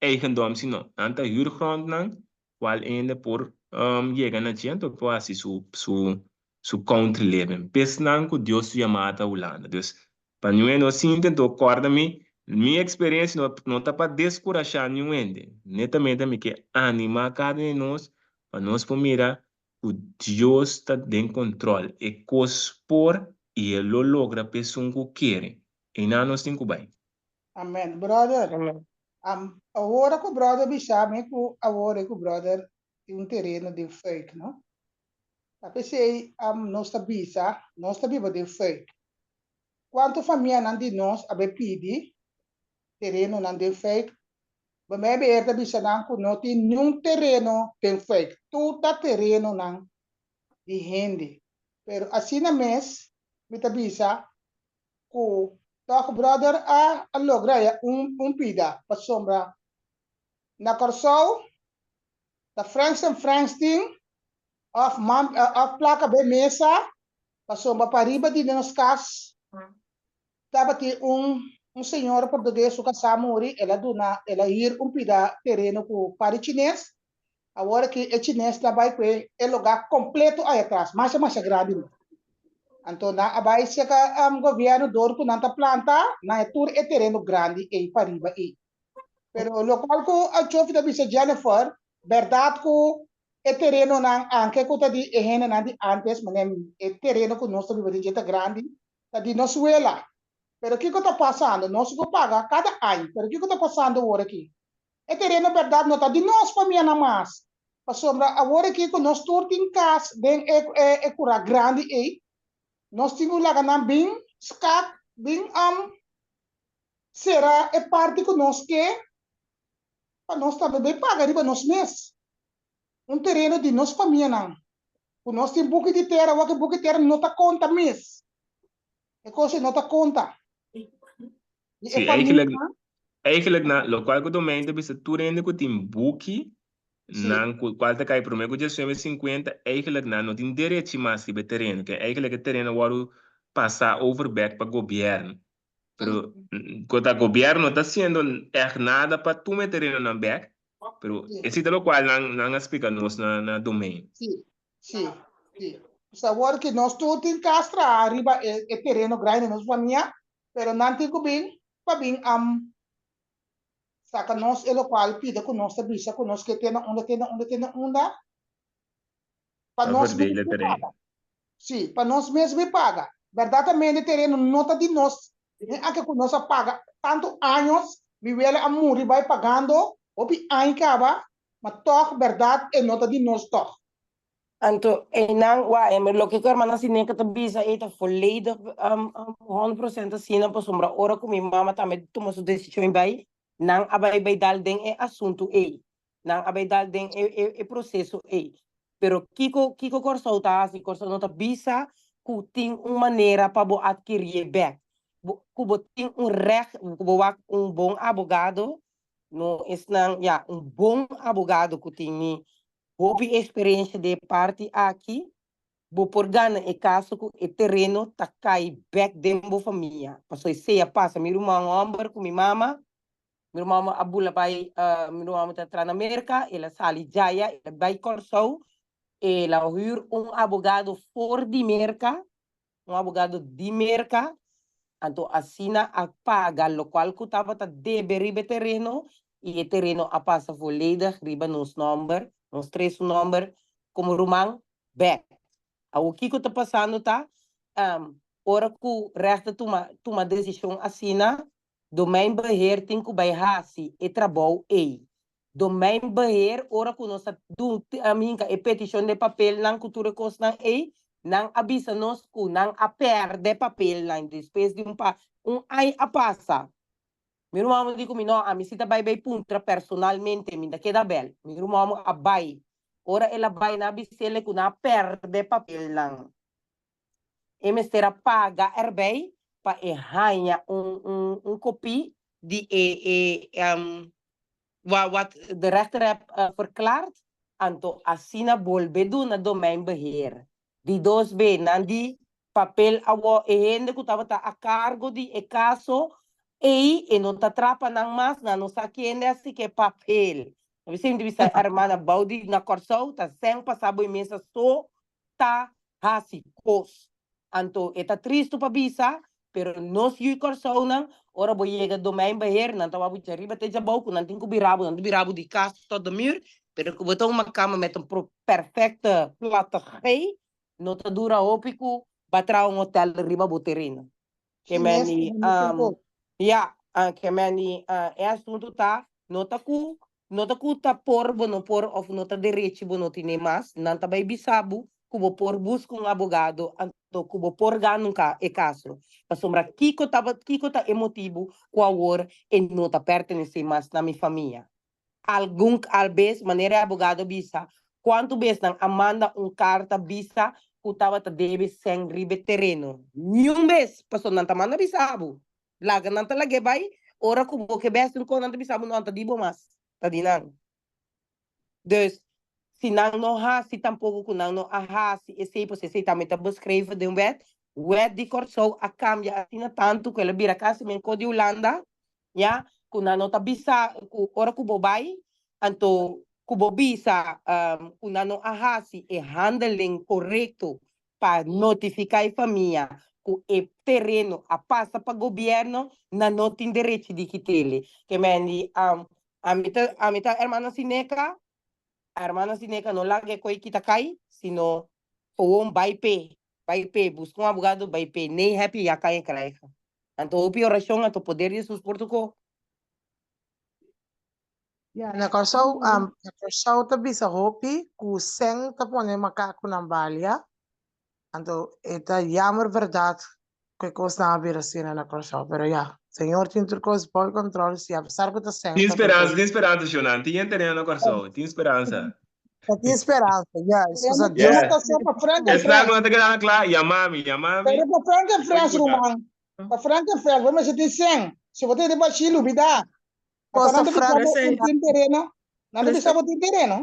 eigendom sino nan ta huurgrondnan kual hende por. Yega na dje anto por hasi su su su country leven. Pesnan ku Dios su yamada ta Hulanda. Dus pa niun hende no sinti anto kòrda mi, mi eksperensia no no ta pa deskurashá niun hende. Netamente mi ke animá kada un di nos pa nos por mira ku Dios ta den kontròl. E kos por i e lo logra pa esun ku kere. Einan nos tin ku bai. Amen. Brother, am, awor ku brother bisa mi ku awor ku brother tin un tereno den fuik, no? Ta p'esei am nos ta bisa, nos ta biba den fuik. Kuantu famianan di nos a bai pidi terenonan den fuik? Bo mei beer ta bisa nan ku no tin niun tereno den fuik. Tur ta terenonan di hende. Pero asina mes mi ta bisa ku tòg brother a a logra ya un un pida pasobra na Kòrsou ta Franks en Franks tin òf man òf plaka bay mesa pasobra pariba di nos kas tabatin un un señora portugues su kasá muri el a duna el a hir un pida tereno ku par di chines Awor aki e chines ta bai ku e lugá kompleto aya atras, masha masha grandi mes. Anto nan a bai seka gobièrnu dor ku nan ta planta nan e tur e tereno grandi ei pariba ei. Pero lokual ku Chofi ta bisa Jennifer, bèrdat ku e terenonan anke ku ta di e hendenan di ántes, manera e tereno ku nos ta biba den dje ta grandi, ta di nos wela. Pero kiko ta pasando? Nos ku paga kada aña, pero kiko ta pasando awor aki? E tereno bèrdat no ta di nos famianan mas, pasobra awor aki ku nos tur tin kas den e e kurá grandi ei, nos tin ku laga nan bin skak, bin sera e parti ku nos ke pa nos tambe bai paga riba nos mes. Un tereno di nos famianan, ku nos tin buki di tera, awor ku e buki di tera no ta konta mes. E kos ei no ta konta. Di e Sí, eigenlijk, famia. eigenlijk na lokual ku Domein ta bisa tur hende ku tin buki Sí. nan ku kual ta kai promé ku 1950 eigenlijk nan no tin derechi mas riba e tereno ke eigenlijk e tereno wòrdu pasá over bèk pa gobièrnu pero ku ta gobièrnu no ta hasiendo ègt nada pa tuma e terenonan bèk pero Sí. esei ta lokual nan nan a splika nos na na Domein. Sí, sí, sí. Pues awor ki nos tur tin kas traha riba e e tereno grandi di nos famia, Pero nan tin ku bin pa bin am saka nos e lokual pida ku nos ta bisa ku nos ke te na unda, te na unda, te na unda, pa Pa nos mes verdele bin tereno. paga. Sí, pa nos mes bin paga. Bèrdatamente tereno no ta di nos, ni anke ku nos a paga tantu años, mi wele a muri bai pagando hopi aña kaba, ma tòg bèrdat e no ta di nos tòg. Anto einan wak e loke ku hermana Sineka ta bisa ei ta volledig 100% asina pasobra ora ku mi mama tambe tuma su desishon bai nan a bai bai dal den e asuntu ei nan a bai dal den e e e proseso ei pero kiko kiko Kòrsou ta hasi Kòrsou no ta bisa ku tin un manera pa bo adkirié bèk bo ku bo tin un règt ku bo wak un bon abogado no esnan ya un bon abogado ku tin ni Hopi experiencia den e parti aki, bo por gana e caso cu e tereno ta cay bek den bo famia. Pasobra esey a pasa mi ruman homber cu mi mama, mi ruman homber a bula bay, mi ruman homber ta traha na Merca, el a sali djaya, el a bay Corsou, el a huur un abogado for di Merca, un abogado di Merca, anto asina a paga locual cu tabata debe riba e tereno y e tereno a pasa volledig riba nos nomber, nos tres su nomber como ruman bek. Awor kico ta pasando ta, ora cu rechter tuma tuma decision asina, Domeinbeheer tin cu bay haci e trabou ey. Domeinbeheer ora cu nos a hinca e peticion den papelnan cu tur e cosnan ey, nan a bisa nos cu nan a perde papelnan despues di un pa un aña a pasa. Mi ruman di cu mi no, ami si ta bay bay puntra personalmente, mi ta keda bel. Mi ruman a bay. Ora el a bay nan a bisele cu nan a perde papelnan. E mester a paga erbij pa e haña un un un kopie di e e wa wat de rechter heb verklaard, anto asina bolbe duna domeinbeheer. Di dos be nan di papel awo e hende ku tabata a kargo di e kaso ei e no ta trapa nan mas, nan no sa kende a siki e papel. Mi sempre bisa hermana bou di na Kòrsou ta sèn pasá bo e mesa so ta hasi kos. Anto e ta tristu pa bisa, pero nos yu Kòrsounan ora bo yega domeinbeheer nan ta wak bo djariba te djabou ku nan tin ku bira bo, nan ta bira bo di kas tot de muur, pero ku bo ta uma kama met un perfecte platte G, no ta dura hopi ku ba traha un hotel riba bo tereno. Ke men di, um, ja, uh, ke men di, uh, e asuntu ta, no ta ku, no ta ku ta por bo no por of no ta derechi bo no tine mas, nan ta bai bisa bo ku bo por buska un abogado, anto ku bo por gana un ka, e kaso. Pasobra kiko taba, kiko ta e motibu ku awor e no ta pertenesé mas na mi famia? Algun al bes, manera e abogado bisa, kuantu bes nan a manda un karta bisa ku tabata debe sèn riba e tereno? Niun bes! Pasobra nan ta manda bisa bo. Laga nan ta lag'é bai, ora ku bo ke bèsti un kos nan ta bisa bo no ta di bo mas, ta di nan. Dus, si nan no hasi tampoko ku nan no a hasi esei, pasobra esei tambe ta beschreven den wet, wet di Kòrsou a kambia asina tantu ku el a bira kasi men kos di Hulanda, ya, ku nan no ta bisa ku ora ku bo bai, anto ku bo bisa ku nan no a hasi e handeling korekto pa notifiká e famia ku e tereno a pasa pa gobièrnu, nan no tin derechi di kit'el. Ke men di, ami ta ami ta hermana Sineka, hermana Sineka no laga e koi kita kai, sino gewoon bai p'e, bai p'e, buska un abogado bai p'e, nee happy ya kan e krijgen. Anto hopi orashon, anto poder di Hesus por tokó. Ya, na Kòrsou, na Kòrsou ta bisa hopi ku sèn ta pone makakunan balia, anto e ta jammer bèrdat ku e kosnan a bira asina na Kòrsou, pero ya, Señor tin tur kos bou kòntròl, si apesar ku ta sèn Tin ta tur speransa, kos. tin speransa, Shonan. Tin hende na Kòrsou, tin speransa. Ta tin speransa, juist. Pasobra Dios Yes. Ta so pa Frank en Esnan Frans. ku no ta keda kla, yama mi, yama mi. Pero pa Frank en Bo Frans, yuda. ruman. Pa Frank en Frans, bo mester tin sèn. Si bo ta riba shi, lubidá. Pasobra Cosa nan ta bisa Frank. bo Presente. un tin tereno. Nan ta bisa bo tin tereno.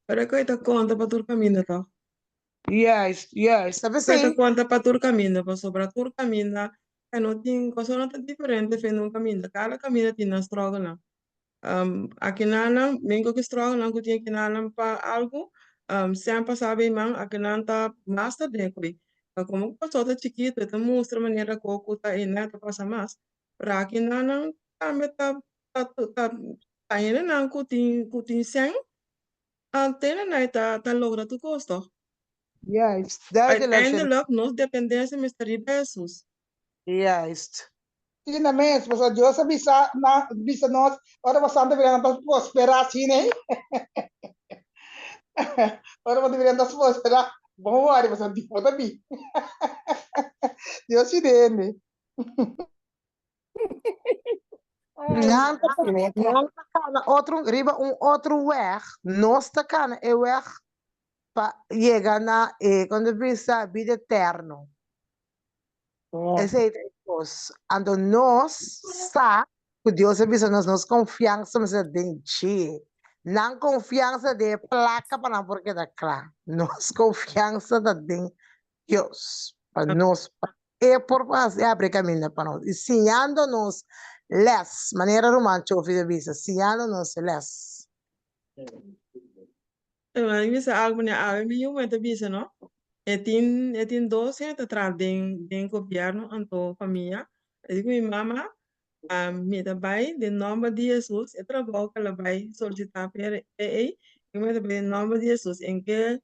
Pero ku e ta konta pa tur kaminda tòg? Juist, juist. Ta Ku e ta p'esei. konta pa tur kaminda, pasobra tur kaminda e no tin, kòrsou no ta diferente fe nun kaminda. Kada kaminda tin nan struggle-nan. Akinanan, men ku ki struggle-nan ku tin akinanan pa algu, semper sa bay man akinan ta mas ta den ku Pa komo ku kòrsou ta chikitu e ta mustra manera ku ku ta einan ta pasa mas. Pero akinanan tambe ta ta ta ta hendenan ku tin ku tin sèn, antenanan ta ta logra tur kos tòg. Juist, duidelijk. Uiteindelijk nos dependensia mester riba Hesus. Juist. Asina mes, pasobra Dios a bisa nan, bisa nos, ora bo santa bira nan ta prosperá asina ei. Ora bo ta bira nan ta prosperá, bo no wòri pasobra Dios ta bin. Dios si hende. Nan ta, nan ta kana otro, riba un otro weg, nos ta kana e weg pa yega na e, kon ta bisa, bida eterno. Esei ta e kos. Anto nos sa ku Dios a bisa nos, nos konfiansa mester ta den dje. Nan konfiansa den e plaka pa nan por keda kla. Nos konfiansa ta den Dios, pa nos, pa E por hasi abri kaminda pa nos. I siñando nos lès, manera ruman Chofi ta bisa, siñando nos lès. Hermano, mi bisa algo manera awe mi yu ta bisa no. E tin e tin dos hende ta traha den den gobierno anto famia. E di ku mi mama mi ta bai den nomber di Jesus e trabou ku el a bai solisitá pa e ei mi ta bai den nomber di Jesus en ke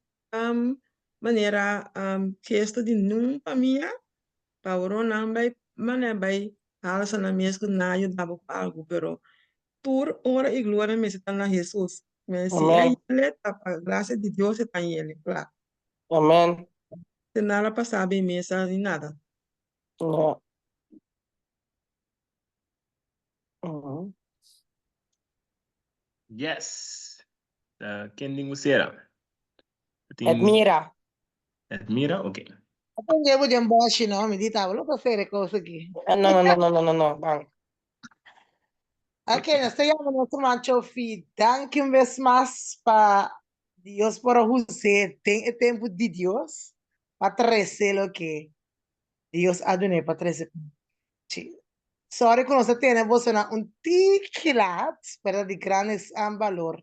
manera gesto di nun famia pa ora nan bai manera bai halsa nan mes ku nan a yuda bo ku algu pero Tur ora i gloria mester ta na Hesus. Men si e Amen. yele ta pa gracia di Dios e ta yele, kla. Amen. Te nada pasa ben mesa ni nada. Ja. Mhm. Yes. Ta ken tin ku sera? Tin Edmira. Edmira? Ok. Atende bo den boshi no, mi di tabla pa hacer e cos aki. No, no, no, no, no, no, no, ban. Ok, nos ta yama nos ruman Chofi. Danki un bes mas pa Dios por a us'é den e tempu di Dios pa trese loke Dios a dun'é pa trese. Sorry ku nos a tene bosonan un tiki laat, pero ta di gran balor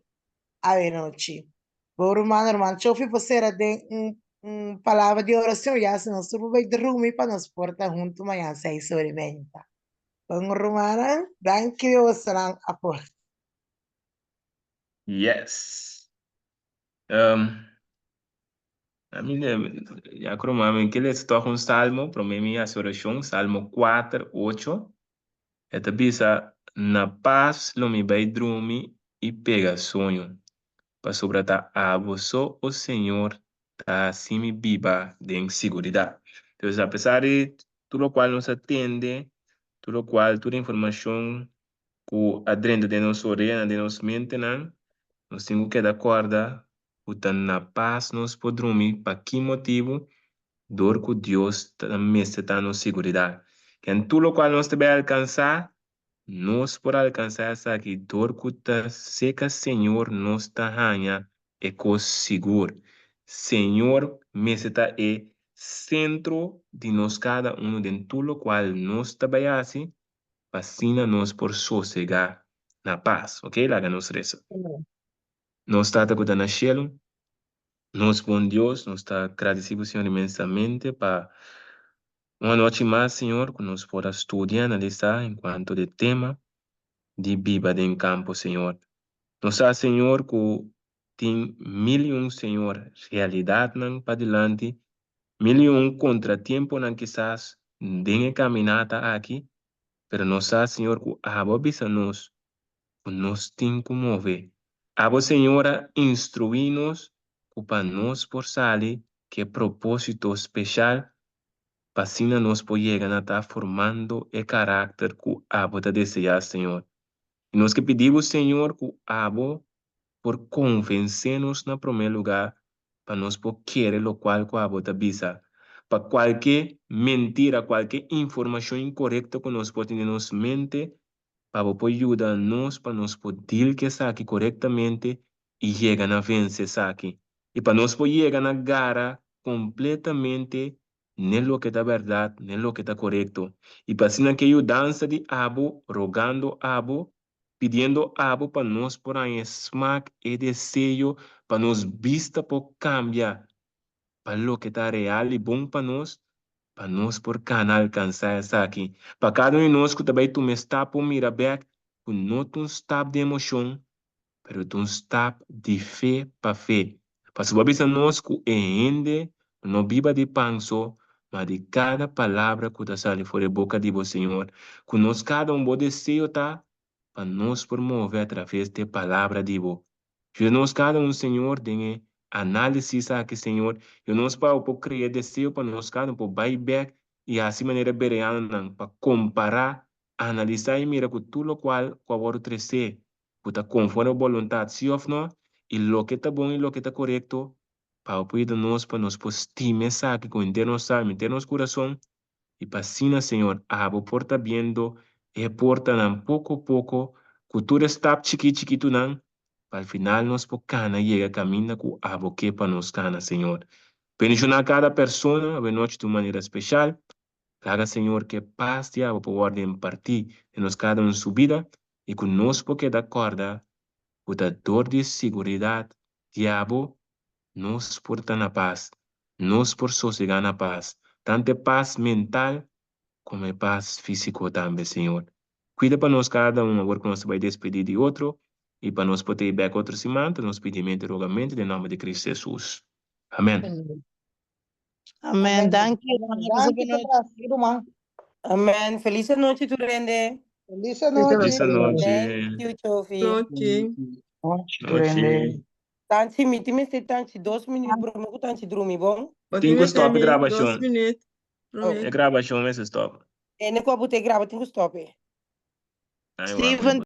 awenochi. Bo ruman, ruman Chofi por sera den un un palabra di oracion, ya si nos tur por bai drumi pa nos por ta hunto mañan seis ora y meinta. Bon rumannan, danki bosonan a por. Yes. Um, ami ya ku ruman mi ke lesa tòg un salmo, promé mi hasi orashon, Salmo 4, 8. E ta bisa, Na pas lo mi bai drumi i pega soño, pasobra ta abo so, o Señor, ta hasi mi biba den siguridat. Entonces, apesar di tur lokual nos a tende, tur lokual, tur informashon ku a drenta den nos oreanan, den nos mentenan, nos tin ku keda kòrda ku ta na pas nos por drumi. Pa ki motibu? Dor ku Dios ta mester ta nos siguridat. Ken tur lokual nos ta bai alkansá, nos por alkansá esaki dor ku ta seka Señor nos ta haña e kos sigur. Señor mester ta e sentro di nos kada unu den tur lokual nos ta bai hasi pa asina nos por sosegá na pas. Ok, laga nos resa. Nos Tata ku ta na shelu, nos bon Dios, nos ta gradisí bo Señor inmensamente pa un anochi mas, Señor, ku nos por a studia, analisá en kuanto di tema di biba den kampo, Señor. Nos sa, Señor, ku tin mil i un, Señor, realidatnan padilanti, mil i un kontratiemponan kisas den e kaminata aki, pero nos sa, Señor, ku abo a bisa nos ku nos tin ku move. Abo Señor a instruí nos ku pa nos por sali ku e propósito speshal pa asina nos por yega na ta formando e karakter ku abo ta deseá, Señor. I nos ke pidi bo, Señor, ku abo por konvensé nos na promé lugá pa nos por kere lokual ku abo ta bisa. Pa kualke mentira, kualke informashon inkorekto ku nos por tin den nos mente, pa bo por yuda nos pa nos por deal ku esaki korektamente i yega na vense esaki. I pa nos por yega na gara kompletamente n'e loke ta bèrdat, n'e loke ta korekto. I pa asina ku e yudansa di abo, rogando abo, pidiendo abo pa nos por haña e smak, e deseo pa nos bista por kambia pa loke ta real i bon pa nos, pa nos por kana alkansá esaki. Pa kada un di nos ku ta bai tuma e stap por mira bèk ku no ta un stap di emoshon, pero ta un stap di fe pa fe. Pasobra bo a bisa nos ku e hende no biba di pan so, ma di kada palabra ku ta sali for e boka di bo Señor. Ku nos kada un bo deseo ta pa nos por move atraves di e palabra di bo. Yuda nos kada un Señor den e análisis aki Señor, yuda nos pa bo por krea deseo pa nos kada un por bai bek i hasi manera bereanonan pa kompará, analisá i mira ku tur lokual ku a wòrdu tresé ku ta konforme bo boluntat sí òf no, i loke ta bon i loke ta korekto, pa bo por yuda nos pa nos por stima esaki ku henter nos alma, henter nos kurason, i pa asina, Señor, abo por ta biendo e portanan poko poko ku tur e stap chikí chikitunan, pa al final nos por kana yega kaminda ku abo ke pa nos kana, Señor. Bendishoná kada persona awenochi di un manera speshal. Laga, Señor, ku e pas di abo por wòrdu impartí den nos kada un su bida i ku nos por keda kòrda ku ta dor di siguridat di abo nos por ta na pas, nos por sosegá na pas, tantu e pas mental komo e pas físiko tambe, Señor. Kuida pa nos kada un awor ku nos ta bai despedí di otro i pa nos por ta ei bèk otro siman, ta nos pidimentu i rogamentu den nòmber di Kristu Hesus. Amèn. Amen. Danki. Danki, Danki ruman. Amen. Feliz nochi tur hende. Feliz nochi. Feliz nochi. Thank you, Chofi. Nochi. Nochi. Tanchi, mi tin mester tanchi dos minuut prome ku tanchi drumi, bon? Bo Tin tin ku mester stop e mi dos grabashon. minuut. Prome. E grabashon mester stop. Ene ku a bute graba tin ku stop e. Ai, wak. Steven.